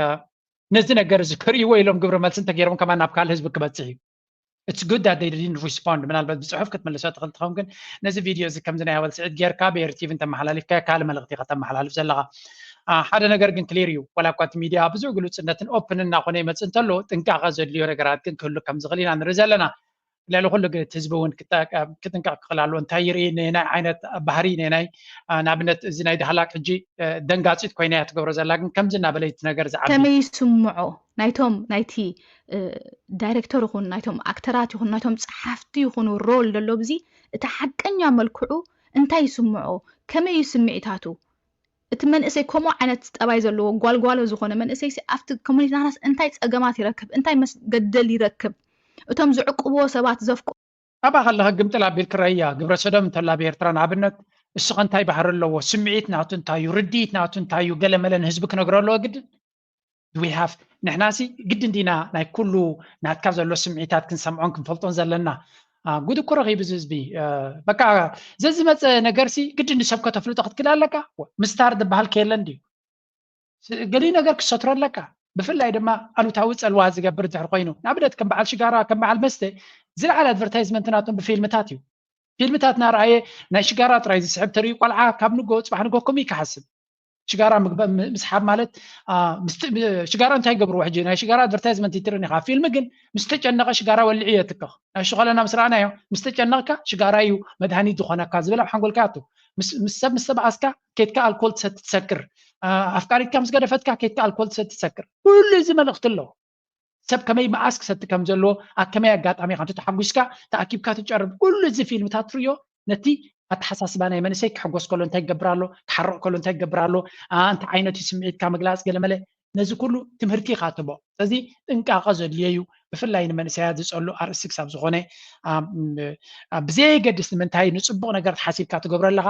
ነዚ ነገር እዚ ክርእይዎ ኢሎም ግብረ መልሲ እንተገይሮም ከማን ናብ ካልእ ህዝቢ ክበፅሕ እዩ። It's good that they didn't respond። ምናልባት ብፅሑፍ ክትምልሶ ትኽእል ትኸውን፣ ግን ነዚ ቪድዮ እዚ ከምዚ ናይ ኣወል ስዒድ ጌርካ ብኤርቲቪ እንተመሓላሊፍካ ካልእ መልእኽቲ ኢኻ ተመሓላልፍ ዘለኻ። ሓደ ነገር ግን ክሊር እዩ። ዋላ እኳ እቲ ሚድያ ብዙሕ ግሉፅነትን ኦፕን እናኾነ ይመፅእ እንተሎ ጥንቃቐ ዘድልዮ ነገራት ግን ክህሉ ከም ዝኽእል ኢና ንርኢ ዘለና። ልዕሊ ኩሉ ግን እቲ ህዝቢ እውን ክጥንቀቕ ክኽእል ኣለዎ። እንታይ ይርኢ፣ ነናይ ዓይነት ባህሪ ነናይ ንኣብነት እዚ ናይ ዳህላክ ሕጂ ደንጋፂት ኮይና እያ ትገብሮ ዘላ፣ ግን ከምዚ እናበለ እቲ ነገር ዝዓቢ ከመይ ይስምዖ ናይቶም ናይቲ ዳይሬክተር ይኹን ናይቶም ኣክተራት ይኹን ናይቶም ፀሓፍቲ ይኹኑ ሮል ዘሎ ብዚ እቲ ሓቀኛ መልክዑ እንታይ ይስምዖ? ከመይ እዩ ስምዒታቱ? እቲ መንእሰይ ከምኡ ዓይነት ጠባይ ዘለዎ ጓልጓሎ ዝኾነ መንእሰይ ሲ ኣብቲ ኮሚኒቲናስ እንታይ ፀገማት ይረክብ? እንታይ መስገደል ይረክብ? እቶም ዝዕቅብዎ ሰባት ዘፍቅሩ ኣብኣ ከለኻ ግምጥል ኣቢልክ ረእያ። ግብረ ሰዶም እንተላ ኣብ ኤርትራ ንኣብነት እስኸ እንታይ ባህሪ ኣለዎ? ስምዒት ናቱ እንታይ እዩ? ርድኢት ናቱ እንታይ እዩ? ገለ መለ ንህዝቢ ክነግሮ ኣለዎ ግድን? We have ንሕናሲ ግድን ዲና ናይ ኩሉ ናትካ ዘሎ ስምዒታት ክንሰምዖን ክንፈልጦን ዘለና? ጉድ እኮ ረኺቡ እዚ ህዝቢ። በቃ ዘዝመፀ ነገርሲ ግድን ንሰብ ከተፍልጦ ክትክእል ኣለካ። ምስታር ዝበሃል ከየለን ድዩ? ገሊኡ ነገር ክሰትሮ ኣለካ። ብፍላይ ድማ ኣሉታዊ ፀልዋ ዝገብር ድሕር ኮይኑ ንኣብነት ከም በዓል ሽጋራ ከም በዓል መስተ ዝለዓለ ኣድቨርታይዝመንት ናቶም ብፊልምታት እዩ። ፊልምታት እናረኣየ ናይ ሽጋራ ጥራይ ዝስሕብ ተርኢ ቆልዓ ካብ ንጎ ፅባሕ ንጎ ከምኡ እዩ ክሓስብ። ሽጋራ ምስሓብ ማለት ሽጋራ እንታይ ይገብርዎ ሕጂ? ናይ ሽጋራ ኣድቨርታይዝመንት ይትርን ኢኻ። ፊልም ግን ምስ ተጨነቐ ሽጋራ ወልዒ የትክኽ። ናይ ሽኾለና ምስ ረኣናዮ ምስ ተጨነቕካ ሽጋራ እዩ መድሃኒት ዝኾነካ ዝብል ኣብ ሓንጎልካ ኣቱ። ምስ ሰብ ምስ ተባኣስካ ኬድካ ኣልኮል ትሰቲ ትሰክር። ኣፍቃሪትካ ምስ ገደፈትካ ኬድካ ኣልኮል ትሰቲ ትሰክር። ኩሉ እዚ መልእኽቲ ኣለዎ። ሰብ ከመይ መኣስ ክሰቲ ከም ዘለዎ ኣብ ከመይ ኣጋጣሚ ኢኻ ተተሓጒስካ ተኣኪብካ ትጨርብ። ኩሉ እዚ ፊልምታት ትርእዮ ነቲ ኣተሓሳስባ ናይ መንእሰይ ክሕጎስ ከሎ እንታይ ይገብር ኣሎ፣ ክሓርቕ ከሎ እንታይ ይገብር ኣሎ፣ እንታይ ዓይነት እዩ ስምዒትካ ምግላፅ ገለመለ፣ ነዚ ኩሉ ትምህርቲ ኢኻ ትቦ። ስለዚ ጥንቃቐ ዘድልዮ እዩ፣ ብፍላይ ንመንእሰያት ዝፀሉ ኣርእስቲ ክሳብ ዝኾነ ብዘየገድስ ንምንታይ ንፅቡቕ ነገር ተሓሲብካ ትገብሮ ኣለኻ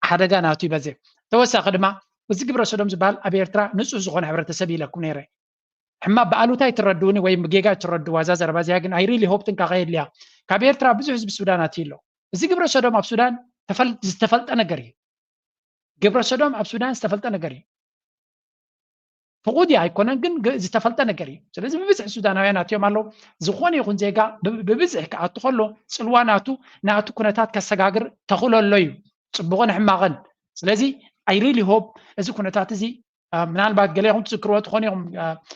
ሓደጋ ናቱ ይበዝሕ። ተወሳኺ ድማ እዚ ግብረ ሰዶም ዝበሃል ኣብ ኤርትራ ንፁህ ዝኾነ ሕብረተሰብ ኢለኩም ነይረ። ሕማ ብኣሉታ ይትረድውኒ ወይም ብጌጋ ይትረድዋ እዛ ዘረባ እዚኣ ግን I really hope ጥንቃቐ የድልያ። ካብ ኤርትራ ብዙሕ ህዝቢ ሱዳን ኣትዩ ኣሎ። እዚ ግብረ ሰዶም ኣብ ሱዳን ዝተፈልጠ ነገር እዩ። ግብረ ሰዶም ኣብ ሱዳን ዝተፈልጠ ነገር እዩ። ፍቑድ እዩ ኣይኮነን ግን ዝተፈልጠ ነገር እዩ። ስለዚ ብብዝሒ ሱዳናውያን ኣትዮም ኣለዉ። ዝኾነ ይኹን ዜጋ ብብዝሒ ክኣቱ ከሎ ፅልዋ ናቱ ናቱ ኩነታት ከሰጋግር ተኽእሎ ኣሎ እዩ፣ ፅቡቕን ሕማቕን። ስለዚ I really hope እዚ ኩነታት እዚ ምናልባት ገሌኹም ትዝክርዎ ትኾኑ ኢኹም።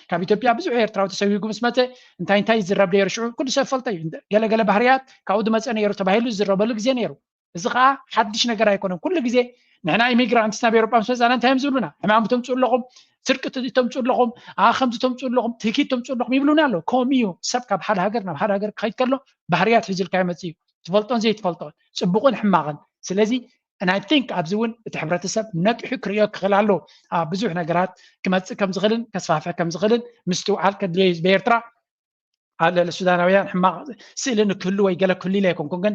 ካብ ኢትዮጵያ ብዙሕ ኤርትራዊ ተሰዊጉ ምስ መፀ እንታይ እንታይ ይዝረብ ነይሩ ሽዑ ኩሉ ሰብ ፈልጦ እዩ። ገለገለ ባህርያት ካብኡ ዝመፀ ነይሩ ተባሂሉ ዝዝረበሉ ግዜ ነይሩ። እዚ ከዓ ሓድሽ ነገር ኣይኮነን። ኩሉ ግዜ ንሕና ኢሚግራንትስ ናብ ኤሮጳ ምስ መፃና እንታይ እዮም ዝብሉና? ሕማም ተምፅኡ ኣለኹም፣ ስርቂ ተምፅኡ ኣለኹም፣ ከምዚ ተምፅኡ ኣለኹም፣ ትህኪት ተምፅኡ ኣለኹም ይብሉና ኣለዉ። ከምኡ እዩ። ሰብ ካብ ሓደ ሃገር ናብ ሓደ ሃገር ክኸይድ ከሎ ባህርያት ሒዙልካ ይመፅእ እዩ። ትፈልጦን ዘይትፈልጦን፣ ፅቡቕን ሕማቕን። ስለዚ And I think ኣብዚ እውን እቲ ሕብረተሰብ ነቂሑ ክርእዮ ክኽእል ኣለዎ። ብዙሕ ነገራት ክመፅእ ከም ዝኽእልን ከስፋሕፍሕ ከም ዝኽእልን ምስትውዓል ከድልዮ እዩ። ብኤርትራ ኣብ ልዕሊ ሱዳናውያን ሕማቕ ስእሊ ንክህሉ ወይ ገለ ክህሉ ኢለ ኣይኮንኩን፣ ግን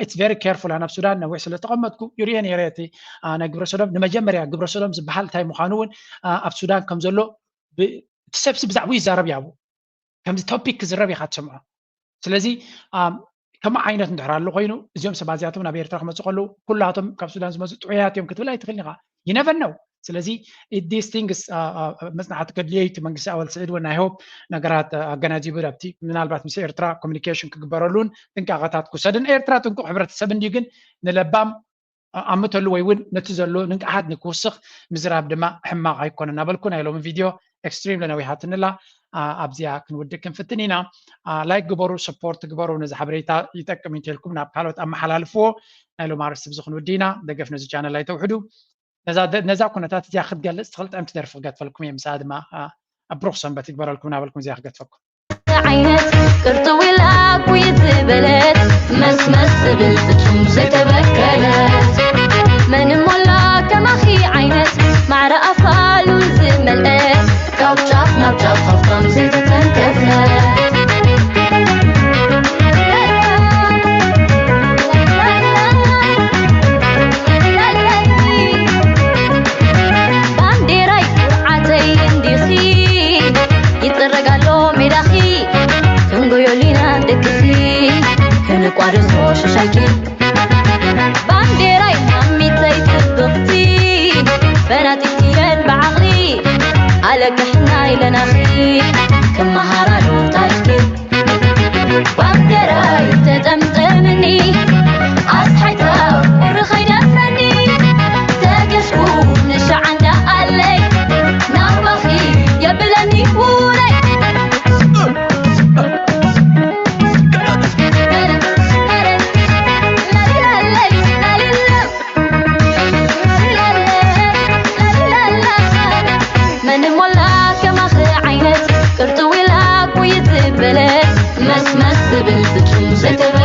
it's very careful። ኣነ ኣብ ሱዳን ነዊሕ ስለ ተቐመጥኩ ይርእዮ ነይረ። እቲ ናይ ግብረ ሰዶም፣ ንመጀመርያ ግብረ ሰዶም ዝበሃል እንታይ ምዃኑ እውን ኣብ ሱዳን ከም ዘሎ እቲ ሰብሲ ብዛዕባኡ ይዛረብ ያቡ ከምዚ ቶፒክ ክዝረብ ኢኻ ትሰምዖ። ስለዚ ከምኡ ዓይነት እንድሕር ኣሎ ኮይኑ እዚኦም ሰባት እዚኣቶም ናብ ኤርትራ ክመፁ ከለዉ ኩላቶም ካብ ሱዳን ዝመፁ ጥዑያት እዮም ክትብል ኣይትኽእልን ኢኻ። You never know። ስለዚ these things መፅናዕቲ ከድልዮ እቲ መንግስቲ ኣወል ስዒድ እውን ናይ ሆፕ ነገራት ኣገናዚቡ ኣብቲ ምናልባት ምስ ኤርትራ ኮሚኒኬሽን ክግበረሉን ጥንቃቐታት ክውሰድን። ኤርትራ ጥንቁቕ ሕብረተሰብ እንድዩ፣ ግን ንለባም ኣምተሉ ወይ እውን ነቲ ዘሎ ንንቅሓት ንክውስኽ ምዝራብ ድማ ሕማቕ ኣይኮነ እናበልኩ ናይ ሎሚ ቪድዮ ኤክስትሪም ለነዊሃትንላ ኣብዚኣ ክንውድእ ክንፍትን ኢና። ላይክ ግበሩ፣ ሰፖርት ግበሩ። ነዚ ሓበሬታ ይጠቅም እንተልኩም ናብ ካልኦት ኣመሓላልፍዎ። ናይ ሎም ኣርስቲ ብዚ ክንውድእ ኢና። ደገፍ ነዚ ቻነል ኣይተውሕዱ። ነዛ ኩነታት እዚኣ ክትገልፅ ትኽእል ጥዕምቲ ደርፊ ክገትፈልኩም እየ። ምሳኣ ድማ ኣብ ብሩኽ ሰንበት ይግበረልኩም እናበልኩም እዚኣ ክገትፈኩም። ዓይነት ቅርጥው ኢላ ጉይ ዝበለት መስመስ ዝብል ፍጹም ዘይተበከለት መን እሞላ ከማኺ ዓይነት ማዕረ ኣፋሉ ዝመልአት ካብ ጫፍ ናብ ጫፍ ሃብታም ዘይተተንከፈት ባንዴራይ ኩርዓተይ እንዲኺ ይጥረግ ኣሎ ሜዳኺ ክንጎዮሊና ደቅኺ ክንቋደሶ ሽሻይኪ ባንዴራይ ማሚተይ ጽብቕቲ ፈናጢትየን ብዓቕሊ ኣለቅሕና ኢለናኺ ክመሃራሉ ታሪኽኪ ባንዴራይ ተጠምጠምኒ ኣስሓይታ ቁሪ ከይደፍረኒ ተገሽኩ ንሻዓንዳ ኣለይ ናባኺ የብለኒ ውረይ መን ሞላ ከማኺ ዓይነት ቅርጥው ኢላ ጉይ ዝበለት መስመስ ዝብል ፍጹም ዘይተበ